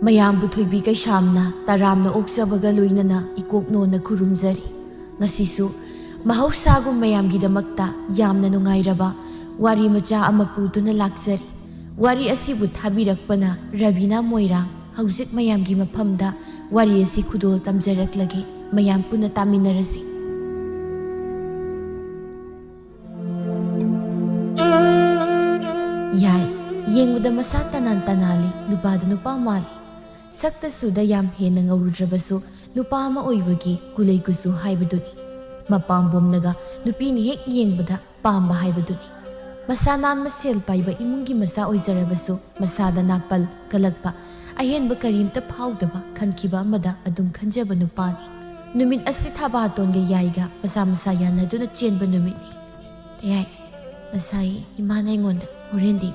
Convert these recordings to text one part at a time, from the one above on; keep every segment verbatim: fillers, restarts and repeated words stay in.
ꯃꯌꯥꯝꯕꯨ ꯊꯣꯏꯕꯤ ꯀꯩꯁꯥꯝꯅ ꯇꯔꯥꯝꯅ ꯑꯣꯛꯆꯕꯒ ꯂꯣꯏꯅꯅ ꯏꯀꯣꯛ ꯅꯣꯟꯅ ꯈꯨꯔꯨꯝꯖꯔꯤ꯫ ꯉꯁꯤꯁꯨ ꯃꯍꯧꯁꯥꯒꯨꯝ ꯃꯌꯥꯝꯒꯤꯗꯃꯛꯇ ꯌꯥꯝꯅ ꯅꯨꯡꯉꯥꯏꯔꯕ ꯋꯥꯔꯤ ꯃꯆꯥ ꯑꯃ ꯄꯨꯗꯨꯅ ꯂꯥꯛꯆꯔꯤ꯫ ꯋꯥꯔꯤ ꯑꯁꯤꯕꯨ ꯊꯥꯕꯤꯔꯛꯄꯅ ꯔꯕꯤꯅꯥ ꯃꯣꯏꯔꯥꯡ꯫ ꯍꯧꯖꯤꯛ ꯃꯌꯥꯝꯒꯤ ꯃꯐꯝꯗ ꯋꯥꯔꯤ ꯑꯁꯤ ꯈꯨꯗꯣꯜ ꯇꯝꯖꯔꯛꯂꯒꯦ꯫ ꯃꯌꯥꯝ ꯄꯨꯟꯅ ꯇꯥꯃꯤꯟꯅꯔꯁꯤ꯫ ꯌꯥꯏ, ꯌꯦꯡꯕꯗ ꯃꯁꯥ ꯇꯅꯥꯟ ꯇꯅꯥꯜꯂꯤ, ꯅꯨꯄꯥꯗ ꯅꯨꯄꯥ ꯃꯥꯜꯂꯤ꯫ ꯁꯛꯇ ꯁꯨꯗ ꯌꯥꯝ ꯍꯦꯟꯅ ꯉꯧꯔꯨꯗ꯭ꯔꯕꯁꯨ ꯅꯨꯄꯥ ꯑꯃ ꯑꯣꯏꯕꯒꯤ ꯀꯨꯂꯩ ꯀꯨꯆꯨ ꯍꯥꯏꯕꯗꯨꯅꯤ꯫ ꯃꯄꯥꯝꯕꯣꯝꯅꯒ ꯅꯨꯄꯤꯅ ꯍꯦꯛ ꯌꯦꯡꯕꯗ ꯄꯥꯝꯕ ꯍꯥꯏꯕꯗꯨꯅꯤ꯫ ꯃꯁꯥ ꯅꯥꯟꯕ ꯁꯦꯜ ꯄꯥꯏꯕ ꯏꯃꯨꯡꯒꯤ ꯃꯆꯥ ꯑꯣꯏꯖꯔꯕꯁꯨ ꯃꯁꯥꯗ ꯅꯥꯄꯜ ꯀꯜꯂꯛꯄ, ꯑꯍꯦꯟꯕ ꯀꯔꯤꯝꯇ ꯐꯥꯎꯗꯕ ꯈꯟꯈꯤꯕ ꯑꯃꯗ ꯑꯗꯨꯝ ꯈꯟꯖꯕ ꯅꯨꯄꯥꯅꯤ꯫ ꯅꯨꯃꯤꯠ ꯑꯁꯤ ꯊꯥꯕꯥꯇꯣꯟꯒ ꯌꯥꯏꯒ ꯃꯁꯥ ꯃꯁꯥ ꯌꯥꯅꯗꯨꯅ ꯆꯦꯟꯕ ꯅꯨꯃꯤꯠꯅꯤ꯫ ꯌꯥꯏ, ꯉꯁꯥꯏ ꯏꯃꯥꯅ ꯑꯩꯉꯣꯟꯗ ꯍꯣꯔꯦꯟꯗꯤ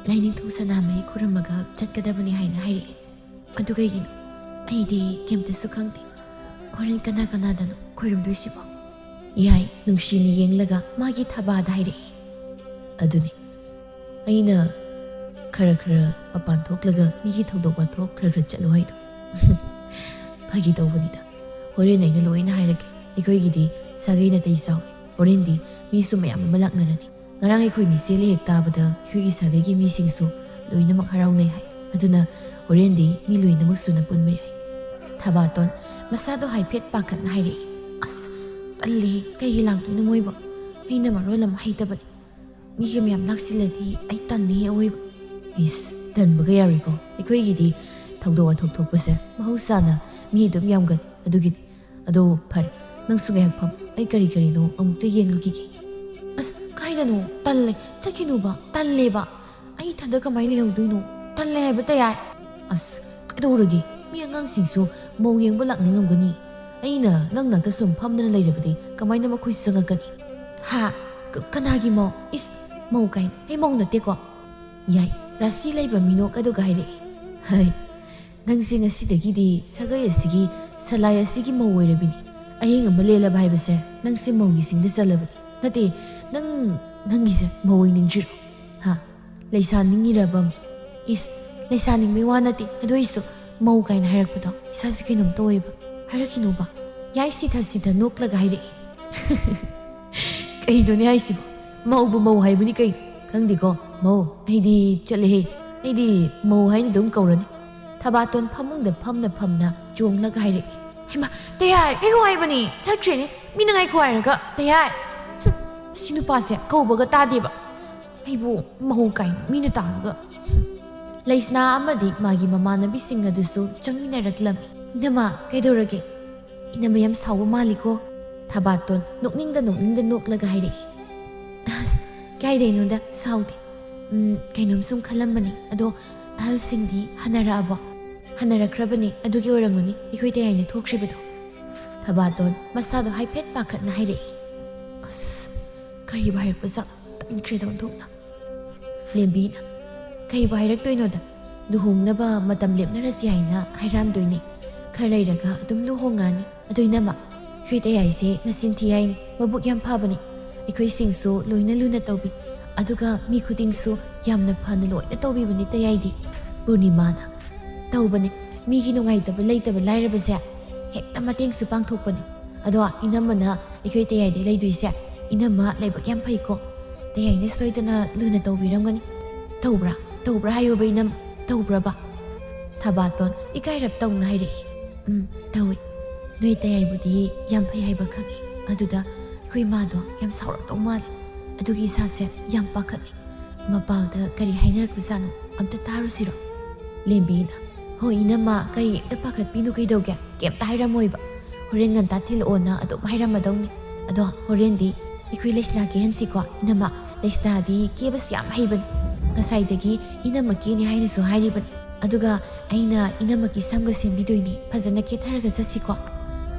ꯂꯥꯏꯅꯤꯡꯊꯧ ꯁꯅꯥꯃꯍꯤ ꯈꯨꯔꯨꯝꯃꯒ ꯆꯠꯀꯗꯕꯅꯤ ꯍꯥꯏꯅ ꯍꯥꯏꯔꯛꯑꯦ꯫ ꯑꯗꯨ ꯀꯩꯒꯤꯅꯣ? ꯑꯩꯗꯤ ꯀꯩꯝꯇꯁꯨ ꯈꯪꯗꯦ꯫ ꯍꯣꯔꯦꯟ ꯀꯅꯥ ꯀꯅꯥꯗꯅꯣ ꯈꯣꯏꯔꯝꯗꯣꯏꯁꯤꯕꯣ? ꯌꯥꯏ ꯅꯨꯡꯁꯤꯅ ꯌꯦꯡꯂꯒ ꯃꯥꯒꯤ ꯊꯕꯥꯗ ꯍꯥꯏꯔꯛꯏ꯫ ꯑꯗꯨꯅꯤ ꯑꯩꯅ ꯈꯔ ꯈꯔ ꯃꯄꯥꯟ ꯊꯣꯛꯂꯒ ꯃꯤꯒꯤ ꯊꯧꯗꯣꯛ ꯋꯥꯊꯣꯛ ꯈꯔ ꯈꯔ ꯆꯠꯂꯨ ꯍꯥꯏꯗꯣ꯫ ꯐꯥꯒꯤ ꯇꯧꯕꯅꯤꯗ꯫ ꯍꯣꯔꯦꯟ ꯑꯩꯅ ꯂꯣꯏꯅ ꯍꯥꯏꯔꯛꯀꯦ꯫ ꯑꯩꯈꯣꯏꯒꯤꯗꯤ ꯁꯥꯒꯩ ꯅꯥꯇꯩ ꯆꯥꯎꯏ꯫ ꯍꯣꯔꯦꯟꯗꯤ ꯃꯤꯁꯨ ꯃꯌꯥꯝ ꯑꯃ ꯂꯥꯛꯅꯔꯅꯤ꯫ ꯉꯔꯥꯡ ꯑꯩꯈꯣꯏ ꯅꯤꯁꯦ ꯂꯩꯍꯦꯛ ꯇꯥꯕꯗ ꯑꯩꯈꯣꯏꯒꯤ ꯁꯥꯒꯩꯒꯤ ꯃꯤꯁꯤꯡꯁꯨ ꯂꯣꯏꯅꯃꯛ ꯍꯔꯥꯎꯅꯩ ꯍꯥꯏ꯫ ꯑꯗꯨꯅ ꯍꯣꯔꯦꯟꯗꯤ ꯃꯤ ꯂꯣꯏꯅꯃꯛ ꯁꯨꯅ ꯄꯨꯟꯕ ꯌꯥꯏ꯫ ꯊꯕꯥꯇꯣꯟ ꯃꯁꯥꯗꯣ ꯍꯥꯏꯐꯦꯠ ꯄꯥꯈꯠꯅ ꯍꯥꯏꯔꯛꯏ꯫ ꯑꯁ, ꯇꯜꯂꯦ, ꯀꯩꯒꯤ ꯂꯥꯛꯇꯣꯏꯅꯣ ꯃꯣꯏꯕꯣ? ꯑꯩꯅ ꯃꯔꯣꯜ ꯑꯃ ꯍꯩꯇꯕꯅꯤ꯫ ꯃꯤꯒ ꯃꯌꯥꯝ ꯂꯥꯛꯁꯤꯜꯂꯗꯤ ꯑꯩ ꯇꯟꯅꯤ ꯑꯋꯣꯏꯕ꯫ ꯏꯁ, ꯇꯟꯕꯒ ꯌꯥꯔꯣꯏꯀꯣ꯫ ꯑꯩꯈꯣꯏꯒꯤꯗꯤ ꯊꯧꯗꯣꯛ ꯋꯥꯊꯣꯛ ꯊꯣꯛꯄꯁꯦ ꯃꯍꯧꯁꯥꯅ ꯃꯤ ꯑꯗꯨꯝ ꯌꯥꯝꯒꯜꯂꯤ꯫ ꯑꯗꯨꯒꯤꯗꯤ ꯑꯗꯣ ꯐꯔꯦ, ꯅꯪꯁꯨ ꯉꯥꯏꯍꯥꯛ ꯐꯝ, ꯑꯩ ꯀꯔꯤ ꯀꯔꯤꯅꯣ ꯑꯃꯨꯛꯇ ꯌꯦꯡꯂꯨꯈꯤꯒꯦ꯫ ꯑꯁ, ꯀꯥꯏꯗꯅꯣ? ꯇꯜꯂꯦ, ꯆꯠꯈꯤꯅꯨꯕ, ꯇꯜꯂꯦꯕ꯫ ꯑꯩ ꯏꯊꯟꯗ ꯀꯃꯥꯏꯅ ꯂꯩꯍꯧꯗꯣꯏꯅꯣ? ꯇꯜꯂꯦ ꯍꯥꯏꯕ ꯇꯌꯥꯏ꯫ ꯑꯁ, ꯀꯩꯗꯧꯔꯒꯦ? ꯃꯤ ꯑꯉꯥꯡꯁꯤꯡꯁꯨ ꯃꯧ ꯌꯦꯡꯕ ꯂꯥꯛꯅꯤꯡꯉꯝꯒꯅꯤ꯫ ꯑꯩꯅ ꯅꯪ ꯅꯥꯛꯇ ꯁꯨꯝ ꯐꯝꯗꯅ ꯂꯩꯔꯕꯗꯤ ꯀꯃꯥꯏꯅ ꯃꯈꯣꯏꯁꯨ ꯆꯪꯉꯛꯀꯅꯤ? ꯍꯥ? ꯀ-, ꯀꯅꯥꯒꯤ ꯃꯧ? ꯏꯁ, ꯃꯧ ꯀꯥꯏꯅ? ꯑꯩ ꯃꯧ ꯅꯠꯇꯦꯀꯣ꯫ ꯌꯥꯏ, ꯔꯥꯁꯤ ꯂꯩꯕ ꯃꯤꯅꯣꯛ ꯑꯗꯨꯒ ꯍꯥꯏꯔꯛꯏ꯫ ꯍꯩ, ꯅꯪꯁꯦ ꯉꯁꯤꯗꯒꯤꯗꯤ ꯁꯥꯒꯩ ꯑꯁꯤꯒꯤ ꯁꯂꯥꯏ ꯑꯁꯤꯒꯤ ꯃꯧ ꯑꯣꯏꯔꯕꯤꯅꯤ꯫ ꯑꯍꯤꯡ ꯑꯃ ꯂꯦꯜꯂꯕ ꯍꯥꯏꯕꯁꯦ ꯅꯪꯁꯦ ꯃꯧꯒꯤ ꯁꯤꯡꯗ ꯆꯜꯂꯕꯅꯤ꯫ ꯅꯠꯇꯦ, ꯅꯪ, ꯅꯪꯒꯤꯁꯦ ꯃꯧ ꯑꯣꯏꯅꯤꯡꯗ꯭ꯔꯤꯔꯣ? ꯍꯥ? ꯂꯩꯁꯥꯅꯤꯡꯉꯤꯔꯕ ꯑꯃꯨꯛ? ꯏꯁ, ꯂꯩꯁꯥꯅꯤꯡꯕꯩ ꯋꯥ ꯅꯠꯇꯦ, ꯑꯗꯨ ꯑꯣꯏꯁꯨ ꯃꯧ ꯀꯥꯏꯅ ꯍꯥꯏꯔꯛꯄꯗꯣ ꯏꯁꯥꯁꯦ ꯀꯩꯅꯣꯝ ꯇꯧꯋꯦꯕ꯫ ꯍꯥꯏꯔꯛꯈꯤꯅꯣꯕ꯫ ꯌꯥꯏ ꯁꯤꯊ ꯁꯤꯊ ꯅꯣꯛꯂꯒ ꯍꯥꯏꯔꯛꯏ꯫ ꯀꯩꯅꯣꯅꯦ ꯍꯥꯏꯁꯤꯕꯣ? ꯃꯧꯕꯨ ꯃꯧ ꯍꯥꯏꯕꯅꯤ ꯀꯩꯅꯣ? ꯈꯪꯗꯦꯀꯣ, ꯃꯧ꯫ ꯑꯩꯗꯤ ꯆꯠꯂꯦꯍꯦ꯫ ꯑꯩꯗꯤ ꯃꯧ ꯍꯥꯏꯅ ꯑꯗꯨꯝ ꯀꯧꯔꯅꯤ꯫ ꯊꯕꯥꯇꯣꯟ ꯐꯃꯨꯡꯗ ꯐꯝꯅ ꯐꯝꯅ ꯆꯣꯡꯂꯒ ꯍꯥꯏꯔꯛꯏ꯫ ꯍꯩꯃꯥ, ꯇꯌꯥꯏ, ꯉꯥꯏꯈꯣ ꯍꯥꯏꯕꯅꯤ, ꯆꯠꯈ꯭ꯔꯦꯅꯦ꯫ ꯃꯤꯅ ꯉꯥꯏꯈꯣ ꯍꯥꯏꯔꯒ, ꯇꯌꯥꯏ꯫ ꯍꯨꯝ, ꯁꯤ ꯅꯨꯄꯥꯁꯦ ꯀꯧꯕꯒ ꯇꯥꯗꯦꯕ꯫ ꯑꯩꯕꯨ ꯃꯧ ꯀꯥꯏꯅ ꯃꯤꯅ ꯇꯥꯔꯒ꯫ ꯍꯨꯝ꯫ ꯂꯩꯁꯅꯥ ꯑꯃꯗꯤ ꯃꯥꯒꯤ ꯃꯃꯥꯟꯅꯕꯤꯁꯤꯡ ꯑꯗꯨꯁꯨ ꯆꯪꯃꯤꯟꯅꯔꯛꯂꯝꯃꯤ꯫ "ꯏꯅꯝꯃ, ꯀꯩꯗꯧꯔꯒꯦ? ꯏꯅꯝꯃ ꯌꯥꯝ ꯁꯥꯎꯕ ꯃꯥꯜꯂꯤꯀꯣ?" ꯊꯕꯥꯇꯣꯟ ꯅꯣꯛꯅꯤꯡꯗ ꯅꯣꯛꯅꯤꯡꯗ ꯅꯣꯛꯂꯒ ꯍꯥꯏꯔꯛꯏ꯫ "ꯑꯁ, ꯀꯥꯏꯗꯩꯅꯣꯗ, ꯁꯥꯎꯗꯦ꯫ ꯎꯝ, ꯀꯩꯅꯣꯝ ꯁꯨꯝ ꯈꯜꯂꯝꯕꯅꯤ꯫ ꯑꯗꯣ ꯑꯍꯜꯁꯤꯡꯗꯤ ꯍꯟꯅꯔꯛꯑꯕꯣ?" "ꯍꯟꯅꯔꯛꯈ꯭ꯔꯕꯅꯤ, ꯑꯗꯨꯒꯤ ꯑꯣꯏꯔꯝꯒꯅꯤ ꯑꯩꯈꯣꯏ ꯇꯌꯥꯏꯅ ꯊꯣꯛꯈ꯭ꯔꯤꯕꯗꯣ꯫" ꯊꯕꯥꯇꯣꯟ ꯃꯁꯥꯗꯣ ꯍꯥꯏꯐꯦꯠ ꯄꯥꯈꯠꯅ ꯍꯥꯏꯔꯛꯏ꯫ "ꯑꯁ, ꯀꯔꯤꯕꯨ ꯍꯥꯏꯔꯛꯄ ꯖꯥꯠꯅꯣ? ꯇꯟꯈ꯭ꯔꯦꯗ ꯑꯣꯟꯊꯣꯛꯅ꯫" ꯂꯦꯝꯕꯤꯅ, "ꯀꯩꯕꯨ ꯍꯥꯏꯔꯛꯇꯣꯏꯅꯣꯗ? ꯂꯨꯍꯣꯡꯅꯕ ꯃꯇꯝ ꯂꯦꯞꯅꯔꯁꯤ ꯍꯥꯏꯅ ꯍꯥꯏꯔꯝꯗꯣꯏꯅꯦ꯫ ꯈꯔ ꯂꯩꯔꯒ ꯑꯗꯨꯝ ꯂꯨꯍꯣꯡꯉꯅꯤ꯫ ꯑꯗꯨ ꯏꯅꯝꯃ, ꯑꯩꯈꯣꯏ ꯇꯌꯥꯏꯁꯦ ꯅꯆꯤꯟ ꯊꯤ ꯍꯥꯏꯅꯤ꯫ ꯃꯕꯨꯛ ꯌꯥꯝ ꯐꯕꯅꯤ꯫ ꯑꯩꯈꯣꯏꯁꯤꯡꯁꯨ ꯂꯣꯏꯅ ꯂꯨꯅ ꯇꯧꯕꯤ꯫ ꯑꯗꯨꯒ ꯃꯤ ꯈꯨꯗꯤꯡꯁꯨ ꯌꯥꯝꯅ ꯐꯅ ꯂꯣꯏꯅ ꯇꯧꯕꯤꯕꯅꯤ ꯇꯌꯥꯏꯗꯤ꯫" ꯄꯨꯔꯅꯤꯃꯥꯅ, "ꯇꯧꯕꯅꯤ꯫ ꯃꯤꯒꯤ ꯅꯨꯡꯉꯥꯏꯇꯕ ꯂꯩꯇꯕ ꯂꯥꯏꯔꯕꯁꯦ ꯍꯦꯛꯇ ꯃꯇꯦꯡꯁꯨ ꯄꯥꯡꯊꯣꯛꯄꯅꯤ꯫ ꯑꯗꯣ ꯏꯅꯝꯃꯅ ꯑꯩꯈꯣꯏ ꯇꯌꯥꯏꯗ ꯂꯩꯗꯣꯏꯁꯦ, ꯏꯅꯝꯃ ꯂꯥꯏꯕꯛ ꯌꯥꯝ ꯐꯩꯀꯣ꯫ ꯇꯌꯥꯏꯅ ꯁꯣꯏꯗꯅ ꯂꯨꯅ ꯇꯧꯕꯤꯔꯝꯒꯅꯤ꯫ ꯇꯧꯕ꯭ꯔꯥ? ꯇꯧꯕ꯭ꯔꯥ ꯍꯥꯏꯌꯣꯕ ꯏꯅꯝ, ꯇꯧꯕ꯭ꯔꯕ?" ꯊꯕꯥꯇꯣꯟ ꯏꯀꯥꯏꯔꯞ ꯇꯧꯅ ꯍꯥꯏꯔꯛꯏ꯫ "ꯎꯝ, ꯇꯧꯏ꯫ ꯅꯣꯏ ꯇꯌꯥꯏꯕꯨꯗꯤ ꯌꯥꯝ ꯐꯩ ꯍꯥꯏꯕ ꯈꯪꯏ꯫ ꯑꯗꯨꯗ ꯑꯩꯈꯣꯏ ꯃꯥꯗꯣ ꯌꯥꯝ ꯁꯥꯎꯔꯛꯇꯧ ꯃꯥꯜꯂꯤ꯫ ꯑꯗꯨꯒꯤ ꯏꯁꯥꯁꯦ ꯌꯥꯝ ꯄꯥꯈꯠꯂꯤ꯫ ꯃꯄꯥꯜꯗ ꯀꯔꯤ ꯍꯥꯏꯅꯔꯛꯄꯖꯥꯠꯅꯣ? ꯑꯝꯇ ꯇꯥꯔꯨꯁꯤꯔꯣ?" ꯂꯦꯝꯕꯤꯅ, "ꯍꯣꯏ ꯏꯅꯝꯃ, ꯀꯔꯤ ꯑꯝꯇ ꯄꯥꯈꯠꯄꯤꯅꯨ, ꯀꯩꯗꯧꯒꯦ? ꯀꯩꯝꯇ ꯍꯥꯏꯔꯝꯃꯣꯏꯕ꯫ ꯍꯣꯔꯦꯟ ꯉꯟꯇꯥ ꯊꯤꯜꯂꯛꯑꯣꯅ ꯑꯗꯨꯝ ꯍꯥꯏꯔꯝꯃꯗꯧꯅꯤ꯫ ꯑꯗꯣ ꯍꯣꯔꯦꯟꯗꯤ ꯑꯩꯈꯣꯏ ꯂꯩꯁꯅꯥ ꯀꯦꯍꯟꯁꯤꯀꯣ ꯏꯅꯝꯃ꯫ ꯂꯩꯁꯅꯥꯗꯤ ꯀꯦꯕꯁꯨ ꯌꯥꯝ ꯍꯩꯕꯅꯤ꯫ ꯉꯁꯥꯏꯗꯒꯤ ꯏꯅꯝꯃ ꯀꯦꯅꯤ ꯍꯥꯏꯅꯁꯨ ꯍꯥꯏꯔꯤꯕꯅꯤ꯫ ꯑꯗꯨꯒ ꯑꯩꯅ ꯏꯅꯝꯃꯒꯤ ꯁꯝꯒ ꯁꯦꯝꯕꯤꯗꯣꯏꯅꯤ꯫ ꯐꯖꯅ ꯀꯦꯊꯔꯒ ꯆꯠꯁꯤꯀꯣ꯫"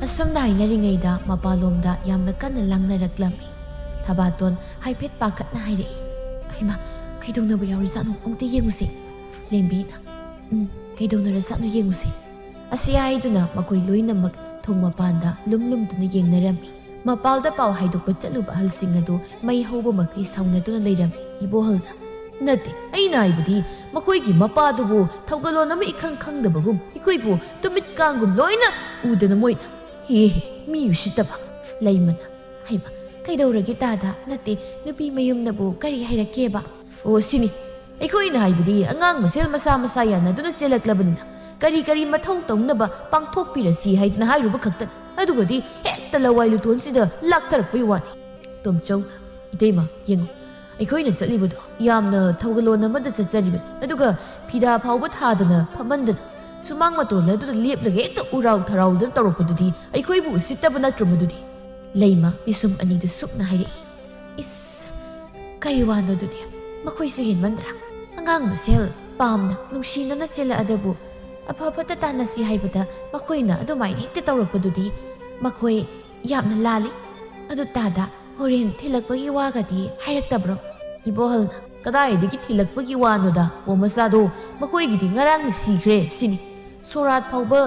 ꯑꯁꯨꯝꯅ ꯍꯥꯏꯅꯔꯤꯉꯩꯗ ꯃꯄꯥꯟꯂꯣꯝꯗ ꯌꯥꯝꯅ ꯀꯟꯅ ꯂꯥꯡꯅꯔꯛꯂꯝꯃꯤ꯫ ꯊꯕꯥꯇꯣꯟ ꯍꯥꯏꯐꯦꯠ ꯄꯥꯈꯠꯅ ꯍꯥꯏꯔꯛꯏ, "ꯍꯩꯃꯥ, ꯀꯩꯗꯧꯅꯕ ꯌꯥꯎꯔꯖꯥꯠꯅꯣ? ꯑꯃꯨꯛꯇ ꯌꯦꯡꯉꯨꯁꯦ꯫" ꯂꯦꯝꯕꯤꯅ, "ꯎꯝ, ꯀꯩꯗꯧꯅꯔꯖꯥꯠꯅꯣ ꯌꯦꯡꯉꯨꯁꯦ꯫" ꯑꯁꯤ ꯍꯥꯏꯗꯨꯅ ꯃꯈꯣꯏ ꯂꯣꯏꯅꯃꯛ ꯊꯣꯡ ꯃꯄꯥꯟꯗ ꯂꯨꯝ ꯂꯨꯝꯗꯨꯅ ꯌꯦꯡꯅꯔꯝꯃꯤ꯫ ꯃꯄꯥꯜꯗ ꯄꯥꯎ ꯍꯥꯏꯗꯣꯛꯄ ꯆꯠꯂꯨꯕ ꯑꯍꯜꯁꯤꯡ ꯑꯗꯨ ꯃꯩ ꯍꯧꯕ ꯃꯈꯩ ꯁꯥꯎꯅꯗꯨꯅ ꯂꯩꯔꯝꯃꯤ꯫ ꯏꯕꯣꯍꯜꯅ, "ꯅꯠꯇꯦ, ꯑꯩꯅ ꯍꯥꯏꯕꯗꯤ ꯃꯈꯣꯏꯒꯤ ꯃꯄꯥꯗꯨꯕꯨ ꯊꯧꯒꯜꯂꯣꯟ ꯑꯃ ꯏꯈꯪ ꯈꯪꯗꯕꯒꯨꯝ ꯑꯩꯈꯣꯏꯕꯨ ꯇꯨꯃꯤꯠ ꯀꯥꯡꯒꯨꯝ ꯂꯣꯏꯅ ꯎꯗꯅ ꯃꯣꯏꯅ꯫ ꯍꯦ ꯍꯦ, ꯃꯤ ꯎꯁꯤꯠꯇꯕ!" ꯂꯩꯃꯅ, "ꯍꯩꯃ, ꯀꯩꯗꯧꯔꯒꯦ ꯇꯥꯗ? ꯅꯠꯇꯦ, ꯅꯨꯄꯤ ꯃꯌꯨꯝꯅꯕꯨ ꯀꯔꯤ ꯍꯥꯏꯔꯛꯀꯦꯕ?" "ꯑꯣ, ꯁꯤꯅꯤ꯫ ꯑꯩꯈꯣꯏꯅ ꯍꯥꯏꯕꯗꯤ ꯑꯉꯥꯡ ꯃꯁꯦꯜ ꯃꯁꯥ ꯃꯁꯥ ꯌꯥꯅꯗꯨꯅ ꯆꯦꯜꯂꯛꯂꯕꯅꯤꯅ ꯀꯔꯤ ꯀꯔꯤ ꯃꯊꯧ ꯇꯧꯅꯕ ꯄꯥꯡꯊꯣꯛꯄꯤꯔꯁꯤ ꯍꯥꯏꯗꯅ ꯍꯥꯏꯔꯨꯕ ꯈꯛꯇꯅꯤ꯫ ꯑꯗꯨꯒꯗꯤ ꯍꯦꯛꯇ ꯂꯋꯥꯏ ꯂꯨꯇꯣꯟꯁꯤꯗ ꯂꯥꯛꯊꯔꯛꯄꯩ ꯋꯥꯅꯤ꯫" ꯇꯣꯝꯆꯧ, "ꯏꯇꯩꯃ, ꯌꯦꯡꯉꯨ, ꯑꯩꯈꯣꯏꯅ ꯆꯠꯂꯤꯕꯗꯣ ꯌꯥꯝꯅ ꯊꯧꯒꯜꯂꯣꯟ ꯑꯃꯗ ꯆꯠꯆꯔꯤꯕꯅꯤ꯫ ꯑꯗꯨꯒ ꯐꯤꯗꯥ ꯐꯥꯎꯕ ꯊꯥꯗꯅ ꯐꯝꯍꯟꯗꯅ ꯁꯨꯃꯥꯡ ꯃꯇꯣꯜ ꯑꯗꯨꯗ ꯂꯦꯞꯂꯒ ꯍꯦꯛꯇ ꯎꯔꯥꯎ ꯊꯔꯥꯎꯗꯅ ꯇꯧꯔꯛꯄꯗꯨꯗꯤ ꯑꯩꯈꯣꯏꯕꯨ ꯎꯁꯤꯠꯇꯕ ꯅꯠꯇ꯭ꯔꯣ ꯃꯗꯨꯗꯤ?" ꯂꯩꯃ ꯄꯤꯁꯨꯝ ꯑꯅꯤꯗꯨ ꯁꯨꯛꯅ ꯍꯥꯏꯔꯛꯏ꯫ "ꯏꯁ, ꯀꯔꯤ ꯋꯥꯅꯣ ꯑꯗꯨꯗꯤ? ꯃꯈꯣꯏꯁꯨ ꯍꯦꯟꯃꯟꯗ꯭ꯔꯥ? ꯑꯉꯥꯡ ꯃꯁꯦꯜ ꯄꯥꯝꯅ ꯅꯨꯡꯁꯤꯅꯅ ꯆꯦꯜꯂꯛꯑꯗꯕꯨ ꯑꯐ ꯐꯠꯇ ꯇꯥꯟꯅꯁꯤ ꯍꯥꯏꯕꯗ ꯃꯈꯣꯏꯅ ꯑꯗꯨꯃꯥꯏꯅ ꯍꯦꯛꯇ ꯇꯧꯔꯛꯄꯗꯨꯗꯤ ꯃꯈꯣꯏ ꯌꯥꯝꯅ ꯂꯥꯜꯂꯤ꯫ ꯑꯗꯨ ꯇꯥꯗ, ꯍꯣꯔꯦꯟ ꯊꯤꯜꯂꯛꯄꯒꯤ ꯋꯥꯒꯗꯤ ꯍꯥꯏꯔꯛꯇꯕ꯭ꯔꯣ?" ꯏꯕꯣꯍꯜꯅ, "ꯀꯗꯥꯏꯗꯒꯤ ꯊꯤꯜꯂꯛꯄꯒꯤ ꯋꯥꯅꯣꯗ? ꯑꯣ ꯃꯆꯥꯗꯣ, ꯃꯈꯣꯏꯒꯤꯗꯤ ꯉꯔꯥꯡꯅ ꯁꯤꯈ꯭ꯔꯦ ꯁꯤꯅꯤ꯫ ꯁꯣꯔꯥꯠ ꯐꯥꯎꯕ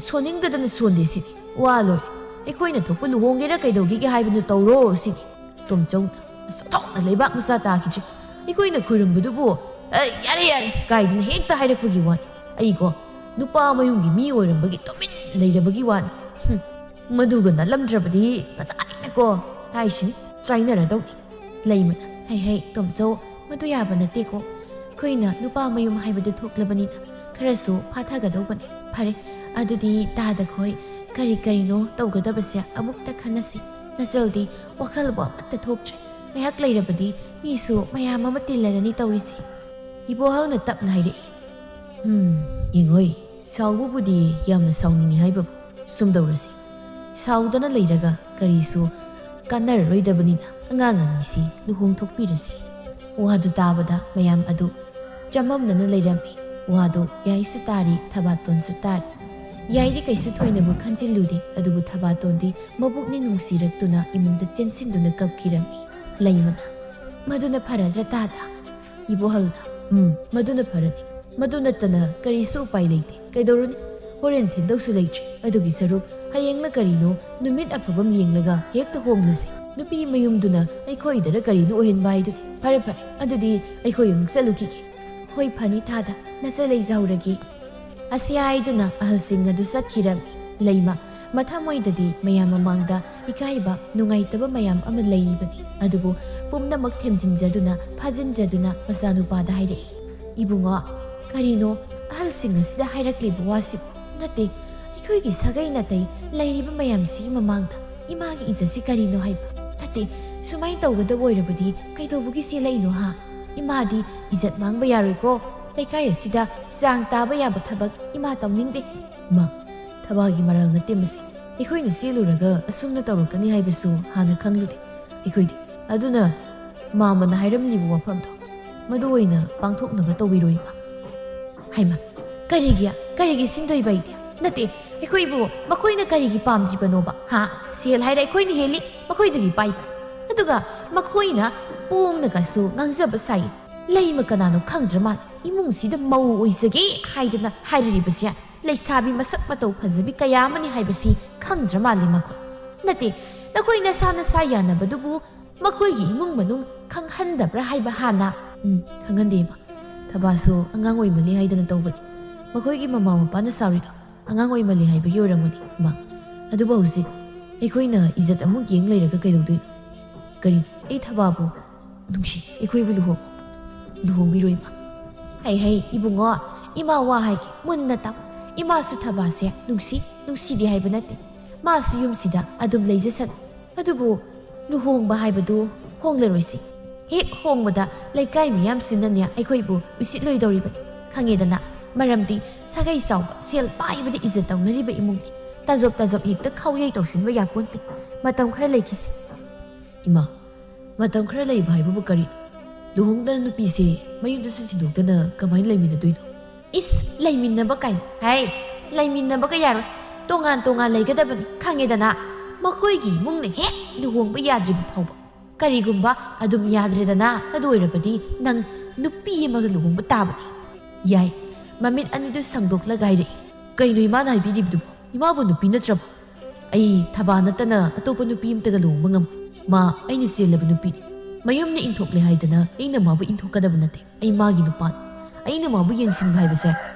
ꯁꯣꯟꯅꯤꯡꯗꯗꯅ ꯁꯣꯟꯗꯦ ꯁꯤꯅꯤ꯫ ꯋꯥ ꯂꯣꯏꯔꯦ꯫ ꯑꯩꯈꯣꯏꯅ ꯊꯣꯛꯄ ꯂꯨꯍꯣꯡꯒꯦꯔꯥ ꯀꯩꯗꯧꯒꯦꯒꯦ ꯍꯥꯏꯕꯅꯣ ꯇꯧꯔꯣ ꯁꯤꯅꯤ꯫" ꯇꯣꯝꯆꯧꯅ, "ꯑꯁ, ꯑꯣꯟꯊꯣꯛꯅ ꯂꯩꯕꯥꯛ ꯃꯆꯥ ꯇꯥꯈꯤꯗ꯭ꯔꯦ꯫ ꯑꯩꯈꯣꯏꯅ ꯈꯣꯏꯔꯝꯕꯗꯨꯕꯨ, 'ꯑ, ꯌꯥꯔꯦ, ꯌꯥꯔꯦ' ꯀꯥꯏꯗꯅ ꯍꯦꯛꯇ ꯍꯥꯏꯔꯛꯄꯒꯤ ꯋꯥꯅꯤ꯫ ꯑꯩꯀꯣ, ꯅꯨꯄꯥ ꯃꯌꯨꯝꯒꯤ ꯃꯤ ꯑꯣꯏꯔꯝꯕꯒꯤ ꯇꯨꯃꯤꯟ ꯂꯩꯔꯕꯒꯤ ꯋꯥꯅꯤ꯫ ꯍꯨꯝ, ꯃꯗꯨꯒ ꯅꯠꯂꯝꯗ꯭ꯔꯕꯗꯤ ꯉꯁꯥꯏꯅꯀꯣ ꯍꯥꯏꯁꯤꯅꯤ, ꯆꯥꯏꯅꯔꯗꯧꯅꯤ꯫" ꯂꯩꯃꯅ, "ꯍꯩ ꯍꯩ, ꯇꯣꯝꯆꯧ, ꯃꯗꯨ ꯌꯥꯕ ꯅꯠꯇꯦꯀꯣ꯫ ꯑꯩꯈꯣꯏꯅ ꯅꯨꯄꯥ ꯃꯌꯨꯝ ꯍꯥꯏꯕꯗꯨ ꯊꯣꯛꯂꯕꯅꯤꯅ ꯈꯔꯁꯨ ꯐꯥꯊꯒꯗꯧꯕꯅꯤ꯫ ꯐꯔꯦ, ꯑꯗꯨꯗꯤ ꯇꯥꯗ ꯈꯣꯏ ꯀꯔꯤ ꯀꯔꯤꯅꯣ ꯇꯧꯒꯗꯕꯁꯦ ꯑꯃꯨꯛꯇ ꯈꯟꯅꯁꯤ꯫ ꯅꯆꯜꯗꯤ ꯋꯥꯈꯜꯕꯨ ꯑꯃꯠꯇ ꯊꯣꯛꯇ꯭ꯔꯦ꯫ ꯉꯥꯏꯍꯥꯛ ꯂꯩꯔꯕꯗꯤ ꯃꯤꯁꯨ ꯃꯌꯥꯝ ꯑꯃ ꯇꯤꯜꯂꯔꯅꯤ ꯇꯧꯔꯤꯁꯦ꯫" ꯏꯕꯣꯍꯜꯅ ꯇꯞꯅ ꯍꯥꯏꯔꯛꯏ, "ꯎꯝ, ꯌꯦꯡꯉꯣꯏ, ꯁꯥꯎꯕꯕꯨꯗꯤ ꯌꯥꯝꯅ ꯁꯥꯎꯅꯤꯡꯉꯤ ꯍꯥꯏꯕꯕꯨ꯫ ꯁꯨꯝ ꯇꯧꯔꯁꯤ, ꯁꯥꯎꯗꯅ ꯂꯩꯔꯒ ꯀꯔꯤꯁꯨ ꯀꯥꯟꯅꯔꯔꯣꯏꯗꯕꯅꯤꯅ ꯑꯉꯥꯡ ꯑꯅꯤꯁꯤ ꯂꯨꯍꯣꯡꯊꯣꯛꯄꯤꯔꯁꯤ꯫" ꯋꯥꯗꯨ ꯇꯥꯕꯗ ꯃꯌꯥꯝ ꯑꯗꯨ ꯆꯃꯝꯅꯅ ꯂꯩꯔꯝꯃꯤ꯫ ꯋꯥꯗꯨ ꯌꯥꯏꯁꯨ ꯇꯥꯔꯤ, ꯊꯕꯥꯇꯣꯟꯁꯨ ꯇꯥꯔꯤ꯫ ꯌꯥꯏꯗꯤ ꯀꯩꯁꯨ ꯊꯣꯏꯅꯕꯨ ꯈꯟꯖꯤꯜꯂꯨꯗꯦ, ꯑꯗꯨꯕꯨ ꯊꯕꯥꯇꯣꯟꯗꯤ ꯃꯕꯨꯛꯅꯤꯡ ꯅꯨꯡꯁꯤꯔꯛꯇꯨꯅ ꯏꯃꯨꯡꯗ ꯆꯦꯟꯁꯤꯟꯗꯨꯅ ꯀꯞꯈꯤꯔꯝꯃꯤ꯫ ꯂꯩꯃꯅ, "ꯃꯗꯨꯅ ꯐꯔꯗ꯭ꯔꯥ ꯇꯥꯗ?" ꯏꯕꯣꯍꯜꯅ, "ꯎꯝ, ꯃꯗꯨꯅ ꯐꯔꯅꯤ꯫ ꯃꯗꯨ ꯅꯠꯇꯅ ꯀꯔꯤꯁꯨ ꯎꯄꯥꯏ ꯂꯩꯇꯦ꯫ ꯀꯩꯗꯧꯔꯨꯅꯤ? ꯍꯣꯔꯦꯟ ꯊꯤꯟꯗꯧꯁꯨ ꯂꯩꯇ꯭ꯔꯦ꯫ ꯑꯗꯨꯒꯤ ꯁꯔꯨꯛ ꯍꯌꯦꯡꯂ ꯀꯔꯤꯅꯣ ꯅꯨꯃꯤꯠ ꯑꯐꯕ ꯑꯃ ꯌꯦꯡꯂꯒ ꯍꯦꯛꯇ ꯍꯣꯡꯂꯁꯤ꯫ ꯅꯨꯄꯤ ꯃꯌꯨꯝꯗꯨꯅ ꯑꯩꯈꯣꯏꯗꯔ ꯀꯔꯤꯅꯣ ꯑꯣꯏꯍꯟꯕ ꯍꯥꯏꯗꯨꯅꯤ꯫ ꯐꯔꯦ ꯐꯔꯦ, ꯑꯗꯨꯗꯤ ꯑꯩꯈꯣꯏ ꯑꯃꯨꯛ ꯆꯠꯂꯨꯈꯤꯒꯦ꯫ ꯍꯣꯏ, ꯐꯅꯤ ꯊꯥꯗ, ꯅꯆꯥ ꯂꯩꯖꯍꯧꯔꯒꯦ꯫ ꯑꯁꯤ ꯍꯥꯏꯗꯨꯅ ꯑꯍꯜꯁꯤꯡ ꯑꯗꯨ ꯆꯠꯈꯤꯔꯝꯃꯤ꯫ ꯂꯩꯃ ꯃꯊꯃꯣꯏꯗꯗꯤ ꯃꯌꯥꯝ ꯃꯃꯥꯡꯗ ꯏꯀꯥꯏꯕ, ꯅꯨꯡꯉꯥꯏꯇꯕ ꯃꯌꯥꯝ ꯑꯃ ꯂꯩꯔꯤꯕꯅꯤ꯫ ꯑꯗꯨꯕꯨ ꯄꯨꯝꯅꯃꯛ ꯊꯦꯝꯖꯤꯟꯖꯗꯨꯅ, ꯐꯥꯖꯤꯟꯖꯗꯨꯅ ꯃꯆꯥꯅꯨꯄꯥꯗ ꯍꯥꯏꯔꯛꯏ, "ꯏꯕꯨꯡꯉꯣ, ꯀꯔꯤꯅꯣ ꯑꯍꯜꯁꯤꯡ ꯑꯁꯤꯗ ꯍꯥꯏꯔꯛꯂꯤꯕ ꯋꯥꯁꯤꯕꯨ? ꯅꯠꯇꯦ, ꯑꯩꯈꯣꯏꯒꯤ ꯁꯥꯒꯩ ꯅꯥꯇꯩ ꯂꯩꯔꯤꯕ ꯃꯌꯥꯝꯁꯤꯒꯤ ꯃꯃꯥꯡꯗ ꯏꯃꯥꯒꯤ ꯏꯖꯠꯁꯤ ꯀꯔꯤꯅꯣ ꯍꯥꯏꯕ? ꯅꯠꯇꯦ, ꯁꯨꯃꯥꯏꯅ ꯇꯧꯒꯗꯕ ꯑꯣꯏꯔꯕꯗꯤ ꯀꯩꯗꯧꯕꯒꯤ ꯆꯦꯜꯂꯛꯏꯅꯣ ꯍꯥ? ꯏꯃꯥꯗꯤ ꯏꯖꯠ ꯃꯥꯡꯕ ꯌꯥꯔꯣꯏꯀꯣ꯫ ꯂꯩꯀꯥꯏ ꯑꯁꯤꯗ ꯆꯥꯡ ꯇꯥꯕ ꯌꯥꯕ ꯊꯕꯛ ꯏꯃꯥ ꯇꯧꯅꯤꯡꯗꯦ꯫" ꯃꯥ, ꯊꯕꯥꯒꯤ ꯃꯔꯥꯜ ꯅꯠꯇꯦ ꯃꯁꯤ꯫ ꯑꯩꯈꯣꯏꯅ ꯆꯦꯜꯂꯨꯔꯒ ꯑꯁꯨꯝꯅ ꯇꯧꯔꯛꯀꯅꯤ ꯍꯥꯏꯕꯁꯨ ꯍꯥꯟꯅ ꯈꯪꯂꯨꯗꯦ ꯑꯩꯈꯣꯏꯗꯤ꯫ ꯑꯗꯨꯅ ꯃꯥꯃꯅ ꯍꯥꯏꯔꯝꯂꯤꯕ ꯋꯥꯐꯝꯗꯣ ꯃꯗꯨ ꯑꯣꯏꯅ ꯄꯥꯡꯊꯣꯛꯅꯕ ꯇꯧꯕꯤꯔꯣ ꯏꯃꯥ꯫ ꯍꯩꯃꯥ, ꯀꯔꯤꯒꯤ, ꯀꯔꯤꯒꯤ ꯁꯤꯟꯗꯣꯏꯕ ꯑꯩꯗꯤ? ꯅꯠꯇꯦ, ꯑꯩꯈꯣꯏꯕꯨ ꯃꯈꯣꯏꯅ ꯀꯔꯤꯒꯤ ꯄꯥꯝꯗ꯭ꯔꯤꯕꯅꯣꯕ? ꯍꯥ? ꯁꯦꯜ ꯍꯥꯏꯔ ꯑꯩꯈꯣꯏꯅ ꯍꯦꯜꯂꯤ ꯃꯈꯣꯏꯗꯒꯤ ꯄꯥꯏꯕ꯫ ꯑꯗꯨꯒ ꯃꯈꯣꯏꯅ ꯄꯣꯡꯅꯒꯁꯨ ꯉꯥꯡꯖꯕ ꯁꯥꯏ꯫ ꯂꯩꯃ ꯀꯅꯥꯅꯣ ꯈꯪꯗ꯭ꯔ ꯃꯥꯜꯂꯦ꯫ ꯏꯃꯨꯡꯁꯤꯗ ꯃꯧ ꯑꯣꯏꯖꯒꯦ ꯍꯥꯏꯗꯅ ꯍꯥꯏꯔꯤꯕꯁꯦ ꯂꯩꯁꯥꯕꯤ ꯃꯁꯛ ꯃꯇꯧ ꯐꯖꯕꯤ ꯀꯌꯥ ꯑꯃꯅꯤ ꯍꯥꯏꯕꯁꯤ ꯈꯪꯗ꯭ꯔ ꯃꯥꯜꯂꯦ ꯃꯈꯣꯏ꯫ ꯅꯠꯇꯦ, ꯅꯈꯣꯏ ꯅꯁꯥ ꯅꯁꯥ ꯌꯥꯅꯕꯗꯨꯕꯨ ꯃꯈꯣꯏꯒꯤ ꯏꯃꯨꯡ ꯃꯅꯨꯡ ꯈꯪꯍꯟꯗꯕ꯭ꯔꯥ ꯍꯥꯏꯕ ꯍꯥꯟꯅ? ꯎꯝ, ꯈꯪꯍꯟꯗꯦ ꯏꯃꯥ꯫ ꯊꯕꯥꯁꯨ ꯑꯉꯥꯡ ꯑꯣꯏꯃꯜꯂꯤ ꯍꯥꯏꯗꯅ ꯇꯧꯕꯅꯤ꯫ ꯃꯈꯣꯏꯒꯤ ꯃꯃꯥ ꯃꯄꯥꯅ ꯁꯥꯎꯔꯤꯗꯣ ꯑꯉꯥꯡ ꯑꯣꯏꯃꯜꯂꯤ ꯍꯥꯏꯕꯒꯤ ꯑꯣꯏꯔꯝꯒꯅꯤ ꯏꯃꯥ꯫ ꯑꯗꯨꯕꯨ ꯍꯧꯖꯤꯛ ꯑꯩꯈꯣꯏꯅ ꯏꯖꯠ ꯑꯃꯨꯛ ꯌꯦꯡ ꯂꯩꯔꯒ ꯀꯩꯗꯧꯗꯣꯏꯅꯣ? ꯀꯔꯤ, ꯑꯩ ꯊꯕꯥꯕꯨ ꯅꯨꯡꯁꯤ, ꯑꯩꯈꯣꯏꯕꯨ ꯂꯨꯍꯣꯡ-, ꯂꯨꯍꯣꯡꯕꯤꯔꯣ ꯏꯃꯥ꯫ ꯍꯩ ꯍꯩ, ꯏꯕꯨꯡꯉꯣ, ꯏꯃꯥ ꯋꯥ ꯍꯥꯏꯒꯦ, ꯃꯨꯟꯅ ꯇꯥꯎ꯫ ꯏꯃꯥꯁꯨ ꯊꯕꯥꯁꯦ ꯅꯨꯡꯁꯤ, ꯅꯨꯡꯁꯤꯗꯦ ꯍꯥꯏꯕ ꯅꯠꯇꯦ꯫ ꯃꯥꯁꯨ ꯌꯨꯝꯁꯤꯗ ꯑꯗꯨꯝ ꯂꯩꯖꯁꯅꯨ꯫ ꯑꯗꯨꯕꯨ ꯂꯨꯍꯣꯡꯕ ꯍꯥꯏꯕꯗꯨ ꯍꯣꯡꯂꯔꯣꯏꯁꯤ꯫ ꯍꯦꯛ ꯍꯣꯡꯕꯗ ꯂꯩꯀꯥꯏ ꯃꯤꯌꯥꯝꯁꯤꯅꯅꯦ ꯑꯩꯈꯣꯏꯕꯨ ꯎꯁꯤꯠꯂꯣꯏꯗꯧꯔꯤꯕꯅꯤ꯫ ꯈꯪꯉꯦꯗꯅ? ꯃꯔꯝꯗꯤ ꯁꯥꯒꯩ ꯆꯥꯎꯕ, ꯁꯦꯜ ꯄꯥꯏꯕꯗ ꯏꯖꯠ ꯇꯧꯅꯔꯤꯕ ꯏꯃꯨꯡꯅꯤ꯫ ꯇꯥꯖꯣꯞ ꯇꯥꯖꯣꯞ ꯍꯦꯛꯇ ꯈꯥꯎꯌꯩ ꯇꯧꯁꯤꯟꯕ ꯌꯥꯄꯣꯟꯇꯦ꯫ ꯃꯇꯝ ꯈꯔ ꯂꯩꯈꯤꯁꯤ꯫ ꯏꯃꯥ, ꯃꯇꯝ ꯈꯔ ꯂꯩꯕ ꯍꯥꯏꯕꯕꯨ ꯀꯔꯤ? ꯂꯨꯍꯣꯡꯗꯅ ꯅꯨꯄꯤꯁꯦ ꯃꯌꯨꯝꯗꯁꯨ ꯊꯤꯟꯗꯣꯛꯇꯅ ꯀꯃꯥꯏꯅ ꯂꯩꯃꯤꯟꯅꯗꯣꯏꯅꯣ? ꯏꯁ, ꯂꯩꯃꯤꯟꯅꯕ ꯀꯥꯏꯅ꯫ ꯍꯥꯏ, ꯂꯩꯃꯤꯟꯅꯕꯒ ꯌꯥꯔꯣꯏ꯫ ꯇꯣꯉꯥꯟ ꯇꯣꯉꯥꯟ ꯂꯩꯒꯗꯕꯅꯤ, ꯈꯪꯉꯦꯗꯅ? ꯃꯈꯣꯏꯒꯤ ꯏꯃꯨꯡꯅ ꯍꯦꯛ ꯂꯨꯍꯣꯡꯕ ꯌꯥꯗ꯭ꯔꯤꯕ ꯐꯥꯎꯕ꯫ ꯀꯔꯤꯒꯨꯝꯕ ꯑꯗꯨꯝ ꯌꯥꯗ꯭ꯔꯦꯗꯅ, ꯑꯗꯨ ꯑꯣꯏꯔꯕꯗꯤ ꯅꯪ ꯅꯨꯄꯤ ꯑꯃꯒ ꯂꯨꯍꯣꯡꯕ ꯇꯥꯕꯅꯤ꯫ ꯌꯥꯏ, ꯃꯃꯤꯠ ꯑꯅꯤꯗꯨ ꯁꯪꯗꯣꯛꯂꯒ ꯍꯥꯏꯔꯛꯏ꯫ ꯀꯩꯅꯣ ꯏꯃꯥꯅ ꯍꯥꯏꯕꯤꯔꯤꯕꯗꯨꯕꯣ? ꯏꯃꯥꯕꯨ ꯅꯨꯄꯤ ꯅꯠꯇ꯭ꯔꯕꯣ? ꯑꯩ ꯊꯕꯥ ꯅꯠꯇꯅ ꯑꯇꯣꯞꯄ ꯅꯨꯄꯤ ꯑꯝꯇꯒ ꯂꯨꯍꯣꯡꯕ ꯉꯝꯃꯣꯏ꯫ ꯃꯥ ꯑꯩꯅ ꯆꯦꯜꯂꯕ ꯅꯨꯄꯤꯅꯤ꯫ ꯃꯌꯨꯝꯅ ꯏꯟꯊꯣꯛꯂꯦ ꯍꯥꯏꯗꯅ ꯑꯩꯅ ꯃꯥꯕꯨ ꯏꯟꯊꯣꯛꯀꯗꯕ ꯅꯠꯇꯦ꯫ ꯑꯩ ꯃꯥꯒꯤ ꯅꯨꯄꯥꯅꯤ꯫ ꯑꯩꯅ ꯃꯥꯕꯨ ꯌꯦꯡꯁꯤꯟꯕ ꯍꯥꯏꯕꯁꯦ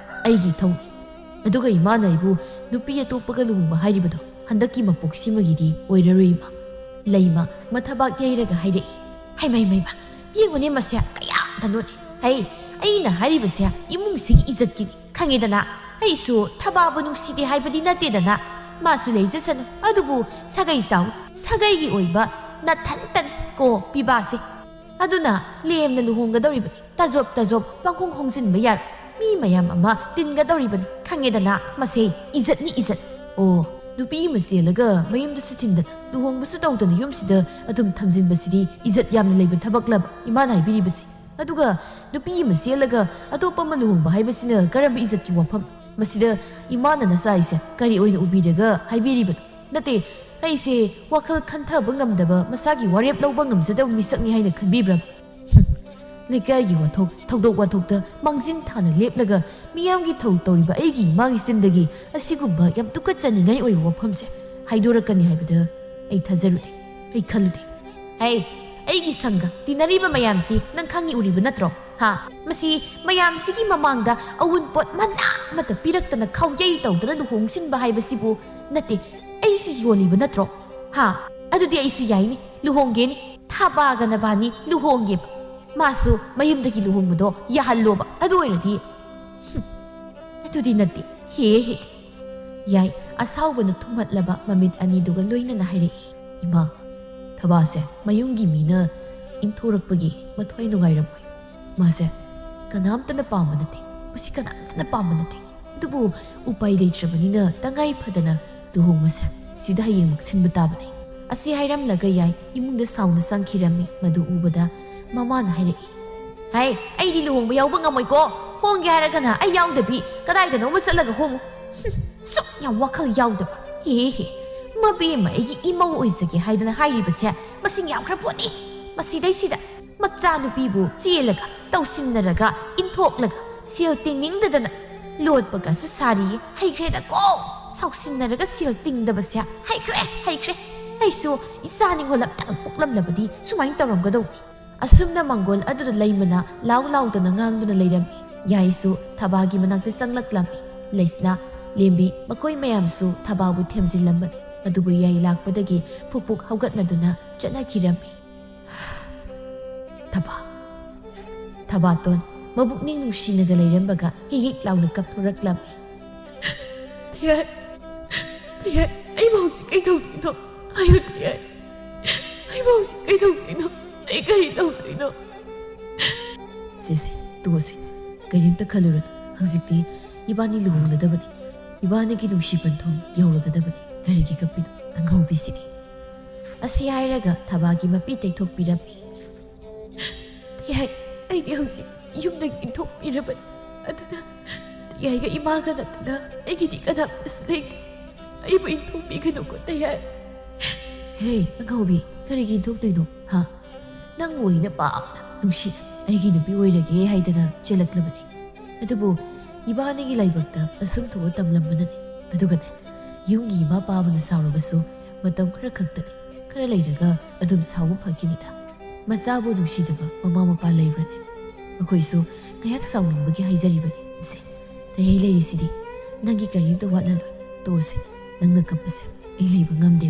ꯑꯩꯒꯤ ꯏꯊꯧꯅꯤ꯫ ꯑꯗꯨꯒ ꯏꯃꯥꯅ ꯑꯩꯕꯨ ꯅꯨꯄꯤ ꯑꯇꯣꯞꯄꯒ ꯂꯨꯍꯣꯡꯕ ꯍꯥꯏꯔꯤꯕꯗꯣ ꯍꯟꯗꯛꯀꯤ ꯃꯄꯣꯛꯁꯤꯃꯒꯤꯗꯤ ꯑꯣꯏꯔꯔꯣꯏ, ꯏꯃꯥ꯫ ꯂꯩꯃ ꯃꯊꯕꯥꯛ ꯌꯩꯔꯒ ꯍꯥꯏꯔꯛꯏ꯫ ꯍꯩꯃ, ꯍꯩꯃ, ꯍꯩꯃ, ꯌꯦꯡꯉꯨꯅꯦ, ꯃꯁꯦ ꯀꯌꯥꯗꯅꯣꯅꯦ꯫ ꯍꯩ, ꯑꯩꯅ ꯍꯥꯏꯔꯤꯕꯁꯦ ꯏꯃꯨꯡꯁꯤꯒꯤ ꯏꯖꯠꯀꯤꯅꯤ, ꯈꯪꯉꯦꯗꯅ꯫ ꯑꯩꯁꯨ ꯊꯕꯥꯕꯨ ꯅꯨꯡꯁꯤꯗꯦ ꯍꯥꯏꯕꯗꯤ ꯅꯠꯇꯦꯗꯅ꯫ ꯃꯥꯁꯨ ꯂꯩꯖꯁꯅꯨ, ꯑꯗꯨꯕꯨ ꯁꯥꯒꯩ ꯆꯥꯎ, ꯁꯥꯒꯩꯒꯤ ꯑꯣꯏꯕ ꯅꯊꯟꯇꯅꯤ ꯀꯣ ꯄꯤꯕꯥꯁꯦ꯫ ꯑꯗꯨꯅ ꯂꯦꯝꯅ ꯂꯨꯍꯣꯡꯒꯗꯧꯔꯤꯕꯅꯤ꯫ ꯇꯥꯖꯣꯞ ꯇꯥꯖꯣꯞ ꯄꯪꯈꯣꯡ ꯈꯣꯡꯖꯤꯟꯕ ꯌꯥꯔꯣꯏ꯫ ꯃꯤ ꯃꯌꯥꯝ ꯑꯃ ꯇꯤꯟꯒꯗꯧꯔꯤꯕꯅꯤ, ꯈꯪꯉꯦꯗꯅ꯫ ꯃꯁꯦ ꯏꯖꯠꯅꯤ, ꯏꯖꯠ꯫ ꯑꯣ, ꯅꯨꯄꯤ ꯑꯃ ꯆꯦꯜꯂꯒ ꯃꯌꯨꯝꯗꯁꯨ ꯊꯤꯟꯗꯅ ꯂꯨꯍꯣꯡꯕꯁꯨ ꯇꯧꯗꯅ ꯌꯨꯝꯁꯤꯗ ꯑꯗꯨꯝ ꯊꯝꯖꯤꯟꯕꯁꯤꯗꯤ ꯏꯖꯠ ꯌꯥꯝꯅ ꯂꯩꯕ ꯊꯕꯛꯂꯕ ꯏꯃꯥꯅ ꯍꯥꯏꯕꯤꯔꯤꯕꯁꯦ? ꯑꯗꯨꯒ ꯅꯨꯄꯤ ꯑꯃ ꯆꯦꯜꯂꯒ ꯑꯇꯣꯞꯄ ꯑꯃ ꯂꯨꯍꯣꯡꯕ ꯍꯥꯏꯕꯁꯤꯅ ꯀꯔꯝꯕ ꯏꯖꯠꯀꯤ ꯋꯥꯐꯝ? ꯃꯁꯤꯗ ꯏꯃꯥꯅ ꯅꯆꯥ ꯑꯩꯁꯦ ꯀꯔꯤ ꯑꯣꯏꯅ ꯎꯕꯤꯔꯒ ꯍꯥꯏꯕꯤꯔꯤꯕꯅꯣ? ꯅꯠꯇꯦ, ꯑꯩꯁꯦ ꯋꯥꯈꯜ ꯈꯟꯊꯕ ꯉꯝꯗꯕ, ꯃꯁꯥꯒꯤ ꯋꯥꯔꯦꯞ ꯂꯧꯕ ꯉꯝꯖꯗꯕ ꯃꯤꯁꯛꯅꯤ ꯍꯥꯏꯅ ꯈꯟꯕꯤꯕ꯭ꯔꯥ? ꯍꯨꯝ, ꯂꯩꯀꯥꯏꯒꯤ ꯋꯥꯊꯣꯛ, ꯊꯧꯗꯣꯛ ꯋꯥꯊꯣꯛꯇ ꯃꯥꯡꯖꯤꯟ ꯊꯥꯅ ꯂꯦꯞꯂꯒ ꯃꯤꯌꯥꯝꯒꯤ ꯊꯧ ꯇꯧꯔꯤꯕ ꯑꯩꯒꯤ ꯏꯃꯥꯒꯤ ꯆꯤꯟꯗꯒꯤ ꯑꯁꯤꯒꯨꯝꯕ ꯌꯥꯝ ꯇꯨꯀꯠꯆꯅꯤꯡꯉꯥꯏ ꯑꯣꯏꯕ ꯋꯥꯐꯝꯁꯦ ꯍꯥꯏꯗꯣꯔꯛꯀꯅꯤ ꯍꯥꯏꯕꯗ ꯑꯩ ꯊꯥꯖꯔꯨꯗꯦ, ꯑꯩ ꯈꯜꯂꯨꯗꯦ꯫ ꯍꯩ, ꯑꯩꯒꯤ ꯁꯪꯒ ꯇꯤꯟꯅꯔꯤꯕ ꯃꯌꯥꯝꯁꯤ ꯅꯪ ꯈꯪꯉꯤ ꯎꯔꯤꯕ ꯅꯠꯇ꯭ꯔꯣ? ꯍꯥ? ꯃꯁꯤ ꯃꯌꯥꯝꯁꯤꯒꯤ ꯃꯃꯥꯡꯗ ꯑꯋꯨꯟꯄꯣꯠ ꯃꯅꯥ ꯑꯃꯠꯇ ꯄꯤꯔꯛꯇꯅ ꯈꯥꯎꯌꯩ ꯇꯧꯗꯅ ꯂꯨꯍꯣꯡꯁꯤꯟꯕ ꯍꯥꯏꯕꯁꯤꯕꯨ ꯅꯠꯇꯦ, ꯑꯩꯁꯤ ꯌꯣꯜꯂꯤꯕ ꯅꯠꯇ꯭ꯔꯣ? ꯍꯥ? ꯑꯗꯨꯗꯤ ꯑꯩꯁꯨ ꯌꯥꯏꯅꯦ, ꯂꯨꯍꯣꯡꯒꯦꯅꯦ꯫ ꯊꯥꯕꯥꯒ ꯅꯕꯥꯅꯤ ꯂꯨꯍꯣꯡꯒꯦꯕ꯫ ꯃꯥꯁꯨ ꯃꯌꯨꯝꯗꯒꯤ ꯂꯨꯍꯣꯡꯕꯗꯣ ꯌꯥꯍꯜꯂꯣꯕ꯫ ꯑꯗꯨ ꯑꯣꯏꯔꯗꯤ, ꯍꯨꯝ, ꯑꯗꯨꯗꯤ ꯅꯠꯇꯦ꯫ ꯍꯦ ꯍꯦ꯫ ꯌꯥꯏ, ꯑꯁꯥꯎꯕꯅ ꯊꯨꯝꯍꯠꯂꯕ ꯃꯃꯤꯠ ꯑꯅꯤꯗꯨꯒ ꯂꯣꯏꯅꯅ ꯍꯥꯏꯔꯛꯏ, "ꯏꯃꯥ, ꯊꯕꯥꯁꯦ ꯃꯌꯨꯝꯒꯤ ꯃꯤꯅ ꯏꯟꯊꯣꯔꯛꯄꯒꯤ ꯃꯊ꯭ꯋꯥꯏ ꯅꯨꯡꯉꯥꯏꯔꯝꯃꯣꯏ꯫ ꯃꯥꯁꯦ ꯀꯅꯥꯝꯇꯅ ꯄꯥꯝꯕ ꯅꯠꯇꯦ, ꯃꯁꯤ ꯀꯅꯥꯝꯇꯅ ꯄꯥꯝꯕ ꯅꯠꯇꯦ꯫ ꯑꯗꯨꯕꯨ ꯎꯄꯥꯏ ꯂꯩꯇ꯭ꯔꯕꯅꯤꯅ ꯇꯉꯥꯏ ꯐꯗꯅ ꯂꯨꯍꯣꯡꯕꯁꯦ ꯁꯤꯗ ꯍꯌꯦꯡꯃꯛ ꯁꯤꯟꯕ ꯇꯥꯕꯅꯤ"꯫ ꯑꯁꯤ ꯍꯥꯏꯔꯝꯂꯒ ꯌꯥꯏ ꯏꯃꯨꯡꯗ ꯁꯥꯎꯅ ꯆꯪꯈꯤꯔꯝꯃꯤ꯫ ꯃꯗꯨ ꯎꯕꯗ ꯃꯃꯥꯅ ꯍꯥꯏꯔꯛꯏ, "ꯍꯥꯏ, ꯑꯩꯗꯤ ꯂꯨꯍꯣꯡꯕ ꯌꯥꯎꯕ ꯉꯝꯃꯣꯏꯀꯣ꯫ ꯍꯣꯡꯒꯦ ꯍꯥꯏꯔꯒꯅ ꯑꯩ ꯌꯥꯎꯗꯕꯤ ꯀꯗꯥꯏꯗꯅꯣꯃ ꯆꯠꯂꯒ ꯍꯣꯡꯉꯨ꯫ ꯍꯨꯝ, ꯁꯨꯛ ꯌꯥꯝ ꯋꯥꯈꯜ ꯌꯥꯎꯗꯕ꯫ ꯍꯦ ꯍꯦ, ꯃꯕꯦꯝꯃ ꯑꯩꯒꯤ ꯏꯃꯧ ꯑꯣꯏꯖꯒꯦ ꯍꯥꯏꯗꯅ ꯍꯥꯏꯔꯤꯕꯁꯦ ꯃꯁꯤꯡ ꯌꯥꯝꯈ꯭ꯔ ꯄꯣꯠꯅꯤ꯫ ꯃꯁꯤꯗꯩꯁꯤꯗ ꯃꯆꯥꯅꯨꯄꯤꯕꯨ ꯆꯦꯜꯂꯒ ꯇꯧꯁꯤꯟꯅꯔꯒ ꯏꯟꯊꯣꯛꯂꯒ ꯁꯦꯜ ꯇꯤꯡꯅꯤꯡꯗꯗꯅ ꯂꯣꯠꯄꯒꯁꯨ ꯁꯥꯔꯤ꯫ ꯍꯩꯈ꯭ꯔꯦꯗꯀꯣ, ꯁꯥꯎꯁꯤꯟꯅꯔꯒ ꯁꯦꯜ ꯇꯤꯡꯗꯕꯁꯦ ꯍꯩꯈ꯭ꯔꯦ, ꯍꯩꯈ꯭ꯔꯦ꯫ ꯑꯩꯁꯨ ꯏꯆꯥ ꯅꯤꯡꯉꯣꯜ ꯑꯝꯇꯪ ꯄꯣꯛꯂꯝꯂꯕꯗꯤ ꯁꯨꯃꯥꯏꯅ ꯇꯧꯔꯝꯒꯗꯧꯅꯤ꯫ ꯑꯁꯨꯝꯅ ꯃꯪꯒꯣꯜ ꯑꯗꯨꯗ ꯂꯩꯃꯅ ꯂꯥꯎ ꯂꯥꯎꯗꯅ ꯉꯥꯡꯗꯨꯅ ꯂꯩꯔꯝꯃꯤ꯫ ꯌꯥꯏꯁꯨ ꯊꯕꯥꯒꯤ ꯃꯅꯥꯛꯇ ꯆꯪꯂꯛꯂꯝꯃꯤ꯫ ꯂꯩꯁꯅꯥ, ꯂꯦꯝꯕꯤ ꯃꯈꯣꯏ ꯃꯌꯥꯝꯁꯨ ꯊꯕꯥꯕꯨ ꯊꯦꯝꯖꯤꯜꯂꯝꯕꯅꯤ꯫ ꯑꯗꯨꯕꯨ ꯌꯥꯏ ꯂꯥꯛꯄꯗꯒꯤ ꯐꯨꯛ ꯐꯨꯛ ꯍꯧꯒꯠꯅꯗꯨꯅ ꯆꯠꯅꯈꯤꯔꯝꯃꯤ꯫ ꯊꯕꯥ, ꯊꯕꯥꯇꯣꯟ ꯃꯕꯨꯛꯅꯤꯡ ꯅꯨꯡꯁꯤꯅꯒ ꯂꯩꯔꯝꯕꯒ ꯍꯤꯛ ꯍꯤꯛ ꯂꯥꯎꯅ ꯀꯞꯊꯣꯔꯛꯂꯝꯃꯤ꯫ ꯇꯌꯥꯏ, ꯇꯌꯥꯏ, ꯑꯩꯕꯨ ꯍꯧꯖꯤꯛ ꯀꯩꯗꯧꯗꯣꯏꯅꯣ? ꯍꯥꯏꯌꯨ ꯇꯌꯥꯏ, ꯑꯩꯕꯨ ꯍꯧꯖꯤꯛ ꯀꯩꯗꯧꯗꯣꯏꯅꯣ? ꯑꯩ ꯀꯔꯤ ꯇꯧꯗꯣꯏꯅꯣ? ꯁꯦ, ꯁꯦ, ꯇꯣꯛꯑꯁꯦ꯫ ꯀꯔꯤꯝꯇ ꯈꯜꯂꯨꯔꯅꯨ꯫ ꯍꯧꯖꯤꯛꯇꯤ ꯏꯕꯥꯅꯤ ꯂꯨꯍꯣꯡꯂꯗꯕꯅꯤ꯫ ꯏꯕꯥꯅꯤꯒꯤ ꯅꯨꯡꯁꯤ ꯄꯟꯊꯨꯡ ꯌꯧꯔꯒꯗꯕꯅꯤ꯫ ꯀꯔꯤꯒꯤ ꯀꯞꯄꯤꯅꯣ? ꯑꯉꯥꯎꯕꯤꯁꯤꯗꯤ꯫ ꯑꯁꯤ ꯍꯥꯏꯔꯒ ꯊꯕꯥꯒꯤ ꯃꯄꯤ ꯇꯩꯊꯣꯛꯄꯤꯔꯝꯃꯤ꯫ ꯇꯌꯥꯏ, ꯑꯩꯗꯤ ꯍꯧꯖꯤꯛ ꯌꯨꯝꯗꯒꯤ ꯏꯟꯊꯣꯛꯄꯤꯔꯕꯅꯤ꯫ ꯑꯗꯨꯅ ꯇꯌꯥꯏꯒ ꯏꯃꯥꯒ ꯅꯠꯇꯅ ꯑꯩꯒꯤꯗꯤ ꯀꯅꯥꯝꯇꯁꯨ ꯂꯩꯇꯦ꯫ ꯑꯩꯕꯨ ꯏꯟꯊꯣꯛꯄꯤꯒꯅꯨꯀꯣ ꯇꯌꯥꯏ꯫ ꯍꯦ, ꯑꯉꯥꯎꯕꯤ, ꯀꯔꯤꯒꯤ ꯏꯟꯊꯣꯛꯇꯣꯏꯅꯣ? ꯍꯥ? ꯅꯪꯕꯨ ꯑꯩꯅ ꯄꯥꯝꯅ ꯅꯨꯡꯁꯤꯅ ꯑꯩꯒꯤ ꯅꯨꯄꯤ ꯑꯣꯏꯔꯒꯦ ꯍꯥꯏꯗꯅ ꯆꯦꯜꯂꯛꯂꯕꯅꯤ꯫ ꯑꯗꯨꯕꯨ ꯏꯕꯥꯅꯤꯒꯤ ꯂꯥꯏꯕꯛꯇ ꯑꯁꯨꯝ ꯊꯣꯛꯑ ꯇꯝꯂꯝꯕꯅꯅꯤ꯫ ꯑꯗꯨꯒꯅꯦ, ꯌꯨꯝꯒꯤ ꯏꯃꯥ ꯄꯥꯕꯅ ꯁꯥꯎꯔꯕꯁꯨ ꯃꯇꯝ ꯈꯔ ꯈꯛꯇꯅꯤ꯫ ꯈꯔ ꯂꯩꯔꯒ ꯑꯗꯨꯝ ꯁꯥꯎꯕ ꯐꯈꯤꯅꯤꯗ꯫ ꯃꯆꯥꯕꯨ ꯅꯨꯡꯁꯤꯗꯕ ꯃꯃꯥ ꯃꯄꯥ ꯂꯩꯕ꯭ꯔꯅꯦ? ꯃꯈꯣꯏꯁꯨ ꯉꯥꯏꯍꯥꯛ ꯁꯥꯎꯅꯤꯡꯕꯒꯤ ꯍꯥꯏꯖꯔꯤꯕꯅꯤ꯫ ꯁꯦ, ꯇꯌꯥꯏ ꯂꯩꯔꯤꯁꯤꯗꯤ꯫ ꯅꯪꯒꯤ ꯀꯔꯤꯝꯇ ꯋꯥꯠꯂꯂꯣꯏ꯫ ꯇꯣꯛꯑꯁꯦ꯫ ꯅꯪꯅ ꯀꯞꯄꯁꯦ ꯑꯩ ꯂꯩꯕ ꯉꯝꯗꯦ꯫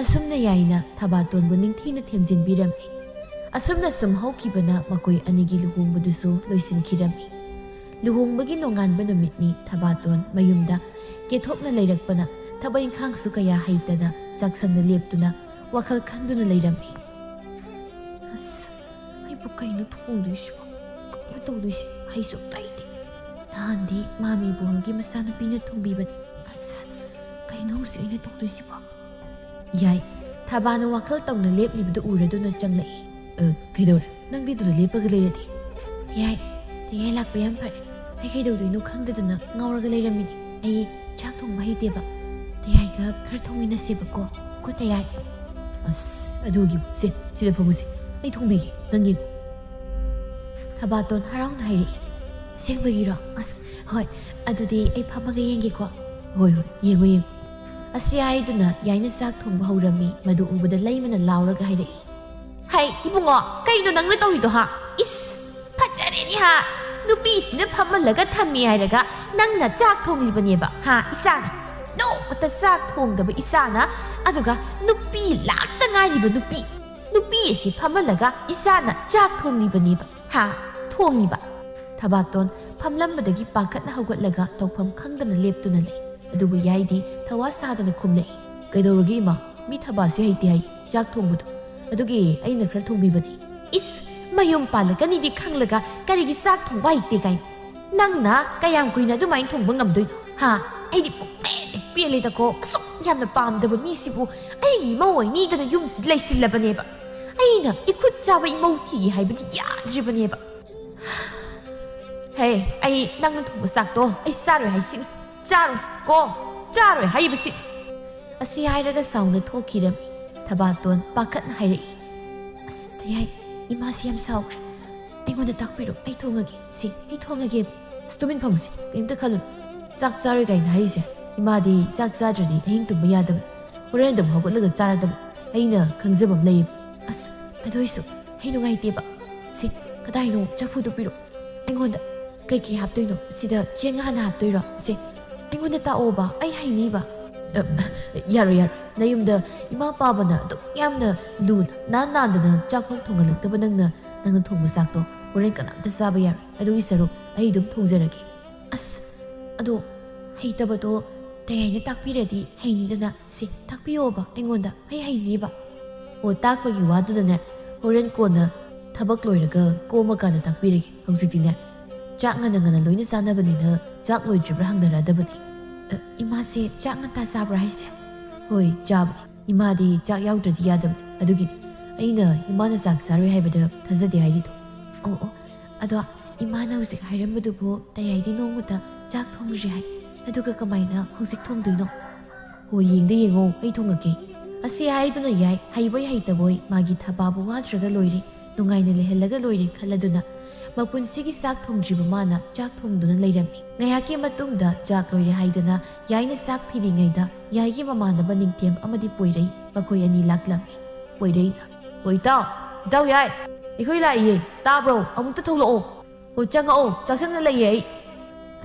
ꯑꯁꯨꯝꯅ ꯌꯥꯏꯅ ꯊꯕꯥꯇꯣꯟꯕꯨ ꯅꯤꯡꯊꯤꯅ ꯊꯦꯝꯖꯤꯟꯕꯤꯔꯝꯃꯤ꯫ ꯑꯁꯨꯝꯅ ꯁꯨꯝ ꯍꯧꯈꯤꯕꯅ ꯃꯈꯣꯏ ꯑꯅꯤꯒꯤ ꯂꯨꯍꯣꯡꯕꯗꯨꯁꯨ ꯂꯣꯏꯁꯤꯟꯈꯤꯔꯝꯃꯤ꯫ ꯂꯨꯍꯣꯡꯕꯒꯤ ꯅꯣꯡꯉꯥꯟꯕ ꯅꯨꯃꯤꯠꯅꯤ꯫ ꯊꯕꯥꯇꯣꯟ ꯃꯌꯨꯝꯗ ꯀꯦꯊꯣꯛꯅ ꯂꯩꯔꯛꯄꯅ ꯊꯕꯛ ꯏꯪꯈꯥꯡꯁꯨ ꯀꯌꯥ ꯍꯩꯇꯅ ꯆꯥꯛꯁꯪꯗ ꯂꯦꯞꯇꯨꯅ ꯋꯥꯈꯜ ꯈꯟꯗꯨꯅ ꯂꯩꯔꯝꯃꯤ꯫ ꯑꯁ, ꯑꯩꯕꯨ ꯀꯩꯅꯣ ꯊꯣꯡꯗꯣꯏꯁꯤꯕꯣ? ꯀꯩꯅꯣ ꯇꯧꯗꯣꯏꯁꯦ? ꯍꯩꯁꯨ ꯑꯝꯇ ꯍꯩꯇꯦ꯫ ꯅꯍꯥꯟꯗꯤ ꯃꯥꯃꯤ ꯕꯣꯜꯒꯤ ꯃꯆꯥꯅꯨꯄꯤꯅ ꯊꯣꯡꯕꯤꯕꯅꯤ꯫ ꯑꯁ, ꯀꯩꯅꯣ ꯍꯧꯖꯤꯛ ꯑꯩꯅ ꯇꯧꯗꯣꯏꯁꯤꯕꯣ? ꯌꯥꯏ, ꯊꯕꯥꯅ ꯋꯥꯈꯜ ꯇꯧꯅ ꯂꯦꯞꯂꯤꯕꯗꯨ ꯎꯔꯗꯨꯅ ꯆꯪꯂꯛꯏ꯫ "ꯑ, ꯀꯩꯗꯧꯔꯦ? ꯅꯪꯗꯤ ꯑꯗꯨꯗ ꯂꯦꯞꯄꯒ ꯂꯩꯔꯗꯤ?" "ꯌꯥꯏ, ꯇꯌꯥꯏ ꯂꯥꯛꯄ ꯌꯥꯝ ꯐꯔꯦ꯫ ꯑꯩ ꯀꯩꯗꯧꯗꯣꯏꯅꯣ ꯈꯪꯗꯗꯅ ꯉꯥꯎꯔꯒ ꯂꯩꯔꯝꯃꯤꯅꯦ꯫ ꯑꯩ ꯆꯥꯛ ꯊꯣꯡꯕ ꯍꯩꯇꯦꯕ꯫ ꯇꯌꯥꯏꯒ ꯈꯔ ꯊꯣꯡꯃꯤꯟꯅꯁꯦꯕꯀꯣ꯫ ꯀꯣ ꯇꯌꯥꯏ?" "ꯑꯁ, ꯑꯗꯨꯒꯤꯕꯨ꯫ ꯁꯦ, ꯁꯤꯗ ꯐꯝꯃꯨꯁꯦ꯫ ꯑꯩ ꯊꯣꯡꯕꯤꯒꯦ꯫ ꯅꯪ ꯌꯦꯡꯉꯨ꯫" ꯊꯕꯥꯇꯣꯟ ꯍꯔꯥꯎꯅ ꯍꯥꯏꯔꯛꯏ꯫ "ꯑꯁꯦꯡꯕꯒꯤꯔꯣ? ꯑꯁ, ꯍꯣꯏ꯫ ꯑꯗꯨꯗꯤ ꯑꯩ ꯐꯝꯃꯒ ꯌꯦꯡꯒꯦꯀꯣ꯫" "ꯍꯣꯏ, ꯍꯣꯏ, ꯌꯦꯡꯉꯨ, ꯌꯦꯡꯉꯨ"꯫ ꯑꯁꯤ ꯍꯥꯏꯗꯨꯅ ꯌꯥꯏꯅ ꯆꯥꯛ ꯊꯣꯡꯕ ꯍꯧꯔꯝꯃꯤ꯫ ꯃꯗꯨ ꯎꯕꯗ ꯂꯩꯃꯅ ꯂꯥꯎꯔꯒ ꯍꯥꯏꯔꯛꯏ, "ꯍꯩ, ꯏꯕꯨꯡꯉꯣ, ꯀꯩꯅꯣ ꯅꯪꯅ ꯇꯧꯔꯤꯗꯣ, ꯍꯥ? ꯏꯁ, ꯐꯖꯔꯦꯅꯦ, ꯍꯥ? ꯅꯨꯄꯤꯁꯤꯅ ꯐꯝꯍꯜꯂꯒ ꯊꯝꯃꯦ ꯍꯥꯏꯔꯒ ꯅꯪꯅ ꯆꯥꯛ ꯊꯣꯡꯂꯤꯕꯅꯦꯕ, ꯍꯥ, ꯏꯆꯥꯅ? ꯅꯣꯡꯃꯇ ꯆꯥꯛ ꯊꯣꯡꯗꯕ ꯏꯆꯥꯅ, ꯑꯗꯨꯒ ꯅꯨꯄꯤ ꯂꯥꯛꯇ ꯉꯥꯏꯔꯤꯕ ꯅꯨꯄꯤ, ꯅꯨꯄꯤ ꯑꯁꯤ ꯐꯝꯍꯜꯂꯒ ꯏꯆꯥꯅ ꯆꯥꯛ ꯊꯣꯡꯂꯤꯕꯅꯦꯕ, ꯍꯥ, ꯊꯣꯡꯂꯤꯕ"꯫ ꯊꯕꯥꯇꯣꯟ ꯐꯝꯂꯝꯕꯗꯒꯤ ꯄꯥꯈꯠꯅ ꯍꯧꯒꯠꯂꯒ ꯇꯧꯐꯝ ꯈꯪꯗꯅ ꯂꯦꯞꯇꯨꯅ ꯂꯩ꯫ ꯑꯗꯨꯕꯨ ꯌꯥꯏꯗꯤ ꯊꯋꯥ ꯁꯥꯗꯅ ꯈꯨꯝꯂꯛꯏ, "ꯀꯩꯗꯧꯔꯒꯦ ꯏꯃꯥ? ꯃꯤ ꯊꯕꯥꯁꯤ ꯍꯩꯇꯦ ꯍꯥꯏ ꯆꯥꯛ ꯊꯣꯡꯕꯗꯣ, ꯑꯗꯨꯒꯤ ꯑꯩꯅ ꯈꯔ ꯊꯣꯡꯕꯤꯕꯅꯤ"꯫ "ꯏꯁ, ꯃꯌꯨꯝ ꯄꯥꯜꯂꯛꯀꯅꯤꯗꯤ ꯈꯪꯂꯒ ꯀꯔꯤꯒꯤ ꯆꯥꯛ ꯊꯣꯡꯕ ꯍꯩꯇꯦ ꯀꯥꯏꯅ? ꯅꯪꯅ ꯀꯌꯥꯝ ꯀꯨꯏꯅ ꯑꯗꯨꯃꯥꯏꯅ ꯊꯣꯡꯕ ꯉꯝꯗꯣꯏꯅꯣ, ꯍꯥ? ꯑꯩꯗꯤ ꯄꯨꯛꯄꯦꯟ ꯍꯦꯛ ꯄꯦꯜꯂꯦꯗꯀꯣ, ꯑꯁꯨꯛ ꯌꯥꯝꯅ ꯄꯥꯝꯗꯕ ꯃꯤꯁꯤꯕꯨ ꯑꯩꯒꯤ ꯏꯃꯧ ꯑꯣꯏꯅꯤꯗꯅ ꯌꯨꯝꯁꯤꯗ ꯂꯩꯁꯤꯜꯂꯕꯅꯦꯕ꯫ ꯑꯩꯅ ꯏꯈꯨꯠ ꯆꯥꯕ ꯏꯃꯧ ꯊꯤꯒꯦ ꯍꯥꯏꯕꯗꯤ ꯌꯥꯗ꯭ꯔꯤꯕꯅꯦꯕ꯫ ꯍꯦ, ꯑꯩ ꯅꯪꯅ ꯊꯣꯡꯕ ꯆꯥꯛꯇꯣ ꯑꯩ ꯆꯥꯔꯣꯏ ꯍꯥꯏꯁꯤꯅꯤ꯫ ꯆꯥꯔꯣꯏ ꯀꯣ, ꯆꯥꯔꯣꯏ ꯍꯥꯏꯔꯤꯕꯁꯤ"꯫ ꯑꯁꯤ ꯍꯥꯏꯔꯒ ꯁꯥꯎꯅ ꯊꯣꯛꯈꯤꯔꯝꯃꯤ꯫ ꯊꯕꯥꯇꯣꯟ ꯄꯥꯈꯠꯅ ꯍꯥꯏꯔꯛꯏ, "ꯑꯁ, ꯇꯌꯥꯏ, ꯏꯃꯥꯁꯤ ꯌꯥꯝ ꯁꯥꯎꯈ꯭ꯔꯦ꯫ ꯑꯩꯉꯣꯟꯗ ꯇꯥꯛꯄꯤꯔꯣ, ꯑꯩ ꯊꯣꯡꯉꯒꯦ꯫ ꯁꯦ, ꯑꯩ ꯊꯣꯡꯉꯒꯦ꯫ ꯑꯁ, ꯇꯨꯃꯤꯟ ꯐꯝꯃꯨꯁꯦ, ꯀꯩꯝꯇ ꯈꯜꯂꯨꯅꯨ꯫ ꯆꯥꯛ ꯆꯥꯔꯣꯏ ꯀꯥꯏꯅ ꯍꯥꯏꯔꯤꯁꯦ, ꯏꯃꯥꯗꯤ ꯆꯥꯛ ꯆꯥꯗ꯭ꯔꯗꯤ ꯑꯍꯤꯡ ꯇꯨꯝꯕ ꯌꯥꯗꯕꯅꯤ꯫ ꯍꯣꯔꯦꯟ ꯑꯗꯨꯝ ꯍꯧꯒꯠꯂꯒ ꯆꯥꯔꯗꯕꯅꯤ꯫ ꯑꯩꯅ ꯈꯪꯖꯕ ꯑꯃ ꯂꯩꯌꯦꯕ"꯫ "ꯑꯁ, ꯑꯗꯨ ꯑꯣꯏꯁꯨ ꯑꯩ ꯅꯨꯡꯉꯥꯏꯇꯦꯕ꯫ ꯁꯦ, ꯀꯗꯥꯏꯅꯣ ꯆꯐꯨꯗꯨ ꯄꯤꯔꯛꯑꯣ꯫ ꯑꯩꯉꯣꯟꯗ ꯀꯩꯀꯩ ꯍꯥꯞꯇꯣꯏꯅꯣ? ꯁꯤꯗ ꯆꯦꯡ ꯍꯥꯟꯅ ꯍꯥꯞꯇꯣꯏꯔꯣ? ꯁꯦ, ꯑꯩꯉꯣꯟꯗ ꯇꯥꯛꯑꯣꯕ, ꯑꯩ ꯍꯩꯅꯤꯕ"꯫ "ꯑ, ꯌꯥꯔꯣꯏ, ꯌꯥꯔꯣꯏ꯫ ꯅꯌꯨꯝꯗ ꯏꯃꯥ ꯄꯥꯕꯅ ꯑꯗꯨꯛ ꯌꯥꯝꯅ ꯂꯨꯅ ꯅꯥꯟ ꯅꯥꯟꯗꯅ ꯆꯥꯛꯐꯥꯎ ꯊꯣꯡꯍꯜꯂꯛꯇꯕ ꯅꯪꯅ, ꯅꯪꯅ ꯊꯣꯡꯕ ꯆꯥꯛꯇꯣ ꯍꯣꯔꯦꯟ ꯀꯅꯥꯝꯇ ꯆꯥꯕ ꯌꯥꯔꯣꯏ꯫ ꯑꯗꯨꯒꯤ ꯁꯔꯨꯛ ꯑꯩ ꯑꯗꯨꯝ ꯊꯣꯡꯖꯔꯒꯦ"꯫ "ꯑꯁ, ꯑꯗꯣ ꯍꯩꯇꯕꯗꯣ ꯇꯌꯥꯏꯅ ꯇꯥꯛꯄꯤꯔꯗꯤ ꯍꯩꯅꯤꯗꯅ꯫ ꯁꯦ, ꯇꯥꯛꯄꯤꯌꯣꯕ ꯑꯩꯉꯣꯟꯗ, ꯑꯩ ꯍꯩꯅꯤꯕ"꯫ "ꯑꯣ, ꯇꯥꯛꯄꯒꯤ ꯋꯥꯗꯨꯅꯅꯦ, ꯍꯣꯔꯦꯟ ꯀꯣꯟꯅ ꯊꯕꯛ ꯂꯣꯏꯔꯒ ꯀꯣꯝꯃꯀꯥꯟꯗ ꯇꯥꯛꯄꯤꯔꯒꯦ꯫ ꯍꯧꯖꯤꯛꯇꯤꯅꯦ, ꯆꯥꯛ ꯉꯟꯅ ꯉꯟꯅ ꯂꯣꯏꯅ ꯆꯥꯅꯕꯅꯤꯅ ꯆꯥꯛ ꯂꯣꯏꯗ꯭ꯔꯤꯕ꯭ꯔꯥ ꯍꯪꯅꯔꯛꯑꯗꯕꯅꯤ"꯫ "ꯑ, ꯏꯃꯥꯁꯦ ꯆꯥꯛ ꯉꯟꯇꯥ ꯆꯥꯕ꯭ꯔꯥ ꯍꯥꯏꯁꯦ?" "ꯍꯣꯏ, ꯆꯥꯕꯅꯤ꯫ ꯏꯃꯥꯗꯤ ꯆꯥꯛ ꯌꯥꯎꯗ꯭ꯔꯗꯤ ꯌꯥꯗꯕꯅꯤ꯫ ꯑꯗꯨꯒꯤꯅꯤ ꯑꯩꯅ ꯏꯃꯥꯅ ꯆꯥꯛ ꯆꯥꯔꯣꯏ ꯍꯥꯏꯕꯗ ꯊꯥꯖꯗꯦ ꯍꯥꯏꯔꯤꯗꯣ"꯫ "ꯑꯣ, ꯑꯣ, ꯑꯗꯣ ꯏꯃꯥꯅ ꯍꯧꯖꯤꯛ ꯍꯥꯏꯔꯝꯕꯗꯨꯕꯨ ꯇꯌꯥꯏꯗꯤ ꯅꯣꯡꯃꯇ ꯆꯥꯛ ꯊꯣꯡꯗ꯭ꯔꯤ ꯍꯥꯏ꯫ ꯑꯗꯨꯒ ꯀꯃꯥꯏꯅ ꯍꯧꯖꯤꯛ ꯊꯣꯡꯗꯣꯏꯅꯣ?" "ꯍꯣ, ꯌꯦꯡꯗ ꯌꯦꯡꯉꯣ, ꯑꯩ ꯊꯣꯡꯉꯛꯀꯦ"꯫ ꯑꯁꯤ ꯍꯥꯏꯗꯨꯅ ꯌꯥꯏ ꯍꯩꯕꯣꯏ ꯍꯩꯇꯕꯣꯏ ꯃꯥꯒꯤ ꯊꯕꯥꯕꯨ ꯋꯥꯗ꯭ꯔꯒ ꯂꯣꯏꯔꯦ, ꯅꯨꯡꯉꯥꯏꯅ ꯂꯩꯍꯜꯂꯒ ꯂꯣꯏꯔꯦ ꯈꯜꯂꯗꯨꯅ ꯃꯄꯨꯟꯁꯤꯒꯤ ꯆꯥꯛ ꯊꯣꯡꯗ꯭ꯔꯤꯕ ꯃꯥꯅ ꯆꯥꯛ ꯊꯣꯡꯗꯨꯅ ꯂꯩꯔꯝꯃꯤ꯫ ꯉꯥꯏꯍꯥꯛꯀꯤ ꯃꯇꯨꯡꯗ ꯆꯥꯛ ꯂꯣꯏꯔꯦ ꯍꯥꯏꯗꯨꯅ ꯌꯥꯏꯅ ꯆꯥꯛ ꯊꯤꯔꯤꯉꯩꯗ ꯌꯥꯏꯒꯤ ꯃꯃꯥꯟꯅꯕ ꯅꯤꯡꯊꯦꯝ ꯑꯃꯗꯤ ꯄꯣꯏꯔꯩ ꯃꯈꯣꯏ ꯑꯅꯤ ꯂꯥꯛꯂꯝꯃꯤ꯫ ꯄꯣꯏꯔꯩꯅ, "ꯑꯣ ꯏꯇꯥꯎ, ꯏꯇꯥꯎ ꯌꯥꯏ, ꯑꯩꯈꯣꯏ ꯂꯥꯛꯏꯌꯦ, ꯇꯥꯕ꯭ꯔꯣ? ꯑꯃꯨꯛꯇ ꯊꯣꯛꯂꯛꯑꯣ꯫ ꯑꯣ ꯆꯪꯉꯛꯑꯣ, ꯆꯥꯛꯁꯪꯗ ꯂꯩꯌꯦ ꯑꯩ꯫"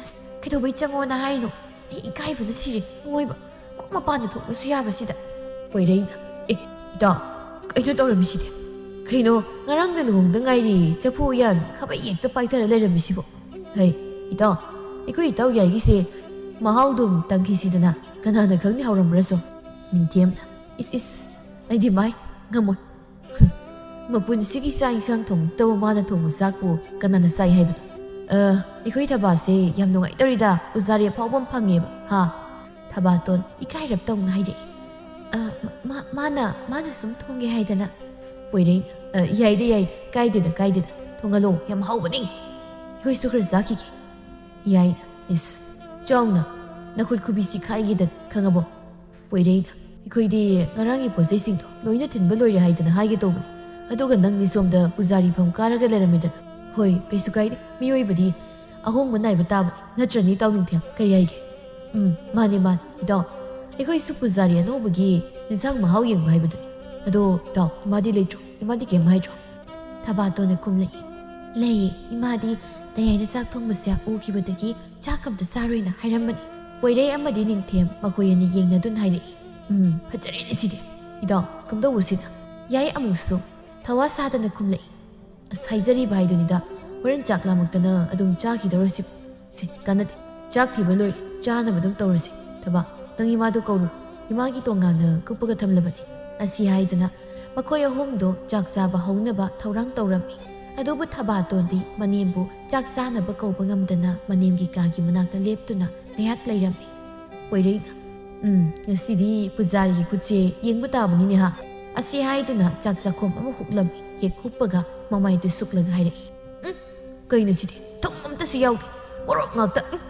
"ꯑꯁ, ꯀꯩꯗꯧꯕꯩ ꯆꯪꯉꯣꯅ ꯍꯥꯏꯅꯣ? ꯑꯩ ꯏꯀꯥꯏꯕꯅ ꯁꯤꯔꯦ, ꯑꯋꯣꯏꯕ꯫ ꯀꯣꯛ ꯃꯄꯥꯟꯗ ꯊꯣꯛꯂꯁꯨ ꯌꯥꯕꯁꯤꯗ꯫" ꯄꯣꯏꯔꯩꯅ, "ꯑꯦ, ꯏꯇꯥꯎ, ꯀꯩꯅꯣ ꯇꯧꯔꯝꯃꯤꯁꯤꯗꯤ? ꯀꯩꯅꯣ, ꯉꯔꯥꯡꯗ ꯂꯨꯍꯣꯡꯗ ꯉꯥꯏꯔꯤ ꯆꯐꯨ ꯎꯌꯥꯟ ꯈꯥꯕꯩ ꯍꯦꯛꯇ ꯄꯥꯏꯊꯔ ꯂꯩꯔꯝꯃꯤꯁꯤꯕꯣ? ꯍꯩ, ꯏꯇꯥꯎ, ꯑꯩꯈꯣꯏ ꯏꯇꯥꯎ ꯌꯥꯏꯒꯤꯁꯦ ꯃꯍꯥꯎꯗꯨꯝ ꯇꯪꯈꯤꯁꯤꯗꯅ, ꯀꯅꯥꯅ ꯈꯪꯅꯤ ꯍꯥꯎꯔꯝꯕ꯭ꯔꯁꯨ꯫" ꯅꯤꯡꯊꯦꯝꯅ, "ꯏꯁ ꯏꯁ, ꯑꯩꯗꯤ ꯃꯥꯏ ꯉꯝꯃꯣꯏ꯫ ꯃꯄꯨꯟꯁꯤꯒꯤ ꯆꯥꯛ ꯏꯟꯁꯥꯡ ꯊꯣꯡꯉꯛꯇꯕ ꯃꯥꯅ ꯊꯣꯡꯕ ꯆꯥꯛꯄꯨ ꯀꯅꯥꯅ ꯆꯥꯏ ꯍꯥꯏꯕꯅꯣ? ꯑ, ꯑꯩꯈꯣꯏ ꯊꯕꯥꯁꯦ ꯌꯥꯝ ꯅꯨꯡꯉꯥꯏꯇꯧꯔꯤꯗ, ꯄꯨꯖꯥꯔꯤ ꯑꯐꯥꯎꯕ ꯑꯃ ꯐꯪꯉꯦꯕ, ꯍꯥ?" ꯊꯕꯥꯇꯣꯟ ꯏꯀꯥꯏꯔꯞ ꯇꯧꯅ ꯍꯥꯏꯔꯛꯏ꯫ "ꯑ, ꯃꯥ-, ꯃꯥꯅ, ꯃꯥꯅ ꯁꯨꯝ ꯊꯣꯡꯒꯦ ꯍꯥꯏꯗꯅ꯫" ꯄꯣꯏꯔꯩ, "ꯑ, ꯌꯥꯏꯗ, ꯌꯥꯏꯗ, ꯀꯥꯏꯗꯦꯗ, ꯀꯥꯏꯗꯦꯗ꯫ ꯊꯣꯡꯍꯜꯂꯣ, ꯌꯥꯝ ꯍꯥꯎꯕꯅꯤ꯫ ꯑꯩꯈꯣꯏꯁꯨ ꯈꯔ ꯆꯥꯈꯤꯒꯦ꯫" ꯌꯥꯏꯅ, "ꯏꯁ, ꯆꯥꯎꯅ, ꯅꯈꯨꯠ ꯈꯨꯕꯤ ꯆꯤꯈꯥꯏꯒꯦꯗꯅ, ꯈꯪꯉꯕꯣ?" ꯄꯣꯏꯔꯩꯅ, "ꯑꯩꯈꯣꯏꯗꯤ ꯉꯔꯥꯡꯒꯤ ꯄꯣꯠꯆꯩꯁꯤꯡꯗꯣ ꯂꯣꯏꯅ ꯊꯤꯟꯕ ꯂꯣꯏꯔꯦ ꯍꯥꯏꯗꯅ ꯍꯥꯏꯒꯦ ꯇꯧꯕꯅꯤ꯫ ꯑꯗꯨꯒ ꯅꯪꯗꯤ ꯁꯣꯝꯗ ꯄꯨꯖꯥꯔꯤ ꯐꯝ ꯀꯥꯔꯒ ꯂꯩꯔꯝꯃꯤꯗꯅ꯫ ꯍꯣꯏ, ꯀꯩꯁꯨ ꯀꯥꯏꯗꯦ, ꯃꯤꯑꯣꯏꯕꯗꯤ ꯑꯍꯣꯡꯕ ꯅꯥꯏꯕ ꯇꯥꯕꯅꯤ, ꯅꯠꯇ꯭ꯔꯅꯤ, ꯏꯇꯥꯎ ꯅꯤꯡꯊꯦꯝ? ꯀꯔꯤ ꯍꯥꯏꯒꯦ?" "ꯎꯝ, ꯃꯥꯅꯦ, ꯃꯥꯅꯦ, ꯏꯇꯥꯎ꯫ ꯑꯩꯈꯣꯏꯁꯨ ꯄꯨꯖꯥꯔꯤ ꯑꯅꯧꯕꯒꯤ ꯏꯟꯁꯥꯡ ꯃꯍꯥꯎ ꯌꯦꯡꯕ ꯍꯥꯏꯕꯗꯨꯅꯤ꯫ ꯑꯗꯣ ꯏꯇꯥꯎ, ꯏꯃꯥꯗꯤ ꯂꯩꯇ꯭ꯔꯣ? ꯏꯃꯥꯗꯤ ꯀꯩꯝ ꯍꯥꯏꯗ꯭ꯔꯣ?" ꯊꯕꯥꯇꯣꯟꯅ ꯈꯨꯝꯂꯛꯏ꯫ "ꯂꯩꯌꯦ, ꯏꯃꯥꯗꯤ ꯇꯌꯥꯏꯅ ꯆꯥꯛ ꯊꯣꯡꯕꯁꯦ ꯎꯈꯤꯕꯗꯒꯤ ꯆꯥꯛ ꯑꯝꯇ ꯆꯥꯔꯣꯏꯅ ꯍꯥꯏꯔꯝꯕꯅꯤ꯫" ꯄꯣꯏꯔꯩ ꯑꯃꯗꯤ ꯅꯤꯡꯊꯦꯝ ꯃꯈꯣꯏ ꯑꯅꯤ ꯌꯦꯡꯅꯗꯨꯅ ꯍꯥꯏꯔꯛꯏ꯫ "ꯎꯝ, ꯐꯖꯔꯦꯅꯦ ꯁꯤꯗꯤ꯫ ꯏꯇꯥꯎ, ꯀꯝꯗꯧꯕꯁꯤꯅ?" ꯌꯥꯏ ꯑꯃꯨꯛꯁꯨ ꯊꯋꯥ ꯁꯥꯗꯅ ꯈꯨꯝꯂꯛꯏ꯫ "ꯑꯁ, ꯍꯥꯏꯖꯔꯤꯕ ꯍꯥꯏꯗꯨꯅꯤꯗ, ꯍꯣꯔꯦꯟ ꯆꯥꯛ ꯂꯥꯝꯃꯛꯇꯅ ꯑꯗꯨꯝ ꯆꯥꯈꯤꯗꯧꯔꯁꯤꯕꯨ꯫ ꯁꯦ, ꯀꯥꯟꯅꯗꯦ, ꯆꯥꯛ ꯊꯤꯕ ꯂꯣꯏꯔꯦ, ꯆꯥꯅꯕ ꯑꯗꯨꯝ ꯇꯧꯔꯁꯤ꯫ ꯊꯕꯥ, ꯅꯪ ꯏꯃꯥꯗꯣ ꯀꯧꯔꯨ, ꯏꯃꯥꯒꯤ ꯇꯣꯉꯥꯟꯅ ꯀꯨꯞꯄꯒ ꯊꯝꯂꯕꯅꯤ꯫" ꯑꯁꯤ ꯍꯥꯏꯗꯨꯅ ꯃꯈꯣꯏ ꯑꯍꯨꯝꯗꯣ ꯆꯥꯛ ꯆꯥꯕ ꯍꯧꯅꯕ ꯊꯧꯔꯥꯡ ꯇꯧꯔꯝꯃꯤ꯫ ꯑꯗꯨꯕꯨ ꯊꯕꯥꯇꯣꯟꯗꯤ ꯃꯅꯦꯝꯕꯨ ꯆꯥꯛ ꯆꯥꯅꯕ ꯀꯧꯕ ꯉꯝꯗꯅ ꯃꯅꯦꯝꯒꯤ ꯀꯥꯒꯤ ꯃꯅꯥꯛꯇ ꯂꯦꯞꯇꯨꯅ ꯉꯥꯏꯍꯥꯛ ꯂꯩꯔꯝꯃꯤ꯫ ꯄꯣꯏꯔꯩꯅ, "ꯎꯝ, ꯉꯁꯤꯗꯤ ꯄꯨꯖꯥꯔꯤꯒꯤ ꯈꯨꯠꯁꯦ ꯌꯦꯡꯕ ꯇꯥꯕꯅꯤꯅꯦ ꯍꯥ?" ꯑꯁꯤ ꯍꯥꯏꯗꯨꯅ ꯆꯥꯛ ꯆꯥꯛꯈꯣꯝ ꯑꯃ ꯍꯨꯛꯂꯝꯃꯤ꯫ ꯍꯦꯛ ꯍꯨꯞꯄꯒ ꯃꯃꯥꯏꯗꯨ ꯁꯨꯛꯂꯒ ꯍꯥꯏꯔꯛꯏ, "ꯎꯝ, ꯀꯩꯅꯣ ꯁꯤꯗꯤ? ꯊꯨꯝ ꯑꯝꯇꯁꯨ ꯌꯥꯎꯗꯦ꯫ ꯃꯣꯔꯣꯛ ꯉꯥꯛꯇ꯫ ꯎꯝ,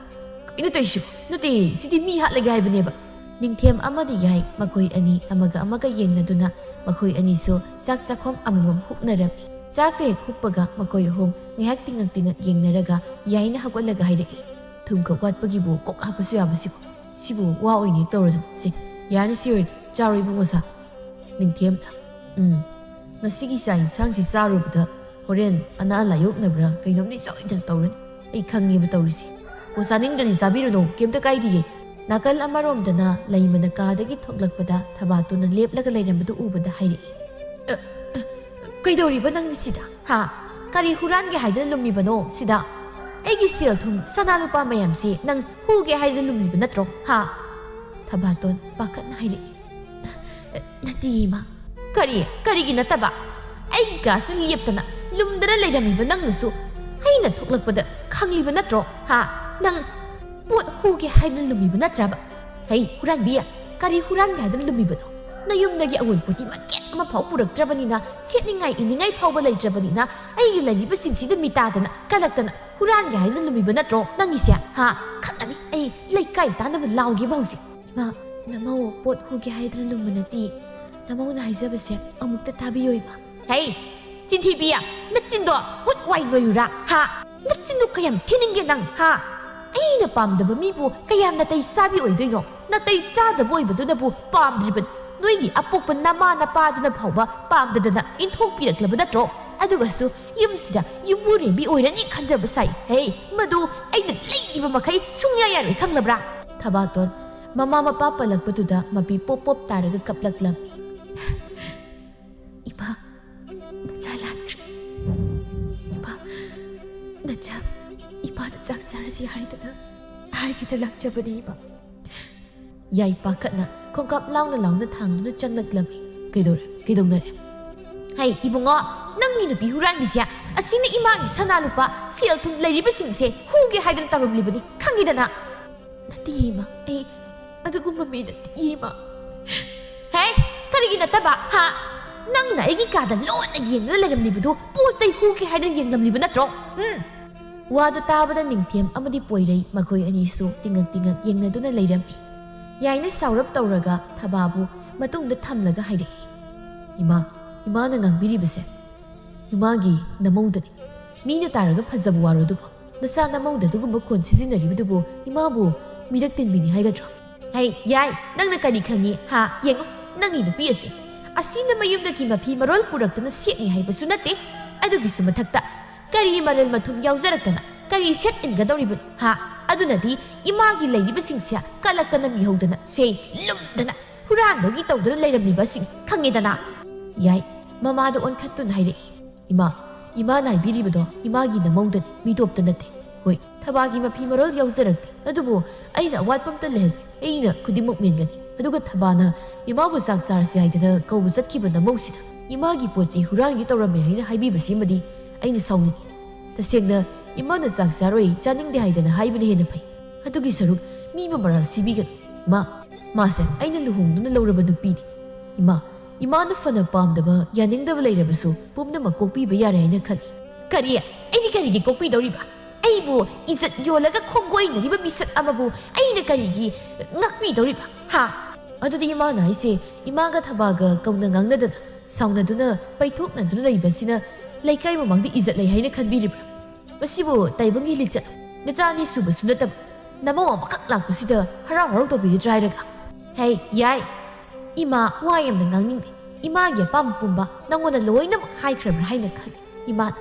ꯀꯩꯅꯣ ꯇꯧꯔꯤꯁꯤꯕꯣ? ꯅꯠꯇꯦ, ꯁꯤꯗꯤ ꯃꯤ ꯍꯥꯠꯂꯒꯦ ꯍꯥꯏꯕꯅꯦꯕ꯫" ꯅꯤꯡꯊꯦꯝ ꯑꯃꯗꯤ ꯌꯥꯏ, ꯃꯈꯣꯏ ꯑꯅꯤ ꯑꯃꯒ ꯑꯃꯒ ꯌꯦꯡꯅꯗꯨꯅ ꯃꯈꯣꯏ ꯑꯅꯤꯁꯨ ꯆꯥꯛ ꯆꯥꯛꯈꯣꯝ ꯑꯃꯃꯝ ꯍꯨꯛꯅꯔꯝꯃꯤ꯫ ꯆꯥꯛꯇ ꯍꯦꯛ ꯍꯨꯞꯄꯒ ꯃꯈꯣꯏ ꯑꯍꯨꯝ ꯉꯥꯏꯍꯥꯛ ꯇꯤꯡꯉꯛ ꯇꯤꯡꯉꯛ ꯌꯦꯡꯅꯔꯒ ꯌꯥꯏꯅ ꯍꯧꯒꯠꯂꯒ ꯍꯥꯏꯔꯛꯏ, "ꯊꯨꯝ ꯈꯛ ꯋꯥꯠꯄꯒꯤꯕꯨ ꯀꯣꯛ ꯍꯥꯞꯄꯁꯨ ꯌꯥꯕꯁꯤꯕꯨ? ꯁꯤꯕꯨ ꯋꯥ ꯑꯣꯏꯅ ꯍꯦꯛ ꯇꯧꯔꯗꯅ꯫ ꯁꯦ, ꯌꯥꯔꯅꯤ, ꯁꯤ ꯑꯣꯏꯔꯗꯤ ꯆꯥꯔꯣ ꯏꯕꯨꯡꯉꯣ ꯁꯥ꯫" ꯅꯤꯡꯊꯦꯝꯅ, "ꯎꯝ, ꯉꯁꯤꯒꯤ ꯆꯥꯛ ꯏꯟꯁꯥꯡꯁꯤ ꯆꯥꯔꯨꯕꯗ ꯍꯣꯔꯦꯟ ꯑꯅꯥ ꯂꯥꯏꯌꯣꯛꯅꯕ꯭ꯔꯥ ꯀꯩꯅꯣꯝꯗꯤ ꯁꯣꯏꯗꯅ ꯇꯧꯔꯅꯤ꯫ ꯑꯩ ꯈꯪꯉꯦꯕ ꯇꯧꯔꯤꯁꯦ꯫ ꯑꯣ, ꯆꯥꯅꯤꯡꯗ꯭ꯔꯗꯤ ꯆꯥꯕꯤꯔꯨꯅꯨ, ꯀꯩꯝꯇ ꯀꯥꯏꯗꯤꯌꯦ꯫" ꯅꯥꯀꯜ ꯑꯃꯔꯣꯝꯗꯅ ꯂꯩꯃꯅ ꯀꯥꯗꯒꯤ ꯊꯣꯛꯂꯛꯄꯗ ꯊꯕꯥꯇꯣꯟꯅ ꯂꯦꯞꯂꯒ ꯂꯩꯔꯝꯕꯗꯨ ꯎꯕꯗ ꯍꯥꯏꯔꯛꯏ, "ꯑ, ꯑ, ꯀꯩꯗꯧꯔꯤꯕ ꯅꯪꯗꯤ ꯁꯤꯗ? ꯍꯥ? ꯀꯔꯤ ꯍꯨꯔꯥꯟꯒꯦ ꯍꯥꯏꯗꯅ ꯂꯨꯝꯃꯤꯕꯅꯣ ꯁꯤꯗ? ꯑꯩꯒꯤ ꯁꯦꯜ ꯊꯨꯝ, ꯁꯅꯥ ꯂꯨꯄꯥ ꯃꯌꯥꯝꯁꯤ ꯅꯪ ꯍꯨꯒꯦ ꯍꯥꯏꯗꯅ ꯂꯨꯝꯃꯤꯕ ꯅꯠꯇ꯭ꯔꯣ? ꯍꯥ?" ꯊꯕꯥꯇꯣꯟ ꯄꯥꯈꯠꯅ ꯍꯥꯏꯔꯛꯏ, "ꯅꯠꯇꯦ ꯏꯃꯥ꯫" "ꯀꯔꯤ? ꯀꯔꯤꯒꯤ ꯅꯠꯇꯕ? ꯑꯩꯒꯤ ꯀꯥꯁꯤꯗ ꯂꯦꯞꯇꯅ ꯂꯨꯝꯗꯅ ꯂꯩꯔꯝꯃꯤꯕ ꯅꯪꯅꯁꯨ ꯑꯩꯅ ꯊꯣꯛꯂꯛꯄꯗ ꯈꯪꯂꯤꯕ ꯅꯠꯇ꯭ꯔꯣ? ꯍꯥ? ꯅꯪ ꯄꯣꯠ ꯍꯨꯒꯦ ꯍꯥꯏꯗꯅ ꯂꯨꯝꯃꯤꯕ ꯅꯠꯇ꯭ꯔꯕ? ꯍꯩ, ꯍꯨꯔꯥꯟꯕꯤ, ꯀꯔꯤ ꯍꯨꯔꯥꯟꯒꯦ ꯍꯥꯏꯗꯅ ꯂꯨꯝꯃꯤꯕꯅꯣ? ꯅꯌꯨꯝꯗꯒꯤ ꯑꯋꯨꯟꯄꯣꯠꯇꯤ ꯃꯆꯦꯠ ꯑꯃ ꯐꯥꯎ ꯄꯨꯔꯛꯇ꯭ꯔꯕꯅꯤꯅ, ꯁꯦꯠꯅꯤꯡꯉꯥꯏ ꯏꯅꯤꯡꯉꯥꯏ ꯐꯥꯎꯕ ꯂꯩꯇ꯭ꯔꯕꯅꯤꯅ, ꯑꯩꯒꯤ ꯂꯩꯔꯤꯕꯁꯤꯡꯁꯤꯗ ꯃꯤꯇꯥꯗꯅ, ꯀꯜꯂꯛꯇꯅ ꯍꯨꯔꯥꯟꯒꯦ ꯍꯥꯏꯗꯅ ꯂꯨꯝꯃꯤꯕ ꯅꯠꯇ꯭ꯔꯣ ꯅꯪꯒꯤꯁꯦ? ꯍꯥ? ꯈꯪꯒꯅꯤ, ꯑꯩ ꯂꯩꯀꯥꯏ ꯇꯥꯅꯕ ꯂꯥꯎꯒꯦꯕ ꯍꯧꯖꯤꯛ꯫" "ꯏꯃꯥ, ꯅꯃꯧ ꯄꯣꯠ ꯍꯨꯒꯦ ꯍꯥꯏꯗꯅ ꯂꯨꯝꯕ ꯅꯠꯇꯦ꯫ ꯅꯃꯧꯅ ꯍꯥꯏꯖꯕꯁꯦ ꯑꯃꯨꯛꯇ ꯇꯥꯕꯤꯌꯣ ꯏꯃꯥ꯫" "ꯍꯩ, ꯆꯤꯟꯊꯤꯕꯤ, ꯅꯆꯤꯟꯗꯣ ꯎꯠ ꯋꯥꯏ ꯂꯣꯏꯔꯨꯔꯥ? ꯍꯥ? ꯅꯆꯤꯟꯗꯣ ꯀꯌꯥꯝ ꯊꯤꯅꯤꯡꯒꯦ ꯅꯪ? ꯍꯥ? ꯑꯩꯅ ꯄꯥꯝꯗꯕ ꯃꯤꯕꯨ ꯀꯌꯥꯝ ꯅꯥꯇꯩ ꯆꯥꯕꯤ ꯑꯣꯏꯗꯣꯏꯅꯣ? ꯅꯥꯇꯩ ꯆꯥꯗꯕ ꯑꯣꯏꯕꯗꯨꯅꯕꯨ ꯄꯥꯝꯗ꯭ꯔꯤꯕꯅꯤ꯫ ꯅꯣꯏꯒꯤ ꯑꯄꯣꯛꯄ ꯅꯃꯥ ꯅꯄꯥꯗꯨꯅ ꯐꯥꯎꯕ ꯄꯥꯝꯗꯗꯅ ꯏꯟꯊꯣꯛꯄꯤꯔꯛꯂꯕ ꯅꯠꯇ꯭ꯔꯣ? ꯑꯗꯨꯒꯁꯨ ꯌꯨꯝꯁꯤꯗ ꯌꯨꯝꯕꯨꯔꯦꯝꯕꯤ ꯑꯣꯏꯔꯅꯤ ꯈꯟꯖꯕ ꯁꯥꯏ꯫ ꯍꯦ, ꯃꯗꯨ ꯑꯩꯅ ꯂꯩꯔꯤꯕ ꯃꯈꯩ ꯁꯨꯡꯌꯥ ꯌꯥꯔꯣꯏ, ꯈꯪꯂꯕ꯭ꯔꯥ?" ꯊꯕꯥꯇꯣꯟ ꯃꯃꯥ ꯃꯄꯥ ꯄꯜꯂꯛꯄꯗꯨꯗ ꯃꯄꯤ ꯄꯣꯞ ꯄꯣꯞ ꯇꯥꯔꯒ ꯀꯞꯂꯛꯂꯝꯃꯤ꯫ "ꯏꯃꯥ, ꯅꯆꯥ ꯂꯥꯟꯈ꯭ꯔꯦ꯫ ꯏꯃꯥ, ꯅꯆꯥ, ꯏꯄꯥꯅ ꯆꯥꯛ ꯆꯥꯔꯁꯤ ꯍꯥꯏꯗꯅ ꯍꯥꯏꯒꯦꯗ ꯂꯥꯛꯆꯕꯅꯤ ꯏꯃꯥ꯫" ꯌꯥꯏ ꯄꯥꯈꯠꯅ ꯈꯣꯡꯀꯥꯞ ꯂꯥꯎꯅ ꯂꯥꯎꯅ ꯊꯥꯡꯗꯨꯅ ꯆꯪꯂꯛꯂꯝꯃꯤ꯫ "ꯀꯩꯗꯧꯔꯦ? ꯀꯩꯗꯧꯅꯔꯦ?" "ꯍꯩ, ꯏꯕꯨꯡꯉꯣ, ꯅꯪꯒꯤ ꯅꯨꯄꯤ ꯍꯨꯔꯥꯟꯕꯤꯁꯦ ꯑꯁꯤꯅ ꯏꯃꯥꯒꯤ ꯁꯅꯥ ꯂꯨꯄꯥ, ꯁꯦꯜ ꯊꯨꯝ ꯂꯩꯔꯤꯕꯁꯤꯡꯁꯦ ꯍꯨꯒꯦ ꯍꯥꯏꯗꯅ ꯇꯧꯔꯝꯂꯤꯕꯅꯤ, ꯈꯪꯉꯤꯗꯅ?" "ꯅꯠꯇꯤꯌꯦ ꯏꯃꯥ, ꯑꯩ ꯑꯗꯨꯒꯨꯝꯕ ꯃꯤ ꯅꯠꯇꯤꯌꯦ ꯏꯃꯥ꯫" "ꯍꯦ, ꯀꯔꯤꯒꯤ ꯅꯠꯇꯕ? ꯍꯥ? ꯅꯪꯅ ꯑꯩꯒꯤ ꯀꯥꯗ ꯂꯣꯟꯅ ꯌꯦꯡꯗꯨꯅ ꯂꯩꯔꯝꯂꯤꯕꯗꯨ ꯄꯣꯠ ꯆꯩ ꯍꯨꯒꯦ ꯍꯥꯏꯗꯅ ꯌꯦꯡꯂꯝꯂꯤꯕ ꯅꯠꯇ꯭ꯔꯣ? ꯎꯝ?" ꯋꯥꯗꯨ ꯇꯥꯕꯗ ꯅꯤꯡꯊꯦꯝ ꯑꯃꯗꯤ ꯄꯣꯏꯔꯩ ꯃꯈꯣꯏ ꯑꯅꯤꯁꯨ ꯇꯤꯡꯉꯛ ꯇꯤꯡꯉꯛ ꯌꯦꯡꯅꯗꯨꯅ ꯂꯩꯔꯝꯃꯤ꯫ ꯌꯥꯏꯅ ꯁꯥꯎꯔꯞ ꯇꯧꯔꯒ ꯊꯕꯥꯕꯨ ꯃꯇꯨꯡꯗ ꯊꯝꯂꯒ ꯍꯥꯏꯔꯛꯏ, "ꯏꯃꯥ, ꯏꯃꯥꯅ ꯉꯥꯡꯕꯤꯔꯤꯕꯁꯦ ꯏꯃꯥꯒꯤ ꯅꯃꯧꯗꯅꯤ꯫ ꯃꯤꯅ ꯇꯥꯔꯒ ꯐꯖꯕ ꯋꯥꯔꯣ ꯑꯗꯨꯕꯨ? ꯅꯆꯥ ꯅꯃꯧꯗ ꯑꯗꯨꯒꯨꯝꯕ ꯈꯣꯟ ꯁꯤꯖꯤꯟꯅꯔꯤꯕꯗꯨꯕꯨ ꯏꯃꯥꯕꯨ ꯃꯤꯔꯛ ꯇꯤꯟꯕꯤꯅꯤ ꯍꯥꯏꯒꯗ꯭ꯔꯣ? ꯍꯩ, ꯌꯥꯏ, ꯅꯪꯅ ꯀꯔꯤ ꯈꯪꯉꯤ? ꯍꯥ, ꯌꯦꯡꯉꯨ, ꯅꯪꯒꯤ ꯅꯨꯄꯤ ꯑꯁꯤ꯫ ꯑꯁꯤꯅ ꯃꯌꯨꯝꯗꯒꯤ ꯃꯐꯤ ꯃꯔꯣꯜ ꯄꯨꯔꯛꯇꯅ ꯁꯦꯠꯅꯤ ꯍꯥꯏꯕꯁꯨ ꯅꯠꯇꯦ꯫ ꯑꯗꯨꯒꯤꯁꯨ ꯃꯊꯛꯇ ꯀꯔꯤ ꯃꯔꯜ ꯃꯊꯨꯝ ꯌꯥꯎꯖꯔꯛꯇꯅ ꯀꯔꯤ ꯁꯦꯠ ꯏꯟꯒꯗꯧꯔꯤꯕꯅꯣ? ꯍꯥ? ꯑꯗꯨꯅꯗꯤ ꯏꯃꯥꯒꯤ ꯂꯩꯔꯤꯕꯁꯤꯡꯁꯦ ꯀꯂꯛꯇꯅ ꯃꯤꯍꯧꯗꯅ ꯁꯦ ꯂꯨꯝꯗꯅ ꯍꯨꯔꯥꯟꯕꯒꯤ ꯇꯧꯗꯨꯅ ꯂꯩꯔꯝꯂꯤꯕꯁꯤꯡ ꯈꯪꯉꯦꯗꯅ? ꯌꯥꯏ, ꯃꯃꯥꯗ ꯑꯣꯟꯈꯠꯇꯨꯅ ꯍꯥꯏꯔꯛꯏ꯫ ꯏꯃꯥ, ꯏꯃꯥꯅ ꯍꯥꯏꯕꯤꯔꯤꯕꯗꯣ ꯏꯃꯥꯒꯤ ꯅꯃꯧꯗꯅꯤ, ꯃꯤꯇꯣꯞꯇ ꯅꯠꯇꯦ꯫ ꯍꯣꯏ, ꯊꯕꯥꯒꯤ ꯃꯐꯤ ꯃꯔꯣꯜ ꯌꯥꯎꯖꯔꯛꯇꯦ, ꯑꯗꯨꯕꯨ ꯑꯩꯅ ꯑꯋꯥꯠꯄ ꯑꯝꯇ ꯂꯩꯍꯜꯂꯦ꯫ ꯑꯩꯅ ꯈꯨꯗꯤꯡꯃꯛ ꯃꯦꯟꯒꯅꯤ꯫ ꯑꯗꯨꯒ ꯊꯕꯥꯅ ꯏꯃꯥꯕꯨ ꯆꯥꯛ ꯆꯥꯔꯁꯤ ꯍꯥꯏꯗꯅ ꯀꯧꯕ ꯆꯠꯈꯤꯕ ꯅꯃꯧꯁꯤꯗ ꯏꯃꯥꯒꯤ ꯄꯣꯠ ꯆꯩ ꯍꯨꯔꯥꯟꯒꯦ ꯇꯧꯔꯝꯃꯦ ꯍꯥꯏꯅ ꯍꯥꯏꯕꯤꯕꯁꯤꯃꯗꯤ ꯑꯩꯅ ꯁꯥꯎꯅꯤꯡꯉꯤ꯫ ꯇꯁꯦꯡꯅ ꯏꯃꯥꯅ ꯆꯥꯛ ꯆꯥꯔꯣꯏ, ꯆꯥꯅꯤꯡꯗꯦ ꯍꯥꯏꯗꯅ ꯍꯥꯏꯕꯅ ꯍꯦꯟꯅ ꯐꯩ꯫ ꯑꯗꯨꯒꯤ ꯁꯔꯨꯛ ꯃꯤꯕꯨ ꯃꯔꯥꯜ ꯁꯤꯕꯤꯒꯅꯨ꯫ ꯏꯃꯥ, ꯃꯥꯁꯦ ꯑꯩꯅ ꯂꯨꯍꯣꯡꯗꯨꯅ ꯂꯧꯔꯕ ꯅꯨꯄꯤꯅꯤ꯫ ꯏꯃꯥ, ꯏꯃꯥꯅ ꯐꯅ ꯄꯥꯝꯗꯕ, ꯌꯥꯅꯤꯡꯗꯕ ꯂꯩꯔꯕꯁꯨ ꯄꯨꯝꯅꯃꯛ ꯀꯣꯛꯄꯤꯕ ꯌꯥꯔꯦ ꯍꯥꯏꯅ ꯈꯜꯂꯤ꯫ ꯀꯔꯤ? ꯑꯩꯅ ꯀꯔꯤꯒꯤ ꯀꯣꯛꯄꯤꯗꯧꯔꯤꯕ? ꯑꯩꯕꯨ ꯏꯖꯠ ꯌꯣꯜꯂꯒ ꯈꯣꯡꯒꯣꯏꯅꯔꯤꯕ ꯃꯤꯁꯛ ꯑꯃꯕꯨ ꯑꯩꯅ ꯀꯔꯤꯒꯤ ꯉꯥꯛꯄꯤꯗꯧꯔꯤꯕ? ꯍꯥ? ꯑꯗꯨꯗꯤ ꯏꯃꯥꯅ ꯍꯥꯏꯁꯦ ꯏꯃꯥꯒ ꯊꯕꯥꯒ ꯀꯧꯅ ꯉꯥꯡꯅꯗꯅ, ꯁꯥꯎꯅꯗꯨꯅ, ꯄꯩꯊꯣꯛꯅꯗꯨꯅ ꯂꯩꯕꯁꯤꯅ ꯂꯩꯀꯥꯏ ꯃꯃꯥꯡꯗ ꯏꯖꯠ ꯂꯩ ꯍꯥꯏꯅ ꯈꯟꯕꯤꯔꯤꯕ꯭ꯔꯥ? ꯃꯁꯤꯕꯨ ꯇꯥꯏꯕꯪꯒꯤ ꯂꯤꯆꯠ, ꯃꯆꯥ ꯑꯅꯤ ꯁꯨꯕꯁꯨ ꯅꯠꯇꯕ ꯅꯃꯧ ꯑꯃꯈꯛ ꯂꯥꯛꯄꯁꯤꯗ ꯍꯔꯥꯎ ꯍꯔꯥꯎ ꯇꯧꯕꯤꯒꯗ꯭ꯔꯥ ꯍꯥꯏꯔꯒ? ꯍꯩ, ꯌꯥꯏ꯫ ꯏꯃꯥ ꯋꯥ ꯌꯥꯝꯅ ꯉꯥꯡꯅꯤꯡꯗꯦ꯫ ꯏꯃꯥꯒꯤ ꯑꯄꯥꯝꯕ ꯄꯨꯝꯕ ꯅꯪꯉꯣꯟꯗ ꯂꯣꯏꯅꯃꯛ ꯍꯥꯏꯈ꯭ꯔꯕ꯭ꯔꯥ ꯍꯥꯏꯅ ꯈꯜꯂꯤ꯫ ꯏꯃꯥꯅ,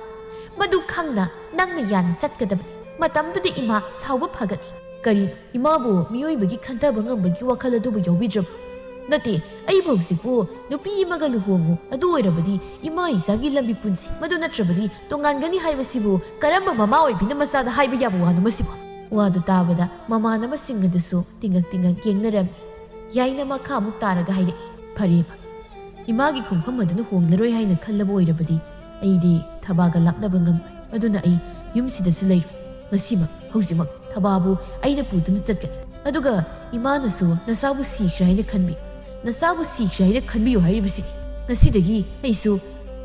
ꯃꯗꯨ ꯈꯪꯅ ꯅꯪꯅ ꯌꯥꯅ ꯆꯠꯀꯗꯕꯅꯤ꯫ ꯃꯇꯝꯗꯨꯗ ꯏꯃꯥ ꯁꯥꯎꯕ ꯐꯒꯅꯤ꯫ ꯀꯔꯤꯅꯣ? ꯏꯃꯥꯕꯨ ꯃꯤꯑꯣꯏꯕꯒꯤ ꯈꯟꯊꯕ ꯉꯝꯕꯒꯤ ꯋꯥꯈꯜ ꯑꯗꯨꯕꯨ ꯌꯥꯎꯕꯤꯗ꯭ꯔꯕ? ꯅꯠꯇꯦ, ꯑꯩꯕꯨ ꯍꯧꯖꯤꯛꯄꯨ ꯅꯨꯄꯤ ꯑꯃꯒ ꯂꯨꯍꯣꯡꯉꯨ, ꯑꯗꯨ ꯑꯣꯏꯔꯕꯗꯤ ꯏꯃꯥ ꯏꯆꯥꯒꯤ ꯂꯝꯕꯤ ꯄꯨꯟꯁꯤ, ꯃꯗꯨ ꯅꯠꯇ꯭ꯔꯕꯗꯤ ꯇꯣꯉꯥꯟꯒꯅꯤ ꯍꯥꯏꯕꯁꯤꯕꯨ ꯀꯔꯝꯕ ꯃꯃꯥ ꯑꯣꯏꯕꯤꯅ ꯃꯆꯥꯗ ꯍꯥꯏꯕ ꯌꯥꯕ ꯋꯥꯅꯣ ꯃꯁꯤꯕꯨ? ꯋꯥꯗꯨ ꯇꯥꯕꯗ ꯃꯃꯥꯟꯅꯕꯁꯤꯡ ꯑꯗꯨꯁꯨ ꯇꯤꯡꯉꯛ ꯇꯤꯡꯉꯛ ꯌꯦꯡꯅꯔꯝꯃꯤ꯫ ꯌꯥꯏꯅ ꯃꯈꯥ ꯑꯃꯨꯛ ꯇꯥꯔꯒ ꯍꯥꯏꯔꯛꯏ, ꯐꯔꯦꯕ, ꯏꯃꯥꯒꯤ ꯈꯣꯡꯐꯝ ꯑꯗꯨꯅ ꯍꯣꯡꯂꯔꯣꯏ ꯍꯥꯏꯅ ꯈꯜꯂꯕ ꯑꯣꯏꯔꯕꯗꯤ ꯑꯩꯗꯤ ꯊꯕꯥꯒ ꯂꯥꯞꯅꯕ ꯉꯝꯂꯣꯏ꯫ ꯑꯗꯨꯅ ꯑꯩ ꯌꯨꯝꯁꯤꯗꯁꯨ ꯂꯩꯔꯣꯏ꯫ ꯉꯁꯤꯃꯛ, ꯍꯧꯖꯤꯛꯃꯛ ꯊꯕꯥꯕꯨ ꯑꯩꯅ ꯄꯨꯗꯨꯅ ꯆꯠꯀꯅꯤ꯫ ꯑꯗꯨꯒ ꯏꯃꯥꯅꯁꯨ ꯅꯆꯥꯕꯨ ꯁꯤꯈ꯭ꯔꯦ ꯍꯥꯏꯅ ꯈꯟꯕꯤ, ꯅꯆꯥꯕꯨ ꯁꯤꯈ꯭ꯔꯦ ꯍꯥꯏꯅ ꯈꯟꯕꯤꯌꯨ ꯍꯥꯏꯔꯤꯕꯁꯤꯅꯤ꯫ ꯉꯁꯤꯗꯒꯤ ꯑꯩꯁꯨ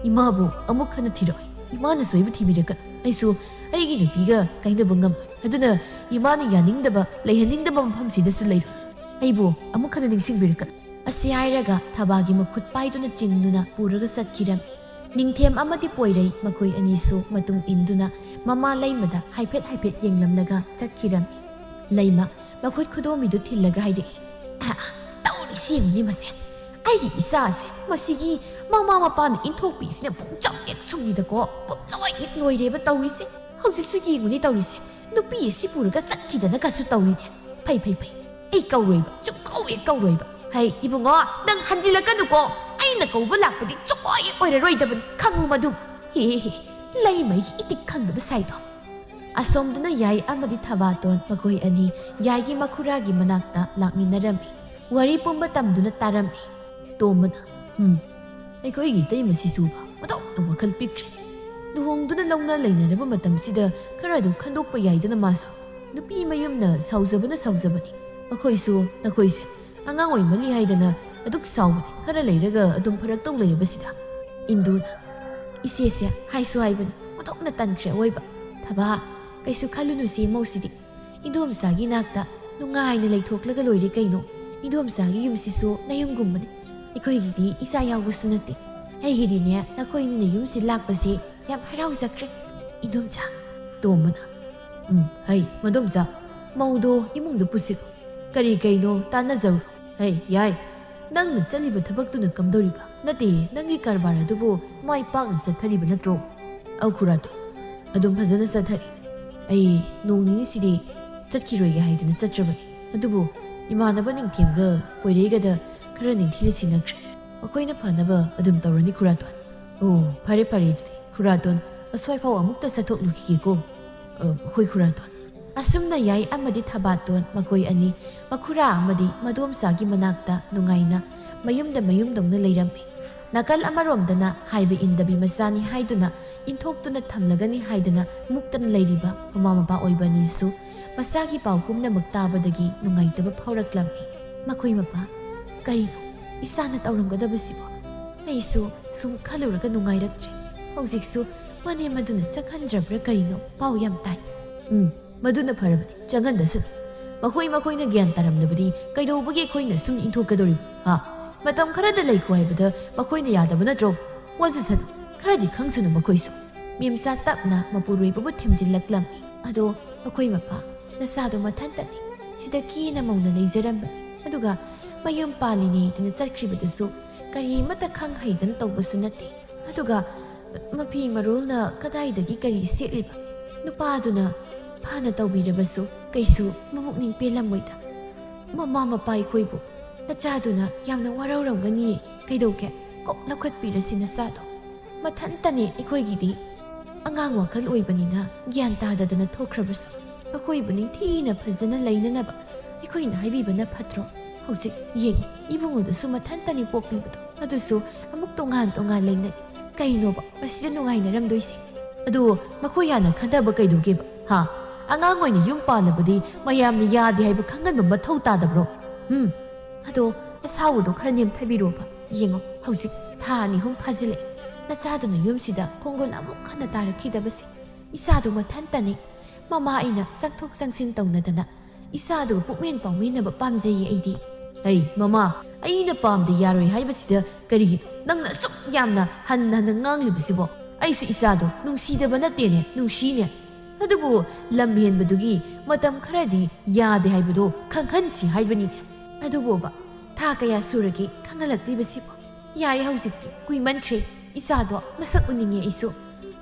ꯏꯃꯥꯕꯨ ꯑꯃꯨꯛ ꯍꯟꯅ ꯊꯤꯔꯛꯑꯣꯏ꯫ ꯏꯃꯥꯅꯁꯨ ꯑꯩꯕꯨ ꯊꯤꯕꯤꯔꯛꯀꯅꯤ꯫ ꯑꯩꯁꯨ ꯑꯩꯒꯤ ꯅꯨꯄꯤꯒ ꯀꯥꯏꯅꯕ ꯉꯝꯂꯣꯏ꯫ ꯑꯗꯨꯅ ꯏꯃꯥꯅ ꯌꯥꯅꯤꯡꯗꯕ, ꯂꯩꯍꯟꯅꯤꯡꯗꯕ ꯃꯐꯝꯁꯤꯗꯁꯨ ꯂꯩꯔꯣꯏ꯫ ꯑꯩꯕꯨ ꯑꯃꯨꯛ ꯍꯟꯅ ꯅꯤꯡꯁꯤꯡꯕꯤꯔꯛꯀꯅꯨ꯫ ꯑꯁꯤ ꯍꯥꯏꯔꯒ ꯊꯕꯥꯒꯤ ꯃꯈꯨꯠ ꯄꯥꯏꯗꯨꯅ ꯆꯤꯡꯗꯨꯅ ꯄꯨꯔꯒ ꯆꯠꯈꯤꯔꯝꯃꯤ꯫ ꯅꯤꯡꯊꯦꯝ ꯑꯃꯗꯤ ꯄꯣꯏꯔꯩ ꯃꯈꯣꯏ ꯑꯅꯤꯁꯨ ꯃꯇꯨꯡ ꯏꯟꯗꯨꯅ ꯃꯃꯥ ꯂꯩꯃꯗ ꯍꯥꯏꯐꯦꯠ ꯍꯥꯏꯐꯦꯠ ꯌꯦꯡꯂꯝꯂꯒ ꯆꯠꯈꯤꯔꯝꯃꯤ꯫ ꯂꯩꯃ ꯃꯈꯨꯠ ꯈꯨꯗꯣꯝꯕꯤꯗꯨ ꯊꯤꯜꯂꯒ ꯍꯥꯏꯔꯛꯏ, "ꯑ, ꯑ, ꯇꯧꯔꯤꯁꯤ ꯌꯦꯡꯉꯨꯅꯦ ꯃꯁꯦ꯫ ꯑꯩꯒꯤ ꯏꯆꯥꯁꯦ ꯃꯁꯤꯒꯤ ꯃꯃꯥ ꯃꯄꯥꯅ ꯏꯟꯊꯣꯛꯄꯤꯁꯤꯅ ꯄꯨꯡꯆꯥꯎ ꯍꯦꯛ ꯁꯨꯝꯃꯤꯗꯀꯣ, ꯄꯨꯝꯂꯣꯏ ꯍꯦꯛ ꯂꯣꯏꯔꯦꯕ ꯇꯧꯔꯤꯁꯦ꯫ ꯍꯧꯖꯤꯛꯁꯨ ꯌꯦꯡꯉꯨꯅꯦ ꯇꯧꯔꯤꯁꯦ꯫ ꯅꯨꯄꯤ ꯑꯁꯤ ꯄꯨꯔꯒ ꯆꯠꯈꯤꯗꯅꯒꯁꯨ ꯇꯧꯔꯤꯅꯦ꯫ ꯐꯩ, ꯐꯩ, ꯐꯩ꯫ ꯑꯩ ꯀꯧꯔꯣꯏꯕ, ꯁꯨꯡꯀꯧ ꯍꯦꯛ ꯀꯧꯔꯣꯏꯕ꯫ ꯍꯩ, ꯏꯕꯨꯡꯉꯣ, ꯅꯪ ꯍꯟꯖꯤꯜꯂꯛꯀꯅꯨꯀꯣ꯫ ꯑꯩꯅ ꯀꯧꯕ ꯂꯥꯛꯄꯗꯤ ꯁꯨꯡꯑꯣꯏ ꯑꯣꯏꯔꯔꯣꯏꯗꯕꯅꯤ, ꯈꯪꯉꯨ ꯃꯗꯨ꯫" ꯍꯦ, ꯍꯦ, ꯂꯩꯃꯩꯒꯤ ꯏꯇꯤꯛ ꯈꯪꯗꯕ ꯁꯥꯏꯗꯣ꯫ ꯑꯁꯣꯝꯗꯅ ꯌꯥꯏ ꯑꯃꯗꯤ ꯊꯕꯥꯇꯣꯟ ꯃꯈꯣꯏ ꯑꯅꯤ ꯌꯥꯏꯒꯤ ꯃꯈꯨꯔꯥꯒꯤ ꯃꯅꯥꯛꯇ ꯂꯥꯛꯃꯤꯟꯅꯔꯝꯃꯤ꯫ ꯋꯥꯔꯤ ꯄꯨꯝꯕ ꯇꯝꯗꯨꯅ ꯇꯥꯔꯝꯃꯤ꯫ ꯇꯣꯝꯕꯅ, "ꯎꯝ, ꯑꯩꯈꯣꯏꯒꯤ ꯏꯇꯩꯃꯁꯤꯁꯨ ꯃꯇꯧ ꯋꯥꯈꯜ ꯄꯤꯛꯈ꯭ꯔꯦ꯫ ꯂꯨꯍꯣꯡꯗꯨꯅ ꯂꯧꯅ ꯂꯩꯅꯔꯕ ꯃꯇꯝꯁꯤꯗ ꯈꯔ ꯑꯗꯨꯝ ꯈꯟꯗꯣꯛꯄ ꯌꯥꯏꯗꯅ ꯃꯥꯁꯨ꯫ ꯅꯨꯄꯤ ꯃꯌꯨꯝꯅ ꯁꯥꯎꯖꯕꯅ ꯁꯥꯎꯖꯕꯅꯤ꯫ ꯃꯈꯣꯏꯁꯨ ꯅꯈꯣꯏꯁꯦ ꯑꯉꯥꯡ ꯑꯣꯏꯃꯜꯂꯤ ꯍꯥꯏꯗꯅ ꯑꯗꯨꯛ ꯁꯥꯎꯕꯅꯤ꯫ ꯈꯔ ꯂꯩꯔꯒ ꯑꯗꯨꯝ ꯐꯔꯛꯇꯧ ꯂꯩꯔꯕꯁꯤꯗ꯫" ꯏꯟꯗꯨꯅ, "ꯏꯆꯦꯁꯦ ꯍꯥꯏꯁꯨ ꯍꯥꯏꯕꯅꯤ, ꯃꯇꯧꯅ ꯇꯟꯈ꯭ꯔꯦ ꯑꯋꯣꯏꯕ꯫ ꯊꯕꯥ, ꯀꯩꯁꯨ ꯈꯜꯂꯨꯅꯨꯁꯦ ꯃꯧꯁꯤꯗꯤ꯫ ꯏꯟꯗꯣꯝꯆꯥꯒꯤ ꯅꯥꯛꯇ ꯅꯨꯡꯉꯥꯏꯅ ꯂꯩꯊꯣꯛꯂꯒ ꯂꯣꯏꯔꯦ ꯀꯩꯅꯣ꯫ ꯏꯟꯗꯣꯝꯆꯥꯒꯤ ꯌꯨꯝꯁꯤꯁꯨ ꯅꯌꯨꯝꯒꯨꯝꯕꯅꯤ꯫ ꯑꯩꯈꯣꯏꯒꯤꯗꯤ ꯏꯆꯥ ꯌꯥꯎꯕꯁꯨ ꯅꯠꯇꯦ꯫ ꯑꯩꯒꯤꯗꯤꯅꯦ ꯅꯈꯣꯏꯅꯤꯅ ꯌꯨꯝꯁꯤ ꯂꯥꯛꯄꯁꯦ ꯌꯥꯝ ꯍꯔꯥꯎꯖꯈ꯭ꯔꯦ, ꯏꯟꯗꯣꯝꯆꯥ꯫" ꯇꯣꯝꯕꯅ, "ꯎꯝ, ꯍꯩ, ꯃꯗꯣꯝꯆꯥ, ꯃꯧꯗꯣ ꯏꯃꯨꯡꯗ ꯄꯨꯁꯤꯜꯂꯨ꯫ ꯀꯔꯤ ꯀꯩꯅꯣ ꯇꯥꯟꯅꯖꯔꯨ꯫ ꯍꯩ, ꯌꯥꯏ꯫ ꯅꯪꯅ ꯆꯠꯂꯤꯕ ꯊꯕꯛꯇꯨꯅ ꯀꯝꯗꯧꯔꯤꯕ? ꯅꯠꯇꯦ, ꯅꯪꯒꯤ ꯀꯔꯕꯥꯔ ꯑꯗꯨꯕꯨ ꯃꯥꯏ ꯄꯥꯛꯅ ꯆꯠꯊꯔꯤꯕ ꯅꯠꯇ꯭ꯔꯣ?" "ꯑꯧ ꯈꯨꯔꯥꯇꯣꯟ, ꯑꯗꯨꯝ ꯐꯖꯅ ꯆꯠꯊꯔꯤ꯫ ꯑꯩ ꯅꯣꯡ ꯅꯤꯅꯤꯁꯤꯗꯤ ꯆꯠꯈꯤꯔꯣꯏꯒꯦ ꯍꯥꯏꯗꯅ ꯆꯠꯇ꯭ꯔꯕꯅꯤ꯫ ꯑꯗꯨꯕꯨ ꯏꯃꯥꯟꯅꯕ ꯅꯤꯡꯊꯦꯝꯒ ꯀꯣꯏꯔꯩꯒꯗ ꯈꯔ ꯅꯤꯡꯊꯤꯅ ꯁꯤꯟꯅꯈ꯭ꯔꯦ꯫ ꯃꯈꯣꯏꯅ ꯐꯅꯕ ꯑꯗꯨꯝ ꯇꯧꯔꯅꯤ ꯈꯨꯔꯥꯇꯣꯟ꯫" "ꯑꯣ, ꯐꯔꯦ ꯐꯔꯦ ꯑꯗꯨꯗꯤ꯫ ꯈꯨꯔꯥꯇꯣꯟ, ꯑꯁ꯭ꯋꯥꯏꯐꯥꯎ ꯑꯃꯨꯛꯇ ꯆꯠꯊꯣꯛꯂꯨꯈꯤꯒꯦꯀꯣ꯫" "ꯑ, ꯍꯣꯏ ꯈꯨꯔꯥꯇꯣꯟ꯫" ꯑꯁꯨꯝꯅ ꯌꯥꯏ ꯑꯃꯗꯤ ꯊꯕꯥꯇꯣꯟ ꯃꯈꯣꯏ ꯑꯅꯤ ꯃꯈꯨꯔꯥ ꯑꯃꯗꯤ ꯃꯗꯣꯝꯆꯥꯒꯤ ꯃꯅꯥꯛꯇ ꯅꯨꯡꯉꯥꯏꯅ ꯃꯌꯨꯝꯗ ꯃꯌꯨꯝꯗꯧꯅ ꯂꯩꯔꯝꯃꯤ꯫ ꯅꯥꯀꯜ ꯑꯃꯔꯣꯝꯗꯅ ꯍꯥꯏꯕ ꯏꯟꯗꯕꯤ ꯃꯆꯥꯅꯤ ꯍꯥꯏꯗꯨꯅ ꯏꯟꯊꯣꯛꯇꯨꯅ ꯊꯝꯂꯒꯅꯤ ꯍꯥꯏꯗꯅ ꯃꯨꯛꯇꯅ ꯂꯩꯔꯤꯕ ꯃꯃꯥ ꯃꯄꯥ ꯑꯣꯏꯕ ꯑꯅꯤꯁꯨ ꯃꯆꯥꯒꯤ ꯄꯥꯎ ꯄꯨꯝꯅꯃꯛ ꯇꯥꯕꯗꯒꯤ ꯅꯨꯡꯉꯥꯏꯇꯕ ꯐꯥꯎꯔꯛꯂꯝꯃꯤ꯫ "ꯃꯈꯣꯏ ꯃꯄꯥ, ꯀꯔꯤꯅꯣ ꯏꯆꯥꯅ ꯇꯧꯔꯝꯒꯗꯕꯁꯤꯕꯣ? ꯑꯩꯁꯨ ꯁꯨꯝ ꯈꯜꯂꯨꯔꯒ ꯅꯨꯡꯉꯥꯏꯔꯛꯇ꯭ꯔꯦ꯫ ꯍꯧꯖꯤꯛꯁꯨ ꯃꯅꯦꯝ ꯑꯗꯨꯅ ꯆꯪꯍꯟꯗ꯭ꯔꯕ꯭ꯔꯥ ꯀꯔꯤꯅꯣ ꯄꯥꯎ ꯌꯥꯝ ꯇꯥꯏ꯫" "ꯎꯝ, ꯃꯗꯨꯅ ꯐꯔꯕꯅꯤ, ꯆꯪꯍꯟꯗꯁꯅꯨ꯫ ꯃꯈꯣꯏ ꯃꯈꯣꯏꯅ ꯒ꯭ꯌꯥꯟ ꯇꯥꯔꯝꯂꯕꯗꯤ ꯀꯩꯗꯧꯕꯒꯤ ꯑꯩꯈꯣꯏꯅ ꯁꯨꯝ ꯏꯟꯊꯣꯛꯀꯗꯧꯔꯤꯕ, ꯍꯥ? ꯃꯇꯝ ꯈꯔꯗ ꯂꯩꯈꯣ ꯍꯥꯏꯕꯗ ꯃꯈꯣꯏꯅ ꯌꯥꯗꯕ ꯅꯠꯇ꯭ꯔꯣ? ꯋꯥꯖꯁꯅꯨ꯫ ꯈꯔꯗꯤ ꯈꯪꯁꯅꯨ ꯃꯈꯣꯏꯁꯨ꯫ ꯃꯦꯝꯆꯥ ꯇꯞꯅ ꯃꯄꯨꯔꯣꯏꯕꯕꯨ ꯊꯦꯝꯖꯤꯜꯂꯛꯂꯝꯃꯤ꯫ ꯑꯗꯣ ꯃꯈꯣꯏ ꯃꯄꯥ, ꯅꯆꯥꯗꯣ ꯃꯊꯟꯇꯅꯤ꯫ ꯁꯤꯗ ꯀꯦꯅ ꯃꯧꯅ ꯂꯩꯖꯔꯝꯕꯅꯤ꯫ ꯑꯗꯨꯒ ꯃꯌꯨꯝ ꯄꯥꯜꯂꯤꯅꯦꯗꯅ ꯆꯠꯈ꯭ꯔꯤꯕꯗꯨꯁꯨ ꯀꯔꯤ ꯑꯃꯠꯇ ꯈꯪ ꯍꯩꯗꯅ ꯇꯧꯕꯁꯨ ꯅꯠꯇꯦ꯫ ꯑꯗꯨꯒ ꯃꯐꯤ ꯃꯔꯣꯜꯅ ꯀꯗꯥꯏꯗꯒꯤ ꯀꯔꯤ ꯁꯦꯠꯂꯤꯕ? ꯅꯨꯄꯥꯗꯨꯅ ꯐꯅ ꯇꯧꯕꯤꯔꯕꯁꯨ ꯀꯩꯁꯨ ꯃꯕꯨꯛꯅꯤꯡ ꯄꯦꯜꯂꯝꯃꯣꯏꯗ꯫ ꯃꯃꯥ ꯃꯄꯥ ꯑꯩꯈꯣꯏꯕꯨ ꯅꯆꯥꯗꯨꯅ ꯌꯥꯝꯅ ꯋꯥꯔꯧꯔꯝꯒꯅꯤ꯫ ꯀꯩꯗꯧꯒꯦ? ꯀꯣꯛ ꯂꯧꯈꯠꯄꯤꯔꯁꯤ ꯅꯆꯥꯗꯣ꯫ ꯃꯊꯟꯇꯅꯦ ꯑꯩꯈꯣꯏꯒꯤꯗꯤ꯫ ꯑꯉꯥꯡ ꯋꯥꯈꯜ ꯑꯣꯏꯕꯅꯤꯅ ꯒ꯭ꯌꯥꯟ ꯇꯥꯗꯗꯅ ꯊꯣꯛꯈ꯭ꯔꯕꯁꯨ ꯑꯩꯈꯣꯏꯕꯨ ꯅꯤꯡꯊꯤꯅ ꯐꯖꯅ ꯂꯩꯅꯅꯕ ꯑꯩꯈꯣꯏꯅ ꯍꯥꯏꯕꯤꯕꯅ ꯐꯠꯇ꯭ꯔꯣ? ꯍꯧꯖꯤꯛ ꯌꯦꯡꯉꯨ, ꯏꯕꯨꯡꯉꯣꯗꯨꯁꯨ ꯃꯊꯟꯇꯅꯤ ꯄꯣꯛꯂꯤꯕꯗꯣ, ꯑꯗꯨꯁꯨ ꯑꯃꯨꯛ ꯇꯣꯉꯥꯟ ꯇꯣꯉꯥꯟ ꯂꯩꯅꯩ꯫ ꯀꯩꯅꯣꯕ ꯃꯁꯤꯗ ꯅꯨꯡꯉꯥꯏꯅꯔꯝꯗꯣꯏꯁꯦ? ꯑꯗꯨ ꯃꯈꯣꯏ ꯍꯥꯟꯅ ꯈꯟꯊꯕ ꯀꯩꯗꯧꯒꯦꯕ? ꯍꯥ? ꯑꯉꯥꯡ ꯑꯣꯏꯅ ꯌꯨꯝ ꯄꯥꯜꯂꯕꯗꯤ ꯃꯌꯥꯝꯅ ꯌꯥꯗꯦ ꯍꯥꯏꯕ ꯈꯪꯍꯟꯕ ꯃꯊꯧ ꯇꯥꯗꯕ꯭ꯔꯣ? ꯎꯝ꯫ ꯑꯗꯣ ꯑꯁꯥꯎꯕꯗꯣ ꯈꯔ ꯅꯦꯝꯊꯕꯤꯔꯣꯕ꯫ ꯌꯦꯡꯉꯣ, ꯍꯧꯖꯤꯛ ꯊꯥ ꯑꯅꯤ ꯑꯍꯨꯝ ꯐꯥꯖꯤꯜꯂꯛꯑꯦ꯫ ꯅꯆꯥꯗꯨꯅ ꯌꯨꯝꯁꯤꯗ ꯈꯣꯡꯒꯨꯜ ꯑꯃꯨꯛ ꯍꯟꯅ ꯇꯥꯔꯛꯈꯤꯗꯕꯁꯦ꯫ ꯏꯆꯥꯗꯨ ꯃꯊꯟꯇꯅꯤ꯫ ꯃꯃꯥ ꯑꯩꯅ ꯆꯪꯊꯣꯛ ꯆꯪꯁꯤꯟ ꯇꯧꯅꯗꯅ ꯏꯆꯥꯗꯨꯒ ꯄꯨꯛꯃꯦꯟ ꯄꯥꯎꯃꯤꯟꯅꯕ ꯄꯥꯝꯖꯩꯌꯦ ꯑꯩꯗꯤ꯫ ꯍꯩ ꯃꯃꯥ, ꯑꯩꯅ ꯄꯥꯝꯗꯦ ꯌꯥꯔꯣꯏ ꯍꯥꯏꯕꯁꯤꯗ ꯀꯔꯤꯒꯤꯅꯣ ꯅꯪꯅ ꯑꯁꯨꯛ ꯌꯥꯝꯅ ꯍꯟꯅ ꯍꯟꯅ ꯉꯥꯡꯂꯤꯕꯁꯤꯕꯣ? ꯑꯩꯁꯨ ꯏꯆꯥꯗꯣ ꯅꯨꯡꯁꯤꯗꯕ ꯅꯠꯇꯦꯅꯦ, ꯅꯨꯡꯁꯤꯅꯦ꯫ ꯑꯗꯨꯕꯨ ꯂꯝ ꯍꯦꯟꯕꯗꯨꯒꯤ ꯃꯇꯝ ꯈꯔꯗꯤ ꯌꯥꯗꯦ ꯍꯥꯏꯕꯗꯣ ꯈꯪꯍꯟꯁꯤ ꯍꯥꯏꯕꯅꯤꯅꯦ꯫ ꯑꯗꯨꯕꯨꯕ ꯊꯥ ꯀꯌꯥ ꯁꯨꯔꯒꯦ ꯈꯪꯍꯜꯂꯛꯇ꯭ꯔꯤꯕꯁꯤꯕꯣ? ꯌꯥꯔꯦ ꯍꯧꯖꯤꯛꯇꯤ, ꯀꯨꯏꯃꯟꯈ꯭ꯔꯦ꯫ ꯏꯆꯥꯗꯣ ꯃꯁꯛ ꯎꯅꯤꯡꯉꯦ ꯑꯩꯁꯨ꯫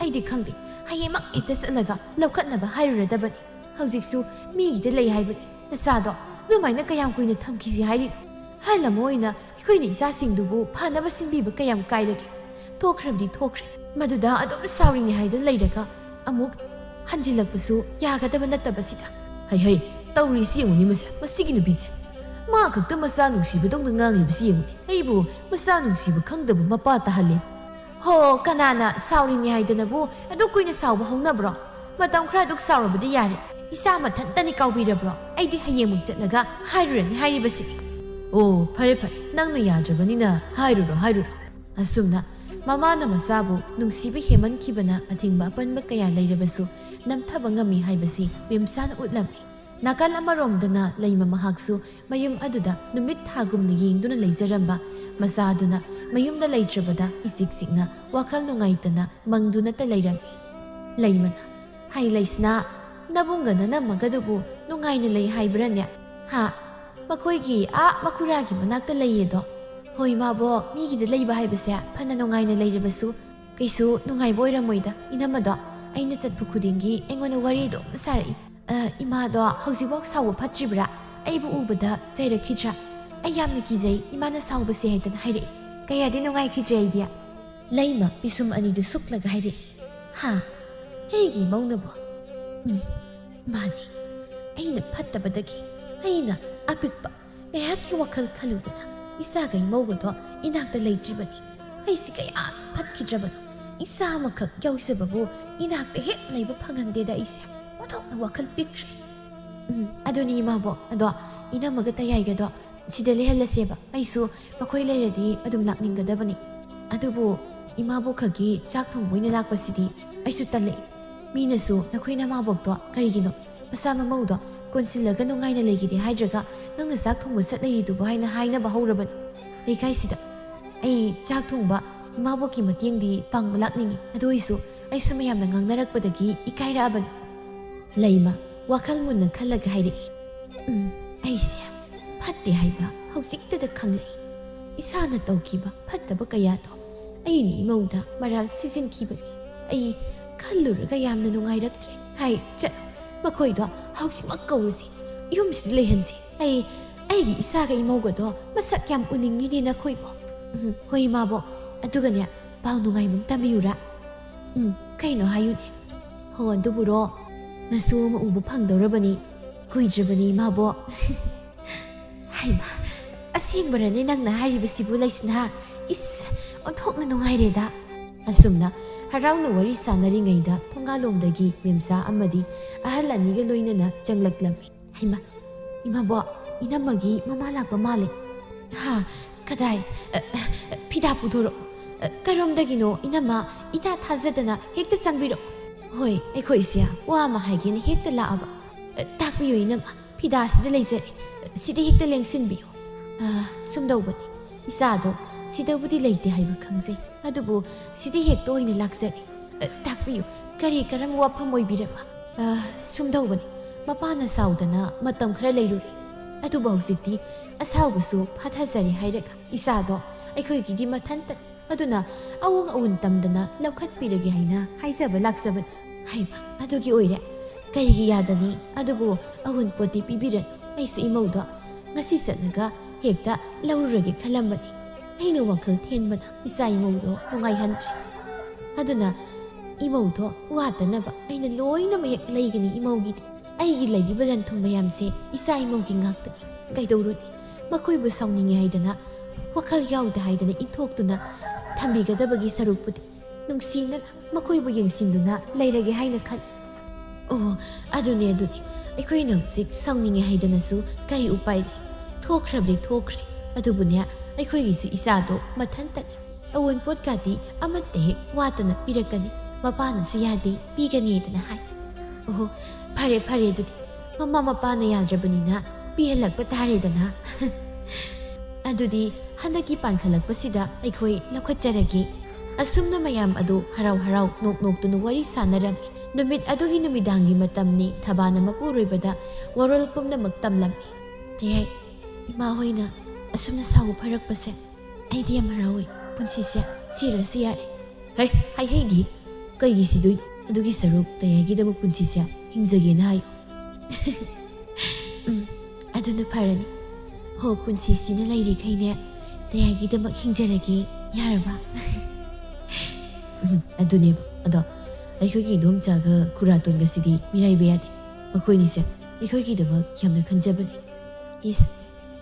ꯑꯩꯗꯤ ꯈꯪꯗꯦ, ꯍꯌꯦꯡꯃꯛ ꯍꯦꯛꯇ ꯆꯠꯂꯒ ꯂꯧꯈꯠꯅꯕ ꯍꯥꯏꯔꯨꯔꯗꯕꯅꯤ꯫ ꯍꯧꯖꯤꯛꯁꯨ ꯃꯤꯒꯤꯗ ꯂꯩ ꯍꯥꯏꯕꯅꯤ꯫ ꯅꯆꯥꯗꯣ ꯑꯗꯨꯃꯥꯏꯅ ꯀꯌꯥꯝ ꯀꯨꯏꯅ ꯊꯝꯈꯤꯁꯤ ꯍꯥꯏꯔꯤꯅꯣ? ꯑꯍꯜ ꯑꯃ ꯑꯣꯏꯅ ꯑꯩꯈꯣꯏꯅ ꯏꯆꯥꯁꯤꯡꯗꯨꯕꯨ ꯐꯅꯕ ꯁꯤꯟꯕꯤꯕ ꯀꯌꯥꯝ ꯀꯥꯏꯔꯒꯦ? ꯊꯣꯛꯈ꯭ꯔꯕꯗꯤ ꯊꯣꯛꯈ꯭ꯔꯦ꯫ ꯃꯗꯨꯗ ꯑꯗꯨꯝ ꯁꯥꯎꯔꯤꯉꯩ ꯍꯥꯏꯗꯅ ꯂꯩꯔꯒ ꯑꯃꯨꯛ ꯍꯟꯖꯤꯜꯂꯛꯄꯁꯨ ꯌꯥꯒꯗꯕ ꯅꯠꯇꯕꯁꯤꯗ꯫ ꯍꯩ ꯍꯩ, ꯇꯧꯔꯤꯁꯤ ꯌꯦꯡꯉꯨꯅꯦ ꯃꯁꯦ, ꯃꯁꯤꯒꯤ ꯅꯨꯄꯤꯁꯦ꯫ ꯃꯥ ꯈꯛꯇ ꯃꯆꯥ ꯅꯨꯡꯁꯤꯕꯗꯧꯅ ꯉꯥꯡꯂꯤꯕꯁꯤ ꯌꯦꯡꯉꯨꯅꯦ꯫ ꯑꯩꯕꯨ ꯃꯆꯥ ꯅꯨꯡꯁꯤꯕ ꯈꯪꯗꯕ ꯃꯄꯥ ꯇꯥꯍꯜꯂꯦ꯫ ꯍꯣ, ꯀꯅꯥꯅ ꯁꯥꯎꯔꯤꯅꯤ ꯍꯥꯏꯗꯅꯕꯨ ꯑꯗꯨꯛ ꯀꯨꯏꯅ ꯁꯥꯎꯕ ꯍꯧꯅꯕ꯭ꯔꯣ? ꯃꯇꯝ ꯈꯔ ꯑꯗꯨꯛ ꯁꯥꯎꯔꯕꯗꯤ ꯌꯥꯔꯦ꯫ ꯏꯆꯥ ꯃꯊꯟꯇꯅꯤ ꯀꯥꯎꯕꯤꯔꯕ꯭ꯔꯣ? ꯑꯩꯗꯤ ꯍꯌꯦꯡꯃꯨꯛ ꯆꯠꯂꯒ ꯍꯥꯏꯔꯨꯔꯅꯤ ꯍꯥꯏꯔꯤꯕꯁꯤꯅꯤ꯫ ꯑꯣ, ꯐꯔꯦ ꯐꯔꯦ, ꯅꯪꯅ ꯌꯥꯗ꯭ꯔꯕꯅꯤꯅ ꯍꯥꯏꯔꯨꯔꯣ, ꯍꯥꯏꯔꯨꯔꯣ꯫ ꯑꯁꯨꯝꯅ ꯃꯃꯥꯅ ꯃꯆꯥꯕꯨ ꯅꯨꯡꯁꯤꯕ ꯍꯦꯟꯃꯟꯈꯤꯕꯅ ꯑꯊꯤꯡꯕ ꯑꯄꯟꯕ ꯀꯌꯥ ꯂꯩꯔꯕꯁꯨ ꯅꯝꯊꯕ ꯉꯝꯃꯤ ꯍꯥꯏꯕꯁꯤ ꯃꯦꯝꯆꯥꯅ ꯎꯠꯂꯝꯃꯤ꯫ ꯅꯥꯀꯜ ꯑꯃꯔꯣꯝꯗꯅ ꯂꯩꯃ ꯃꯍꯥꯛꯁꯨ ꯃꯌꯨꯝ ꯑꯗꯨꯗ ꯅꯨꯃꯤꯠ ꯊꯥꯒꯨꯝꯅ ꯌꯦꯡꯗꯨꯅ ꯂꯩꯖꯔꯝꯕ ꯃꯆꯥꯗꯨꯅ ꯃꯌꯨꯝꯗ ꯂꯩꯇ꯭ꯔꯕꯗ ꯏꯆꯤꯛ ꯆꯤꯛꯅ ꯋꯥꯈꯜ ꯅꯨꯡꯉꯥꯏꯇꯅ ꯃꯪꯗꯨꯅꯇ ꯂꯩꯔꯝꯃꯤ꯫ ꯂꯩꯃꯅ, "ꯍꯥꯏ ꯂꯩꯁꯅꯥ, ꯅꯕꯨꯡꯒ ꯅꯅꯝꯃꯒꯗꯨꯕꯨ ꯅꯨꯡꯉꯥꯏꯅ ꯂꯩ ꯍꯥꯏꯕ꯭ꯔꯥꯅꯦ? ꯍꯥ? ꯃꯈꯣꯏꯒꯤ ꯑꯥ ꯃꯈꯨꯔꯥꯒꯤ ꯃꯅꯥꯛꯇ ꯂꯩꯌꯦꯗꯣ?" "ꯍꯣꯏ ꯃꯥꯕꯣ, ꯃꯤꯒꯤꯗ ꯂꯩꯕ ꯍꯥꯏꯕꯁꯦ ꯐꯅ ꯅꯨꯡꯉꯥꯏꯅ ꯂꯩꯔꯕꯁꯨ ꯀꯩꯁꯨ ꯅꯨꯡꯉꯥꯏꯕ ꯑꯣꯏꯔꯝꯃꯣꯏꯗ ꯏꯅꯝꯃꯗꯣ꯫ ꯑꯩꯅ ꯆꯠꯄ ꯈꯨꯗꯤꯡꯒꯤ ꯑꯩꯉꯣꯟꯗ ꯋꯥꯔꯤ ꯑꯗꯨꯝ ꯁꯥꯔꯛꯏ꯫ ꯑ, ꯏꯃꯥꯗꯣ ꯍꯧꯖꯤꯛꯐꯥꯎ ꯁꯥꯎꯕ ꯐꯠꯇ꯭ꯔꯤꯕ꯭ꯔꯥ? ꯑꯩꯕꯨ ꯎꯕꯗ ꯆꯩꯔꯛꯈꯤꯗ꯭ꯔꯥ? ꯑꯩ ꯌꯥꯝꯅ ꯀꯤꯖꯩ ꯏꯃꯥꯅ ꯁꯥꯎꯕꯁꯦ ꯍꯥꯏꯗꯅ ꯍꯥꯏꯔꯛꯏ꯫ ꯀꯌꯥꯗꯤ ꯅꯨꯡꯉꯥꯏꯈꯤꯗ꯭ꯔꯦ ꯑꯩꯗꯤ꯫" ꯂꯩꯃ ꯄꯤꯁꯨꯝ ꯑꯅꯤꯗꯨ ꯁꯨꯛꯂꯒ ꯍꯥꯏꯔꯛꯏ꯫ "ꯍꯥ? ꯑꯩꯒꯤ ꯏꯃꯧꯅꯕꯣ?" "ꯎꯝ, ꯃꯥꯅꯤ꯫ ꯑꯩꯅ ꯐꯠꯇꯕꯗꯒꯤ ꯑꯩꯅ ꯑꯄꯤꯛꯄ ꯉꯥꯏꯍꯥꯛꯀꯤ ꯋꯥꯈꯜ ꯈꯜꯂꯨꯕꯗ ꯏꯆꯥꯒ ꯏꯃꯧꯒꯗꯣ ꯏꯅꯥꯛꯇ ꯂꯩꯇ꯭ꯔꯤꯕꯅꯤ꯫ ꯑꯩꯁꯤ ꯀꯌꯥ ꯐꯠꯈꯤꯗ꯭ꯔꯕꯅꯣ꯫ ꯏꯆꯥ ꯑꯃꯈꯛ ꯌꯥꯎꯖꯕꯕꯨ ꯏꯅꯥꯛꯇ ꯍꯦꯛ ꯂꯩꯕ ꯐꯪꯍꯟꯗꯦꯗ ꯑꯩꯁꯦ꯫ ꯑꯣꯟꯊꯣꯛꯅ ꯋꯥꯈꯜ ꯄꯤꯛꯈ꯭ꯔꯦ꯫" "ꯎꯝ, ꯑꯗꯨꯅꯤ ꯏꯃꯥꯕꯣꯛ꯫ ꯑꯗꯣ ꯏꯅꯝꯃꯒ ꯇꯌꯥꯏꯒꯗꯣ ꯁꯤꯗ ꯂꯩꯍꯜꯂꯁꯦꯕ꯫ ꯑꯩꯁꯨ ꯃꯈꯣꯏ ꯂꯩꯔꯗꯤ ꯑꯗꯨꯝ ꯂꯥꯛꯅꯤꯡꯒꯗꯕꯅꯤ꯫ ꯑꯗꯨꯕꯨ ꯏꯃꯥꯕꯣꯛ ꯈꯛꯀꯤ ꯆꯥꯛ ꯊꯣꯡꯕ ꯑꯣꯏꯅ ꯂꯥꯛꯄꯁꯤꯗꯤ ꯑꯩꯁꯨ ꯇꯜꯂꯛꯏ꯫ ꯃꯤꯅꯁꯨ ꯅꯈꯣꯏ ꯅꯃꯥꯕꯣꯛꯇꯣ ꯀꯔꯤꯒꯤꯅꯣ ꯃꯆꯥ ꯃꯃꯧꯗꯣ ꯀꯣꯟꯁꯤꯜꯂꯒ ꯅꯨꯡꯉꯥꯏꯅ ꯂꯩꯒꯦꯗꯤ ꯍꯥꯏꯗ꯭ꯔꯒ ꯅꯪꯅ ꯆꯥꯛ ꯊꯣꯡꯕ ꯆꯠꯅꯔꯤꯗꯨꯕꯨ ꯍꯥꯏꯅ ꯍꯥꯏꯅꯕ ꯍꯧꯔꯕꯅꯤ ꯂꯩꯀꯥꯏꯁꯤꯗ꯫ ꯑꯩ ꯆꯥꯛ ꯊꯣꯡꯕ ꯏꯃꯥꯕꯣꯛꯀꯤ ꯃꯇꯦꯡꯗꯤ ꯄꯥꯡꯕ ꯂꯥꯛꯅꯤꯡꯏ꯫ ꯑꯗꯨ ꯑꯣꯏꯁꯨ ꯑꯩꯁꯨ ꯃꯌꯥꯝꯅ ꯉꯥꯡꯅꯔꯛꯄꯗꯒꯤ ꯏꯀꯥꯏꯔꯛꯑꯕꯅꯤ꯫" ꯂꯩꯃ ꯋꯥꯈꯜ ꯃꯨꯟꯅ ꯈꯜꯂꯒ ꯍꯥꯏꯔꯛꯏ꯫ "ꯎꯝ, ꯑꯩꯁꯦ ꯐꯠꯇꯦ ꯍꯥꯏꯕ ꯍꯧꯖꯤꯛꯇꯗ ꯈꯪꯂꯛꯏ꯫ ꯏꯁꯥꯅ ꯇꯧꯈꯤꯕ ꯐꯠꯇꯕ ꯀꯌꯥꯗꯣ ꯑꯩꯅ ꯏꯃꯧꯗ ꯃꯔꯥꯜ ꯁꯤꯖꯤꯟꯈꯤꯕꯅꯤ꯫ ꯑꯩ ꯈꯜꯂꯨꯔꯒ ꯌꯥꯝꯅ ꯅꯨꯡꯉꯥꯏꯔꯛꯇ꯭ꯔꯦ꯫ ꯍꯥꯏ, ꯆꯠꯂꯣ, ꯃꯈꯣꯏꯗꯣ ꯍꯧꯖꯤꯛꯃꯛ ꯀꯧꯔꯨꯁꯤ, ꯌꯨꯝꯁꯤꯗ ꯂꯩꯍꯟꯁꯤ꯫ ꯑꯩ, ꯑꯩꯒꯤ ꯏꯆꯥꯒ ꯏꯃꯧꯒꯗꯣ ꯃꯁꯛ ꯌꯥꯝ ꯎꯅꯤꯡꯉꯤꯅꯦ ꯅꯈꯣꯏꯕꯣ꯫" "ꯎꯝ, ꯍꯣꯏ, ꯏꯃꯥꯕꯣꯛ꯫ ꯑꯗꯨꯒꯅꯦ, ꯄꯥꯎ ꯅꯨꯡꯉꯥꯏꯕ ꯑꯃ ꯇꯝꯕꯤꯌꯨꯔꯥ?" "ꯎꯝ, ꯀꯩꯅꯣ ꯍꯥꯏꯌꯨꯅꯦ?" "ꯍꯣ, ꯑꯗꯨꯕꯨꯔꯣ, ꯅꯁꯨ ꯑꯃ ꯎꯕ ꯐꯪꯗꯧꯔꯕꯅꯤ꯫ ꯀꯨꯏꯗ꯭ꯔꯕꯅꯤ, ꯏꯃꯥꯕꯣꯛ꯫" "ꯍꯩꯃꯥ, ꯑꯁꯦꯡꯕꯔꯅꯦ ꯅꯪꯅ ꯍꯥꯏꯔꯤꯕꯁꯤꯕꯨ, ꯂꯩꯁꯅꯥ? ꯏꯁ, ꯑꯣꯟꯊꯣꯛꯅ ꯅꯨꯡꯉꯥꯏꯔꯦꯗ꯫" ꯑꯁꯨꯝꯅ ꯍꯔꯥꯎꯅ ꯋꯥꯔꯤ ꯁꯥꯟꯅꯔꯤꯉꯩꯗ ꯊꯣꯡꯒꯥꯜꯂꯣꯝꯗꯒꯤ ꯃꯦꯝꯆꯥ ꯑꯃꯗꯤ ꯑꯍꯜ ꯑꯅꯤꯒ ꯂꯣꯏꯅꯅ ꯆꯪꯂꯛꯂꯝꯃꯤ꯫ "ꯍꯩꯃꯥ, ꯏꯃꯥꯕꯣꯛ, ꯏꯅꯝꯃꯒꯤ ꯃꯃꯥ ꯂꯥꯛꯄ ꯃꯥꯜꯂꯦ꯫" "ꯍꯥ? ꯀꯗꯥꯏ? ꯑ, ꯑ, ꯐꯤꯗꯥ ꯄꯨꯊꯣꯔꯛꯑꯣ꯫" "ꯑ, ꯀꯔꯣꯝꯗꯒꯤꯅꯣ ꯏꯅꯝꯃ? ꯏꯊꯥ ꯊꯥꯖꯗꯅ ꯍꯦꯛꯇ ꯆꯪꯕꯤꯔꯛꯑꯣ꯫" "ꯍꯣꯏ, ꯑꯩꯈꯣꯏꯁꯦ ꯋꯥ ꯑꯃ ꯍꯥꯏꯒꯦꯅ ꯍꯦꯛꯇ ꯂꯥꯛꯑꯕ꯫" "ꯑ, ꯇꯥꯛꯄꯤꯌꯨ ꯏꯅꯝꯃ, ꯐꯤꯗꯥꯁꯤꯗ ꯂꯩꯖꯔꯦ꯫ ꯑ, ꯁꯤꯗ ꯍꯦꯛꯇ ꯂꯦꯡꯁꯤꯟꯕꯤꯌꯨ꯫" "ꯑ, ꯁꯨꯝꯗꯧꯕꯅꯤ, ꯏꯆꯥꯗꯣ ꯁꯤꯗꯕꯨꯗꯤ ꯂꯩꯇꯦ ꯍꯥꯏꯕ ꯈꯪꯖꯩ, ꯑꯗꯨꯕꯨ ꯁꯤꯗ ꯍꯦꯛꯇ ꯑꯣꯏꯅ ꯂꯥꯛꯆꯔꯦ꯫ ꯑ, ꯇꯥꯛꯄꯤꯌꯨ, ꯀꯔꯤ ꯀꯔꯝꯕ ꯋꯥꯐꯝ ꯑꯣꯏꯕꯤꯔꯕ? ꯑ, ꯁꯨꯝ ꯇꯧꯕꯅꯤ, ꯃꯄꯥꯅ ꯁꯥꯎꯗꯅ ꯃꯇꯝ ꯈꯔ ꯂꯩꯔꯨꯔꯦ, ꯑꯗꯨꯕꯨ ꯍꯧꯖꯤꯛꯇꯤ ꯑꯁꯥꯎꯕꯁꯨ ꯐꯥꯊꯖꯔꯦ ꯍꯥꯏꯔꯒ ꯏꯆꯥꯗꯣ ꯑꯩꯈꯣꯏꯒꯤꯗꯤ ꯃꯊꯟꯇ, ꯑꯗꯨꯅ ꯑꯋꯣꯡ ꯑꯋꯨꯟ ꯇꯝꯗꯅ ꯂꯧꯈꯠꯄꯤꯔꯒꯦ ꯍꯥꯏꯅ ꯍꯥꯏꯖꯕ ꯂꯥꯛꯆꯕꯅꯤ꯫ ꯍꯩꯃ, ꯑꯗꯨꯒꯤ ꯑꯣꯏꯔꯦ꯫ ꯀꯔꯤꯒꯤ ꯌꯥꯗꯅꯤ? ꯑꯗꯨꯕꯨ ꯑꯋꯨꯟꯄꯣꯠꯇꯤ ꯄꯤꯕꯤꯔꯅꯨ꯫ ꯑꯩꯁꯨ ꯏꯃꯧꯗꯣ ꯉꯁꯤ ꯆꯠꯂꯒ ꯍꯦꯛꯇ ꯂꯧꯔꯨꯔꯒꯦ ꯈꯜꯂꯝꯕꯅꯤ꯫ ꯑꯩꯅ ꯋꯥꯈꯜ ꯊꯦꯟꯕꯅ ꯏꯆꯥ ꯏꯃꯧꯗꯣ ꯅꯨꯡꯉꯥꯏꯍꯟꯗ꯭ꯔꯦ꯫ ꯑꯗꯨꯅ ꯏꯃꯧꯗꯣ ꯋꯥꯠꯇꯅꯕ ꯑꯩꯅ ꯂꯣꯏꯅꯃꯛ ꯍꯦꯛ ꯂꯩꯒꯅꯤ ꯏꯃꯧꯒꯤꯗꯤ꯫ ꯑꯩꯒꯤ ꯂꯩꯔꯤꯕ ꯂꯟ ꯊꯨꯝ ꯃꯌꯥꯝꯁꯦ ꯏꯆꯥ ꯏꯃꯧꯒꯤ ꯉꯥꯛꯇꯅꯤ꯫ ꯀꯩꯗꯧꯔꯨꯅꯤ? ꯃꯈꯣꯏꯕꯨ ꯁꯥꯎꯅꯤꯡꯉꯦ ꯍꯥꯏꯗꯅ, ꯋꯥꯈꯜ ꯌꯥꯎꯗꯦ ꯍꯥꯏꯗꯅ ꯏꯟꯊꯣꯛꯇꯨꯅ ꯊꯝꯕꯤꯒꯗꯕꯒꯤ ꯁꯔꯨꯛꯄꯨꯗꯤ ꯅꯨꯡꯁꯤꯅꯅ ꯃꯈꯣꯏꯕꯨ ꯌꯦꯡꯁꯤꯟꯗꯨꯅ ꯂꯩꯔꯒꯦ ꯍꯥꯏꯅ ꯈꯜꯂꯤ꯫ ꯑꯣ, ꯑꯗꯨꯅꯦ, ꯑꯗꯨꯅꯦ꯫ ꯑꯩꯈꯣꯏꯅ ꯍꯧꯖꯤꯛ ꯁꯥꯎꯅꯤꯡꯉꯦ ꯍꯥꯏꯗꯅꯁꯨ ꯀꯔꯤ ꯎꯄꯥꯏ ꯂꯩ? ꯊꯣꯛꯈ꯭ꯔꯕꯗꯤ ꯊꯣꯛꯈ꯭ꯔꯦ꯫ ꯑꯗꯨꯕꯨꯅꯦ, ꯑꯩꯈꯣꯏꯒꯤꯁꯨ ꯏꯆꯥꯗꯣ ꯃꯊꯟꯇꯅꯤ꯫ ꯑꯋꯨꯟꯄꯣꯠꯀꯥꯗꯤ ꯑꯃꯠꯇ ꯍꯦꯛ ꯋꯥꯠꯇꯅ ꯄꯤꯔꯛꯀꯅꯤ꯫ ꯃꯄꯥꯅꯁꯨ ꯌꯥꯗꯦ, ꯄꯤꯒꯅꯤꯗꯅ ꯍꯥꯏ꯫ ꯑꯣꯍꯣ, ꯐꯔꯦ, ꯐꯔꯦ, ꯑꯗꯨꯗꯤ ꯃꯃꯥ ꯃꯄꯥꯅ ꯌꯥꯗ꯭ꯔꯕꯅꯤꯅ ꯄꯤꯍꯜꯂꯛꯄ ꯇꯥꯔꯦꯗꯅ꯫ ꯑꯗꯨꯗꯤ ꯍꯟꯗꯛꯀꯤ ꯄꯥꯟꯈꯠꯂꯛꯄꯁꯤꯗ ꯑꯩꯈꯣꯏ ꯂꯧꯈꯠꯆꯔꯒꯦ꯫ ꯑꯁꯨꯝꯅ ꯃꯌꯥꯝ ꯑꯗꯨ ꯍꯔꯥꯎ ꯍꯔꯥꯎ ꯅꯣꯛ ꯅꯣꯛꯇꯨꯅ ꯋꯥꯔꯤ ꯁꯥꯟꯅꯔꯝꯃꯤ꯫ ꯅꯨꯃꯤꯠ ꯑꯗꯨꯒꯤ ꯅꯨꯃꯤꯗꯥꯡꯒꯤ ꯃꯇꯝꯅꯤ ꯊꯕꯥꯅ ꯃꯄꯨꯔꯣꯏꯕꯗ ꯋꯥꯔꯣꯜ ꯄꯨꯝꯅꯃꯛ ꯇꯝꯂꯝꯃꯤ꯫ ꯇꯌꯥꯏ, ꯏꯃꯥ ꯍꯣꯏꯅ ꯑꯁꯨꯝꯅ ꯁꯥꯎꯕ ꯐꯔꯛꯄꯁꯦ ꯑꯩꯗꯤ ꯌꯥꯝ ꯍꯔꯥꯎꯏ꯫ ꯄꯨꯟꯁꯤꯁꯦ ꯁꯤꯔꯁꯨ ꯌꯥꯔꯦ꯫ ꯍꯩ, ꯍꯥꯏꯍꯩꯗꯤ꯫ ꯀꯩꯒꯤ ꯁꯤꯗꯣꯏꯅꯣ? ꯑꯗꯨꯒꯤ ꯁꯔꯨꯛ ꯇꯌꯥꯏꯒꯤꯗꯃꯛ ꯄꯨꯟꯁꯤꯁꯦ ꯍꯤꯡꯖꯒꯦꯅ ꯍꯥꯏ꯫ ꯎꯝ, ꯑꯗꯨꯅ ꯐꯔꯅꯤ꯫ ꯍꯣ, ꯄꯨꯟꯁꯤꯁꯤꯅ ꯂꯩꯔꯤꯈꯩꯅꯦ, ꯇꯌꯥꯏꯒꯤꯗꯃꯛ ꯍꯤꯡꯖꯔꯒꯦ, ꯌꯥꯔꯕ? ꯎꯝ, ꯑꯗꯨꯅꯦꯕ꯫ ꯑꯗꯣ ꯑꯩꯈꯣꯏꯒꯤ ꯏꯗꯣꯝꯆꯥꯒ ꯈꯨꯔꯥꯇꯣꯟꯒꯁꯤꯗꯤ ꯃꯤꯔꯥꯏꯕ ꯌꯥꯗꯦ꯫ ꯃꯈꯣꯏꯅꯤꯁꯦ ꯑꯩꯈꯣꯏꯒꯤꯗꯃꯛ ꯌꯥꯝꯅ ꯈꯟꯖꯕꯅꯤ꯫ ꯏꯁ,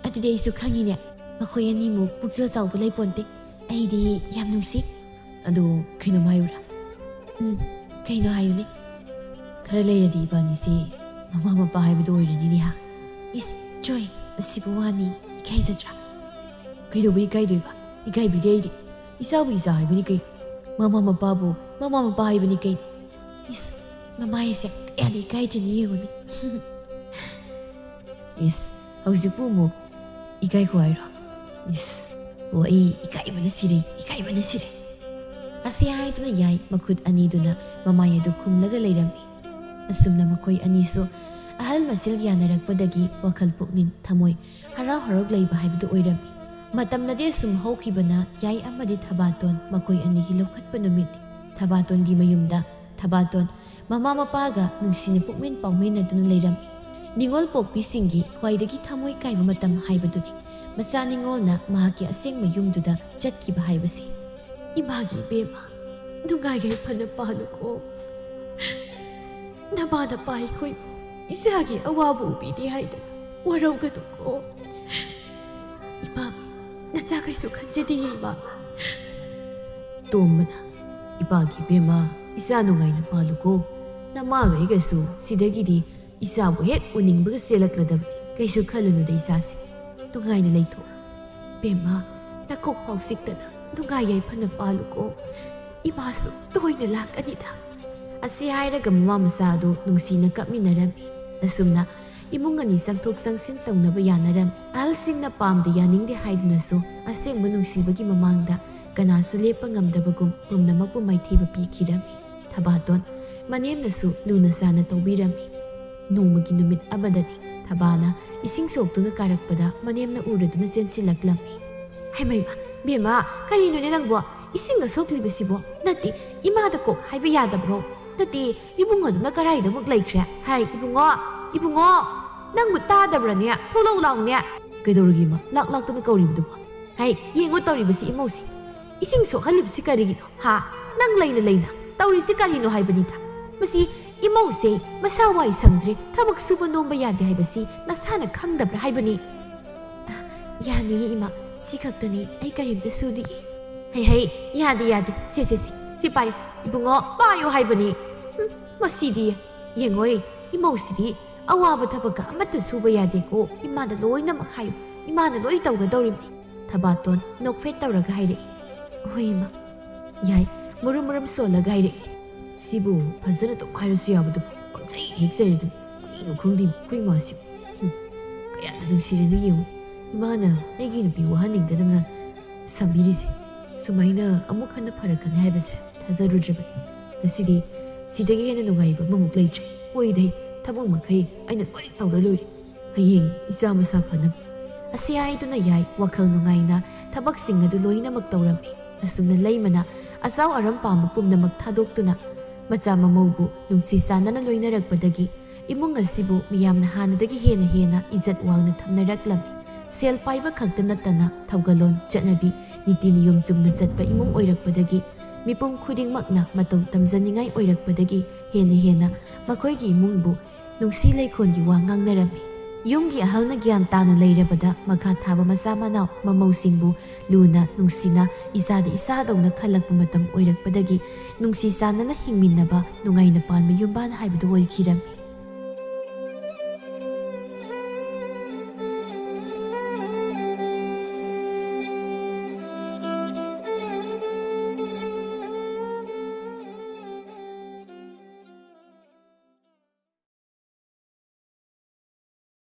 ꯑꯗꯨꯗꯤ ꯑꯩꯁꯨ ꯈꯪꯉꯤꯅꯦ꯫ ꯃꯈꯣꯏ ꯑꯅꯤꯃꯨꯛ ꯄꯨꯛꯆꯦꯜ ꯆꯥꯎꯕ ꯂꯩꯄꯣꯟꯇꯦ꯫ ꯑꯩꯗꯤ ꯌꯥꯝ ꯅꯨꯡꯁꯤ꯫ ꯑꯗꯨ ꯀꯩꯅꯣꯝ ꯍꯥꯏꯌꯨꯔꯥ? ꯎꯝ, ꯀꯩꯅꯣ ꯍꯥꯏꯌꯨꯅꯦ? ꯈꯔ ꯂꯩꯔꯗꯤ ꯏꯕꯥꯅꯤꯁꯦ ꯃꯃꯥ ꯃꯄꯥ ꯍꯥꯏꯕꯗꯨ ꯑꯣꯏꯔꯅꯤꯅꯦ ꯍꯥ? ꯏꯁ, ꯖꯣꯏ, ꯑꯁꯤꯕꯨ ꯋꯥꯅꯤ, ꯏꯀꯥꯏꯖꯗ꯭ꯔꯥ? ꯀꯩꯗꯧꯕ ꯏꯀꯥꯏꯗꯣꯏꯕ? ꯏꯀꯥꯏꯕꯤꯗꯦ ꯑꯩꯗꯤ꯫ ꯏꯆꯥꯕꯨ ꯏꯆꯥ ꯍꯥꯏꯕꯅꯤ ꯀꯩ? ꯃꯃꯥ ꯃꯄꯥꯕꯨ ꯃꯃꯥ ꯃꯄꯥ ꯍꯥꯏꯕꯅꯤ ꯀꯩ? ꯏꯁ, ꯃꯃꯥ ꯍꯥꯏꯁꯦ ꯀꯌꯥꯗꯤ ꯏꯀꯥꯏꯗ꯭ꯔꯤꯅꯤ ꯌꯦꯡꯉꯨꯅꯦ꯫ ꯏꯁ, ꯍꯧꯖꯤꯛꯄꯨ ꯑꯃꯨꯛ ꯏꯀꯥꯏꯈꯣ ꯍꯥꯏꯔꯣ? ꯏꯁ, ꯑꯣ, ꯑꯩ ꯏꯀꯥꯏꯕꯅ ꯁꯤꯔꯦ, ꯏꯀꯥꯏꯕꯅ ꯁꯤꯔꯦ꯫ ꯑꯁꯤ ꯍꯥꯏꯗꯨꯅ ꯌꯥꯏ ꯃꯈꯨꯠ ꯑꯅꯤꯗꯨꯅ ꯃꯃꯥꯏ ꯑꯗꯨ ꯈꯨꯝꯂꯒ ꯂꯩꯔꯝꯃꯤ꯫ ꯑꯁꯨꯝꯅ ꯃꯈꯣꯏ ꯑꯅꯤꯁꯨ ꯑꯍꯜ ꯃꯁꯦꯜ ꯌꯥꯅꯔꯛꯄꯗꯒꯤ ꯋꯥꯈꯜ ꯄꯨꯛꯅꯤꯡ ꯊꯃꯣꯏ ꯍꯔꯥꯎ ꯍꯔꯥꯎ ꯂꯩꯕ ꯍꯥꯏꯕꯗꯨ ꯑꯣꯏꯔꯝꯃꯤ꯫ ꯃꯇꯝꯅꯗꯤ ꯑꯁꯨꯝ ꯍꯧꯈꯤꯕꯅ ꯌꯥꯏ ꯑꯃꯗꯤ ꯊꯕꯥꯇꯣꯟ ꯃꯈꯣꯏ ꯑꯅꯤꯒꯤ ꯂꯧꯈꯠꯄ ꯅꯨꯃꯤꯠꯅꯤ꯫ ꯊꯕꯥꯇꯣꯟꯒꯤ ꯃꯌꯨꯝꯗ ꯊꯕꯥꯇꯣꯟ ꯃꯃꯥ ꯃꯄꯥꯒ ꯅꯨꯡꯁꯤꯅ ꯄꯨꯛꯃꯦꯟ ꯄꯥꯎꯃꯦꯟꯅꯗꯨꯅ ꯂꯩꯔꯝꯃꯤ꯫ ꯅꯤꯉꯣꯜ ꯄꯣꯛꯄꯤꯁꯤꯡꯒꯤ ꯈ꯭ꯋꯥꯏꯗꯒꯤ ꯊꯃꯣꯏ ꯀꯥꯏꯕ ꯃꯇꯝ ꯍꯥꯏꯕꯗꯨꯅꯤ꯫ ꯃꯆꯥ ꯅꯤꯉꯣꯜꯅ ꯃꯍꯥꯛꯀꯤ ꯑꯁꯦꯡꯕ ꯌꯨꯝꯗꯨꯗ ꯆꯠꯈꯤꯕ ꯍꯥꯏꯕꯁꯤ꯫ ꯏꯃꯥꯒꯤ ꯏꯕꯦꯝꯃ, ꯅꯨꯡꯉꯥꯏ ꯌꯥꯏꯐꯅ ꯄꯥꯜꯂꯨꯀꯣ꯫ ꯅꯃꯥ ꯅꯄꯥ ꯑꯩꯈꯣꯏ ꯏꯆꯥꯒꯤ ꯑꯋꯥꯕ ꯎꯕꯤꯗꯦ ꯍꯥꯏꯗꯅ ꯋꯥꯔꯧꯒꯅꯨꯀꯣ꯫ ꯏꯃꯥ, ꯅꯆꯥ ꯀꯩꯁꯨ ꯈꯟꯖꯗꯦ ꯏꯃꯥ꯫ ꯇꯣꯝꯕꯅ, "ꯏꯄꯥꯒꯤ ꯏꯕꯦꯝꯃ, ꯏꯆꯥ ꯅꯨꯡꯉꯥꯏꯅ ꯄꯥꯜꯂꯨꯀꯣ꯫ ꯅꯃꯥꯒ ꯑꯩꯒꯁꯨ ꯁꯤꯗꯒꯤꯗꯤ ꯏꯆꯥꯕꯨ ꯍꯦꯛ ꯎꯅꯤꯡꯕꯒ ꯆꯦꯜꯂꯛꯂꯗꯕꯅꯤ꯫ ꯀꯩꯁꯨ ꯈꯜꯂꯨꯅꯨꯗ ꯏꯆꯥꯁꯦ꯫ ꯅꯨꯡꯉꯥꯏꯅ ꯂꯩꯊꯣꯛꯎ꯫ ꯏꯕꯦꯝꯃ, ꯅꯀꯣꯛ ꯐꯥꯎ ꯆꯤꯛꯇꯅ ꯅꯨꯡꯉꯥꯏ ꯌꯥꯏꯐꯅ ꯄꯥꯜꯂꯨꯀꯣ꯫ ꯏꯃꯥꯁꯨ ꯇꯣꯏꯅ ꯂꯥꯛꯀꯅꯤꯗ꯫" ꯑꯁꯤ ꯍꯥꯏꯔꯒ ꯃꯃꯥ ꯃꯆꯥ ꯑꯗꯨ ꯅꯨꯡꯁꯤꯅ ꯀꯞꯃꯤꯟꯅꯔꯝꯃꯤ꯫ ꯑꯁꯨꯝꯅ ꯏꯃꯨꯡ ꯑꯅꯤ ꯆꯪꯊꯣꯛ ꯆꯪꯁꯤꯟ ꯇꯧꯅꯕ ꯌꯥꯅꯔꯝꯃꯤ꯫ ꯑꯍꯜꯁꯤꯡꯅ ꯄꯥꯝꯗꯦ ꯌꯥꯅꯤꯡꯗꯦ ꯍꯥꯏꯗꯨꯅꯁꯨ ꯑꯁꯦꯡꯕ ꯅꯨꯡꯁꯤꯕꯒꯤ ꯃꯃꯥꯡꯗ ꯀꯅꯥꯁꯨ ꯂꯦꯞꯄ ꯉꯝꯗꯕꯒꯨꯝ ꯄꯨꯝꯅꯃꯛꯄꯨ ꯃꯥꯏꯊꯤꯕ ꯄꯤꯈꯤꯔꯝꯃꯤ꯫ ꯊꯕꯥꯇꯣꯟ ꯃꯅꯦꯝꯅꯁꯨ ꯂꯨꯅ ꯆꯥꯅ ꯇꯧꯕꯤꯔꯝꯃꯤ꯫ ꯅꯣꯡꯃꯒꯤ ꯅꯨꯃꯤꯠ ꯑꯃꯗꯅꯤ ꯊꯕꯥꯅ ꯏꯁꯤꯡ ꯁꯣꯛꯇꯨꯅ ꯀꯥꯔꯛꯄꯗ ꯃꯅꯦꯝꯅ ꯎꯔꯗꯨꯅ ꯆꯦꯟꯁꯤꯜꯂꯛꯂꯝꯃꯤ꯫ "ꯍꯩꯃꯩꯃ, ꯕꯦꯝꯃ, ꯀꯔꯤꯅꯣꯅꯦ ꯅꯪꯕꯣ? ꯏꯁꯤꯡ ꯑꯁꯣꯛꯂꯤꯕꯁꯤꯕꯣ? ꯅꯠꯇꯦ, ꯏꯃꯥꯗ ꯀꯣꯛ ꯍꯥꯏꯕ ꯌꯥꯗꯕ꯭ꯔꯣ? ꯅꯠꯇꯦ, ꯏꯕꯨꯡ ꯑꯗꯨꯅ ꯀꯔꯥꯏꯗ ꯑꯃꯨꯛ ꯂꯩꯈ꯭ꯔꯦ? ꯍꯥꯏ, ꯏꯕꯨꯡꯉꯣ, ꯏꯕꯨꯡꯉꯣ, ꯅꯪꯕꯨ ꯇꯥꯗꯕ꯭ꯔꯅꯦ? ꯊꯣꯛꯂꯛꯎ ꯂꯥꯎꯅꯦ꯫" "ꯀꯩꯗꯧꯔꯒꯦ ꯏꯃꯥ? ꯂꯥꯛ ꯂꯥꯛꯇꯅ ꯀꯧꯔꯤꯕꯗꯨꯕꯣ?" "ꯍꯥꯏ, ꯌꯦꯡꯉꯨ ꯇꯧꯔꯤꯕꯁꯤ ꯏꯃꯧꯁꯦ꯫ ꯏꯁꯤꯡ ꯁꯣꯛꯍꯜꯂꯤꯕꯁꯤ ꯀꯔꯤꯒꯤꯅꯣ? ꯍꯥ? ꯅꯪ ꯂꯩꯅ ꯂꯩꯅ ꯇꯧꯔꯤꯁꯤ ꯀꯔꯤꯅꯣ ꯍꯥꯏꯕꯅꯤꯗ꯫ ꯃꯁꯤ ꯏꯃꯧꯁꯦ ꯃꯁꯥ ꯋꯥꯏ ꯁꯪꯗ꯭ꯔꯦ, ꯊꯕꯛ ꯁꯨꯕ ꯅꯣꯝꯕ ꯌꯥꯗꯦ ꯍꯥꯏꯕꯁꯤ ꯅꯁꯥꯅ ꯈꯪꯗꯕ꯭ꯔꯥ ꯍꯥꯏꯕꯅꯤ?" "ꯑ, ꯌꯥꯅꯤꯌꯦ ꯏꯃꯥ, ꯁꯤ ꯈꯛꯇꯅꯤ, ꯑꯩ ꯀꯔꯤꯝꯇ ꯁꯨꯗꯤꯌꯦ꯫" "ꯍꯩ ꯍꯩ, ꯌꯥꯗꯦ ꯌꯥꯗꯦ, ꯁꯦ ꯁꯦ ꯁꯦ, ꯁꯤ ꯄꯥꯏꯌꯨ, ꯏꯕꯨꯡꯉꯣ, ꯄꯥꯏꯌꯨ ꯍꯥꯏꯕꯅꯤ꯫ ꯍꯨꯝ, ꯃꯁꯤꯗꯤ ꯌꯦꯡꯉꯣꯏ, ꯏꯃꯧꯁꯤꯗꯤ ꯑꯋꯥꯕ ꯊꯕꯛꯀ ꯑꯃꯠꯇ ꯁꯨꯕ ꯌꯥꯗꯦꯀꯣ, ꯏꯃꯥꯗ ꯂꯣꯏꯅꯃꯛ ꯍꯥꯏꯌꯨ, ꯏꯃꯥꯅ ꯂꯣꯏ ꯇꯧꯒꯗꯧꯔꯤꯕꯅꯤ꯫" ꯊꯕꯥꯇꯣꯟ ꯅꯣꯛꯐꯦꯠ ꯇꯧꯔꯒ ꯍꯥꯏꯔꯛꯏ꯫ "ꯍꯣꯏ ꯏꯃꯥ꯫" ꯌꯥꯏ ꯃꯨꯔꯨꯝ ꯃꯨꯔꯨꯝ ꯁꯣꯜꯂꯒ ꯍꯥꯏꯔꯛꯏ꯫ "ꯁꯤꯕꯨ ꯐꯖꯅ ꯑꯗꯨꯝ ꯍꯥꯏꯔꯁꯨ ꯌꯥꯕꯗꯨ ꯄꯪꯆꯩ ꯍꯦꯛ ꯆꯩꯔꯗꯨꯕꯨ ꯀꯔꯤꯅꯣ ꯈꯪꯗꯦ ꯑꯩꯈꯣꯏ ꯏꯃꯥꯁꯤꯕꯨ꯫ ꯍꯨꯝ, ꯀꯌꯥꯗ ꯅꯨꯡꯁꯤꯔꯤꯅꯣ ꯌꯦꯡꯉꯨ꯫ ꯏꯃꯥꯅ ꯑꯩꯒꯤ ꯅꯨꯄꯤ ꯋꯥꯍꯟꯅꯤꯡꯗꯗꯅ ꯁꯝꯕꯤꯔꯤꯁꯦ ꯁꯨꯃꯥꯏꯅ ꯑꯃꯨꯛ ꯍꯟꯅ ꯐꯔꯛꯀꯅꯤ ꯍꯥꯏꯕꯁꯦ ꯊꯥꯖꯔꯨꯗ꯭ꯔꯤꯕꯅꯤ꯫ ꯉꯁꯤꯗꯤ ꯁꯤꯗꯒꯤ ꯍꯦꯟꯅ ꯅꯨꯡꯉꯥꯏꯕ ꯑꯃꯃꯨꯛ ꯂꯩꯇ꯭ꯔꯦ꯫ ꯍꯣꯏꯗꯩ ꯊꯕꯛ ꯃꯈꯩ ꯑꯩꯅ ꯂꯣꯏ ꯇꯧꯔ ꯂꯣꯏꯔꯦ꯫ ꯍꯌꯦꯡ ꯏꯆꯥ ꯃꯁꯥ ꯐꯅꯕ꯫ ꯑꯁꯤ ꯍꯥꯏꯗꯨꯅ ꯌꯥꯏ ꯋꯥꯈꯜ ꯅꯨꯡꯉꯥꯏꯅ ꯊꯕꯛꯁꯤꯡ ꯑꯗꯨ ꯂꯣꯏꯅꯃꯛ ꯇꯧꯔꯝꯃꯤ꯫ ꯑꯁꯨꯝꯅ ꯂꯩꯃꯅ ꯑꯆꯥꯎ ꯑꯔꯝ ꯄꯥꯝꯕ ꯄꯨꯝꯅꯃꯛ ꯊꯥꯗꯣꯛꯇꯨꯅ ꯃꯆꯥ ꯃꯃꯧꯕꯨ ꯅꯨꯡꯁꯤ ꯆꯥꯟꯅꯅ ꯂꯣꯏꯅꯔꯛꯄꯗꯒꯤ ꯏꯃꯨꯡ ꯑꯁꯤꯕꯨ ꯃꯤꯌꯥꯝꯅ ꯍꯥꯟꯅꯗꯒꯤ ꯍꯦꯟꯅ ꯍꯦꯟꯅ ꯏꯖꯠ ꯋꯥꯡꯅ ꯊꯝꯅꯔꯛꯂꯝꯃꯤ꯫ ꯁꯦꯜ ꯄꯥꯏꯕ ꯈꯛꯇ ꯅꯠꯇꯅ ꯊꯧꯒꯜꯂꯣꯟ, ꯆꯠꯅꯕꯤ, ꯅꯤꯇꯤ ꯅꯤꯌꯣꯝ ꯆꯨꯝꯅ ꯆꯠꯄ ꯏꯃꯨꯡ ꯑꯣꯏꯔꯛꯄꯗꯒꯤ ꯃꯤꯄꯨꯝ ꯈꯨꯗꯤꯡꯃꯛꯅ ꯃꯇꯧ ꯇꯝꯖꯅꯤꯡꯉꯥꯏ ꯑꯣꯏꯔꯛꯄꯗꯒꯤ ꯍꯦꯟꯅ ꯍꯦꯟꯅ ꯃꯈꯣꯏꯒꯤ ꯏꯃꯨꯡꯕꯨ ꯅꯨꯡꯁꯤ ꯂꯩꯈꯣꯟꯒꯤ ꯋꯥ ꯉꯥꯡꯅꯔꯝꯃꯤ꯫ ꯌꯨꯝꯒꯤ ꯑꯍꯜꯅ ꯒ꯭ꯌꯥꯟ ꯇꯥꯅ ꯂꯩꯔꯕꯗ ꯃꯈꯥ ꯊꯥꯕ ꯃꯆꯥ ꯃꯅꯥꯎ ꯃꯃꯧꯁꯤꯡꯕꯨ ꯂꯨꯅ ꯅꯨꯡꯁꯤꯅ ꯏꯆꯥꯗ ꯏꯆꯥꯗꯧꯅ ꯈꯜꯂꯛꯄ ꯃꯇꯝ ꯑꯣꯏꯔꯛꯄꯗꯒꯤ ꯅꯨꯡꯁꯤ ꯆꯥꯟꯅꯅ ꯍꯤꯡꯃꯤꯟꯅꯕ ꯅꯨꯡꯉꯥꯏꯅ ꯄꯥꯟꯕ ꯌꯨꯝꯕꯥꯟ ꯍꯥꯏꯕꯗꯨ ꯑꯣꯏꯈꯤꯔꯝꯃꯤ꯫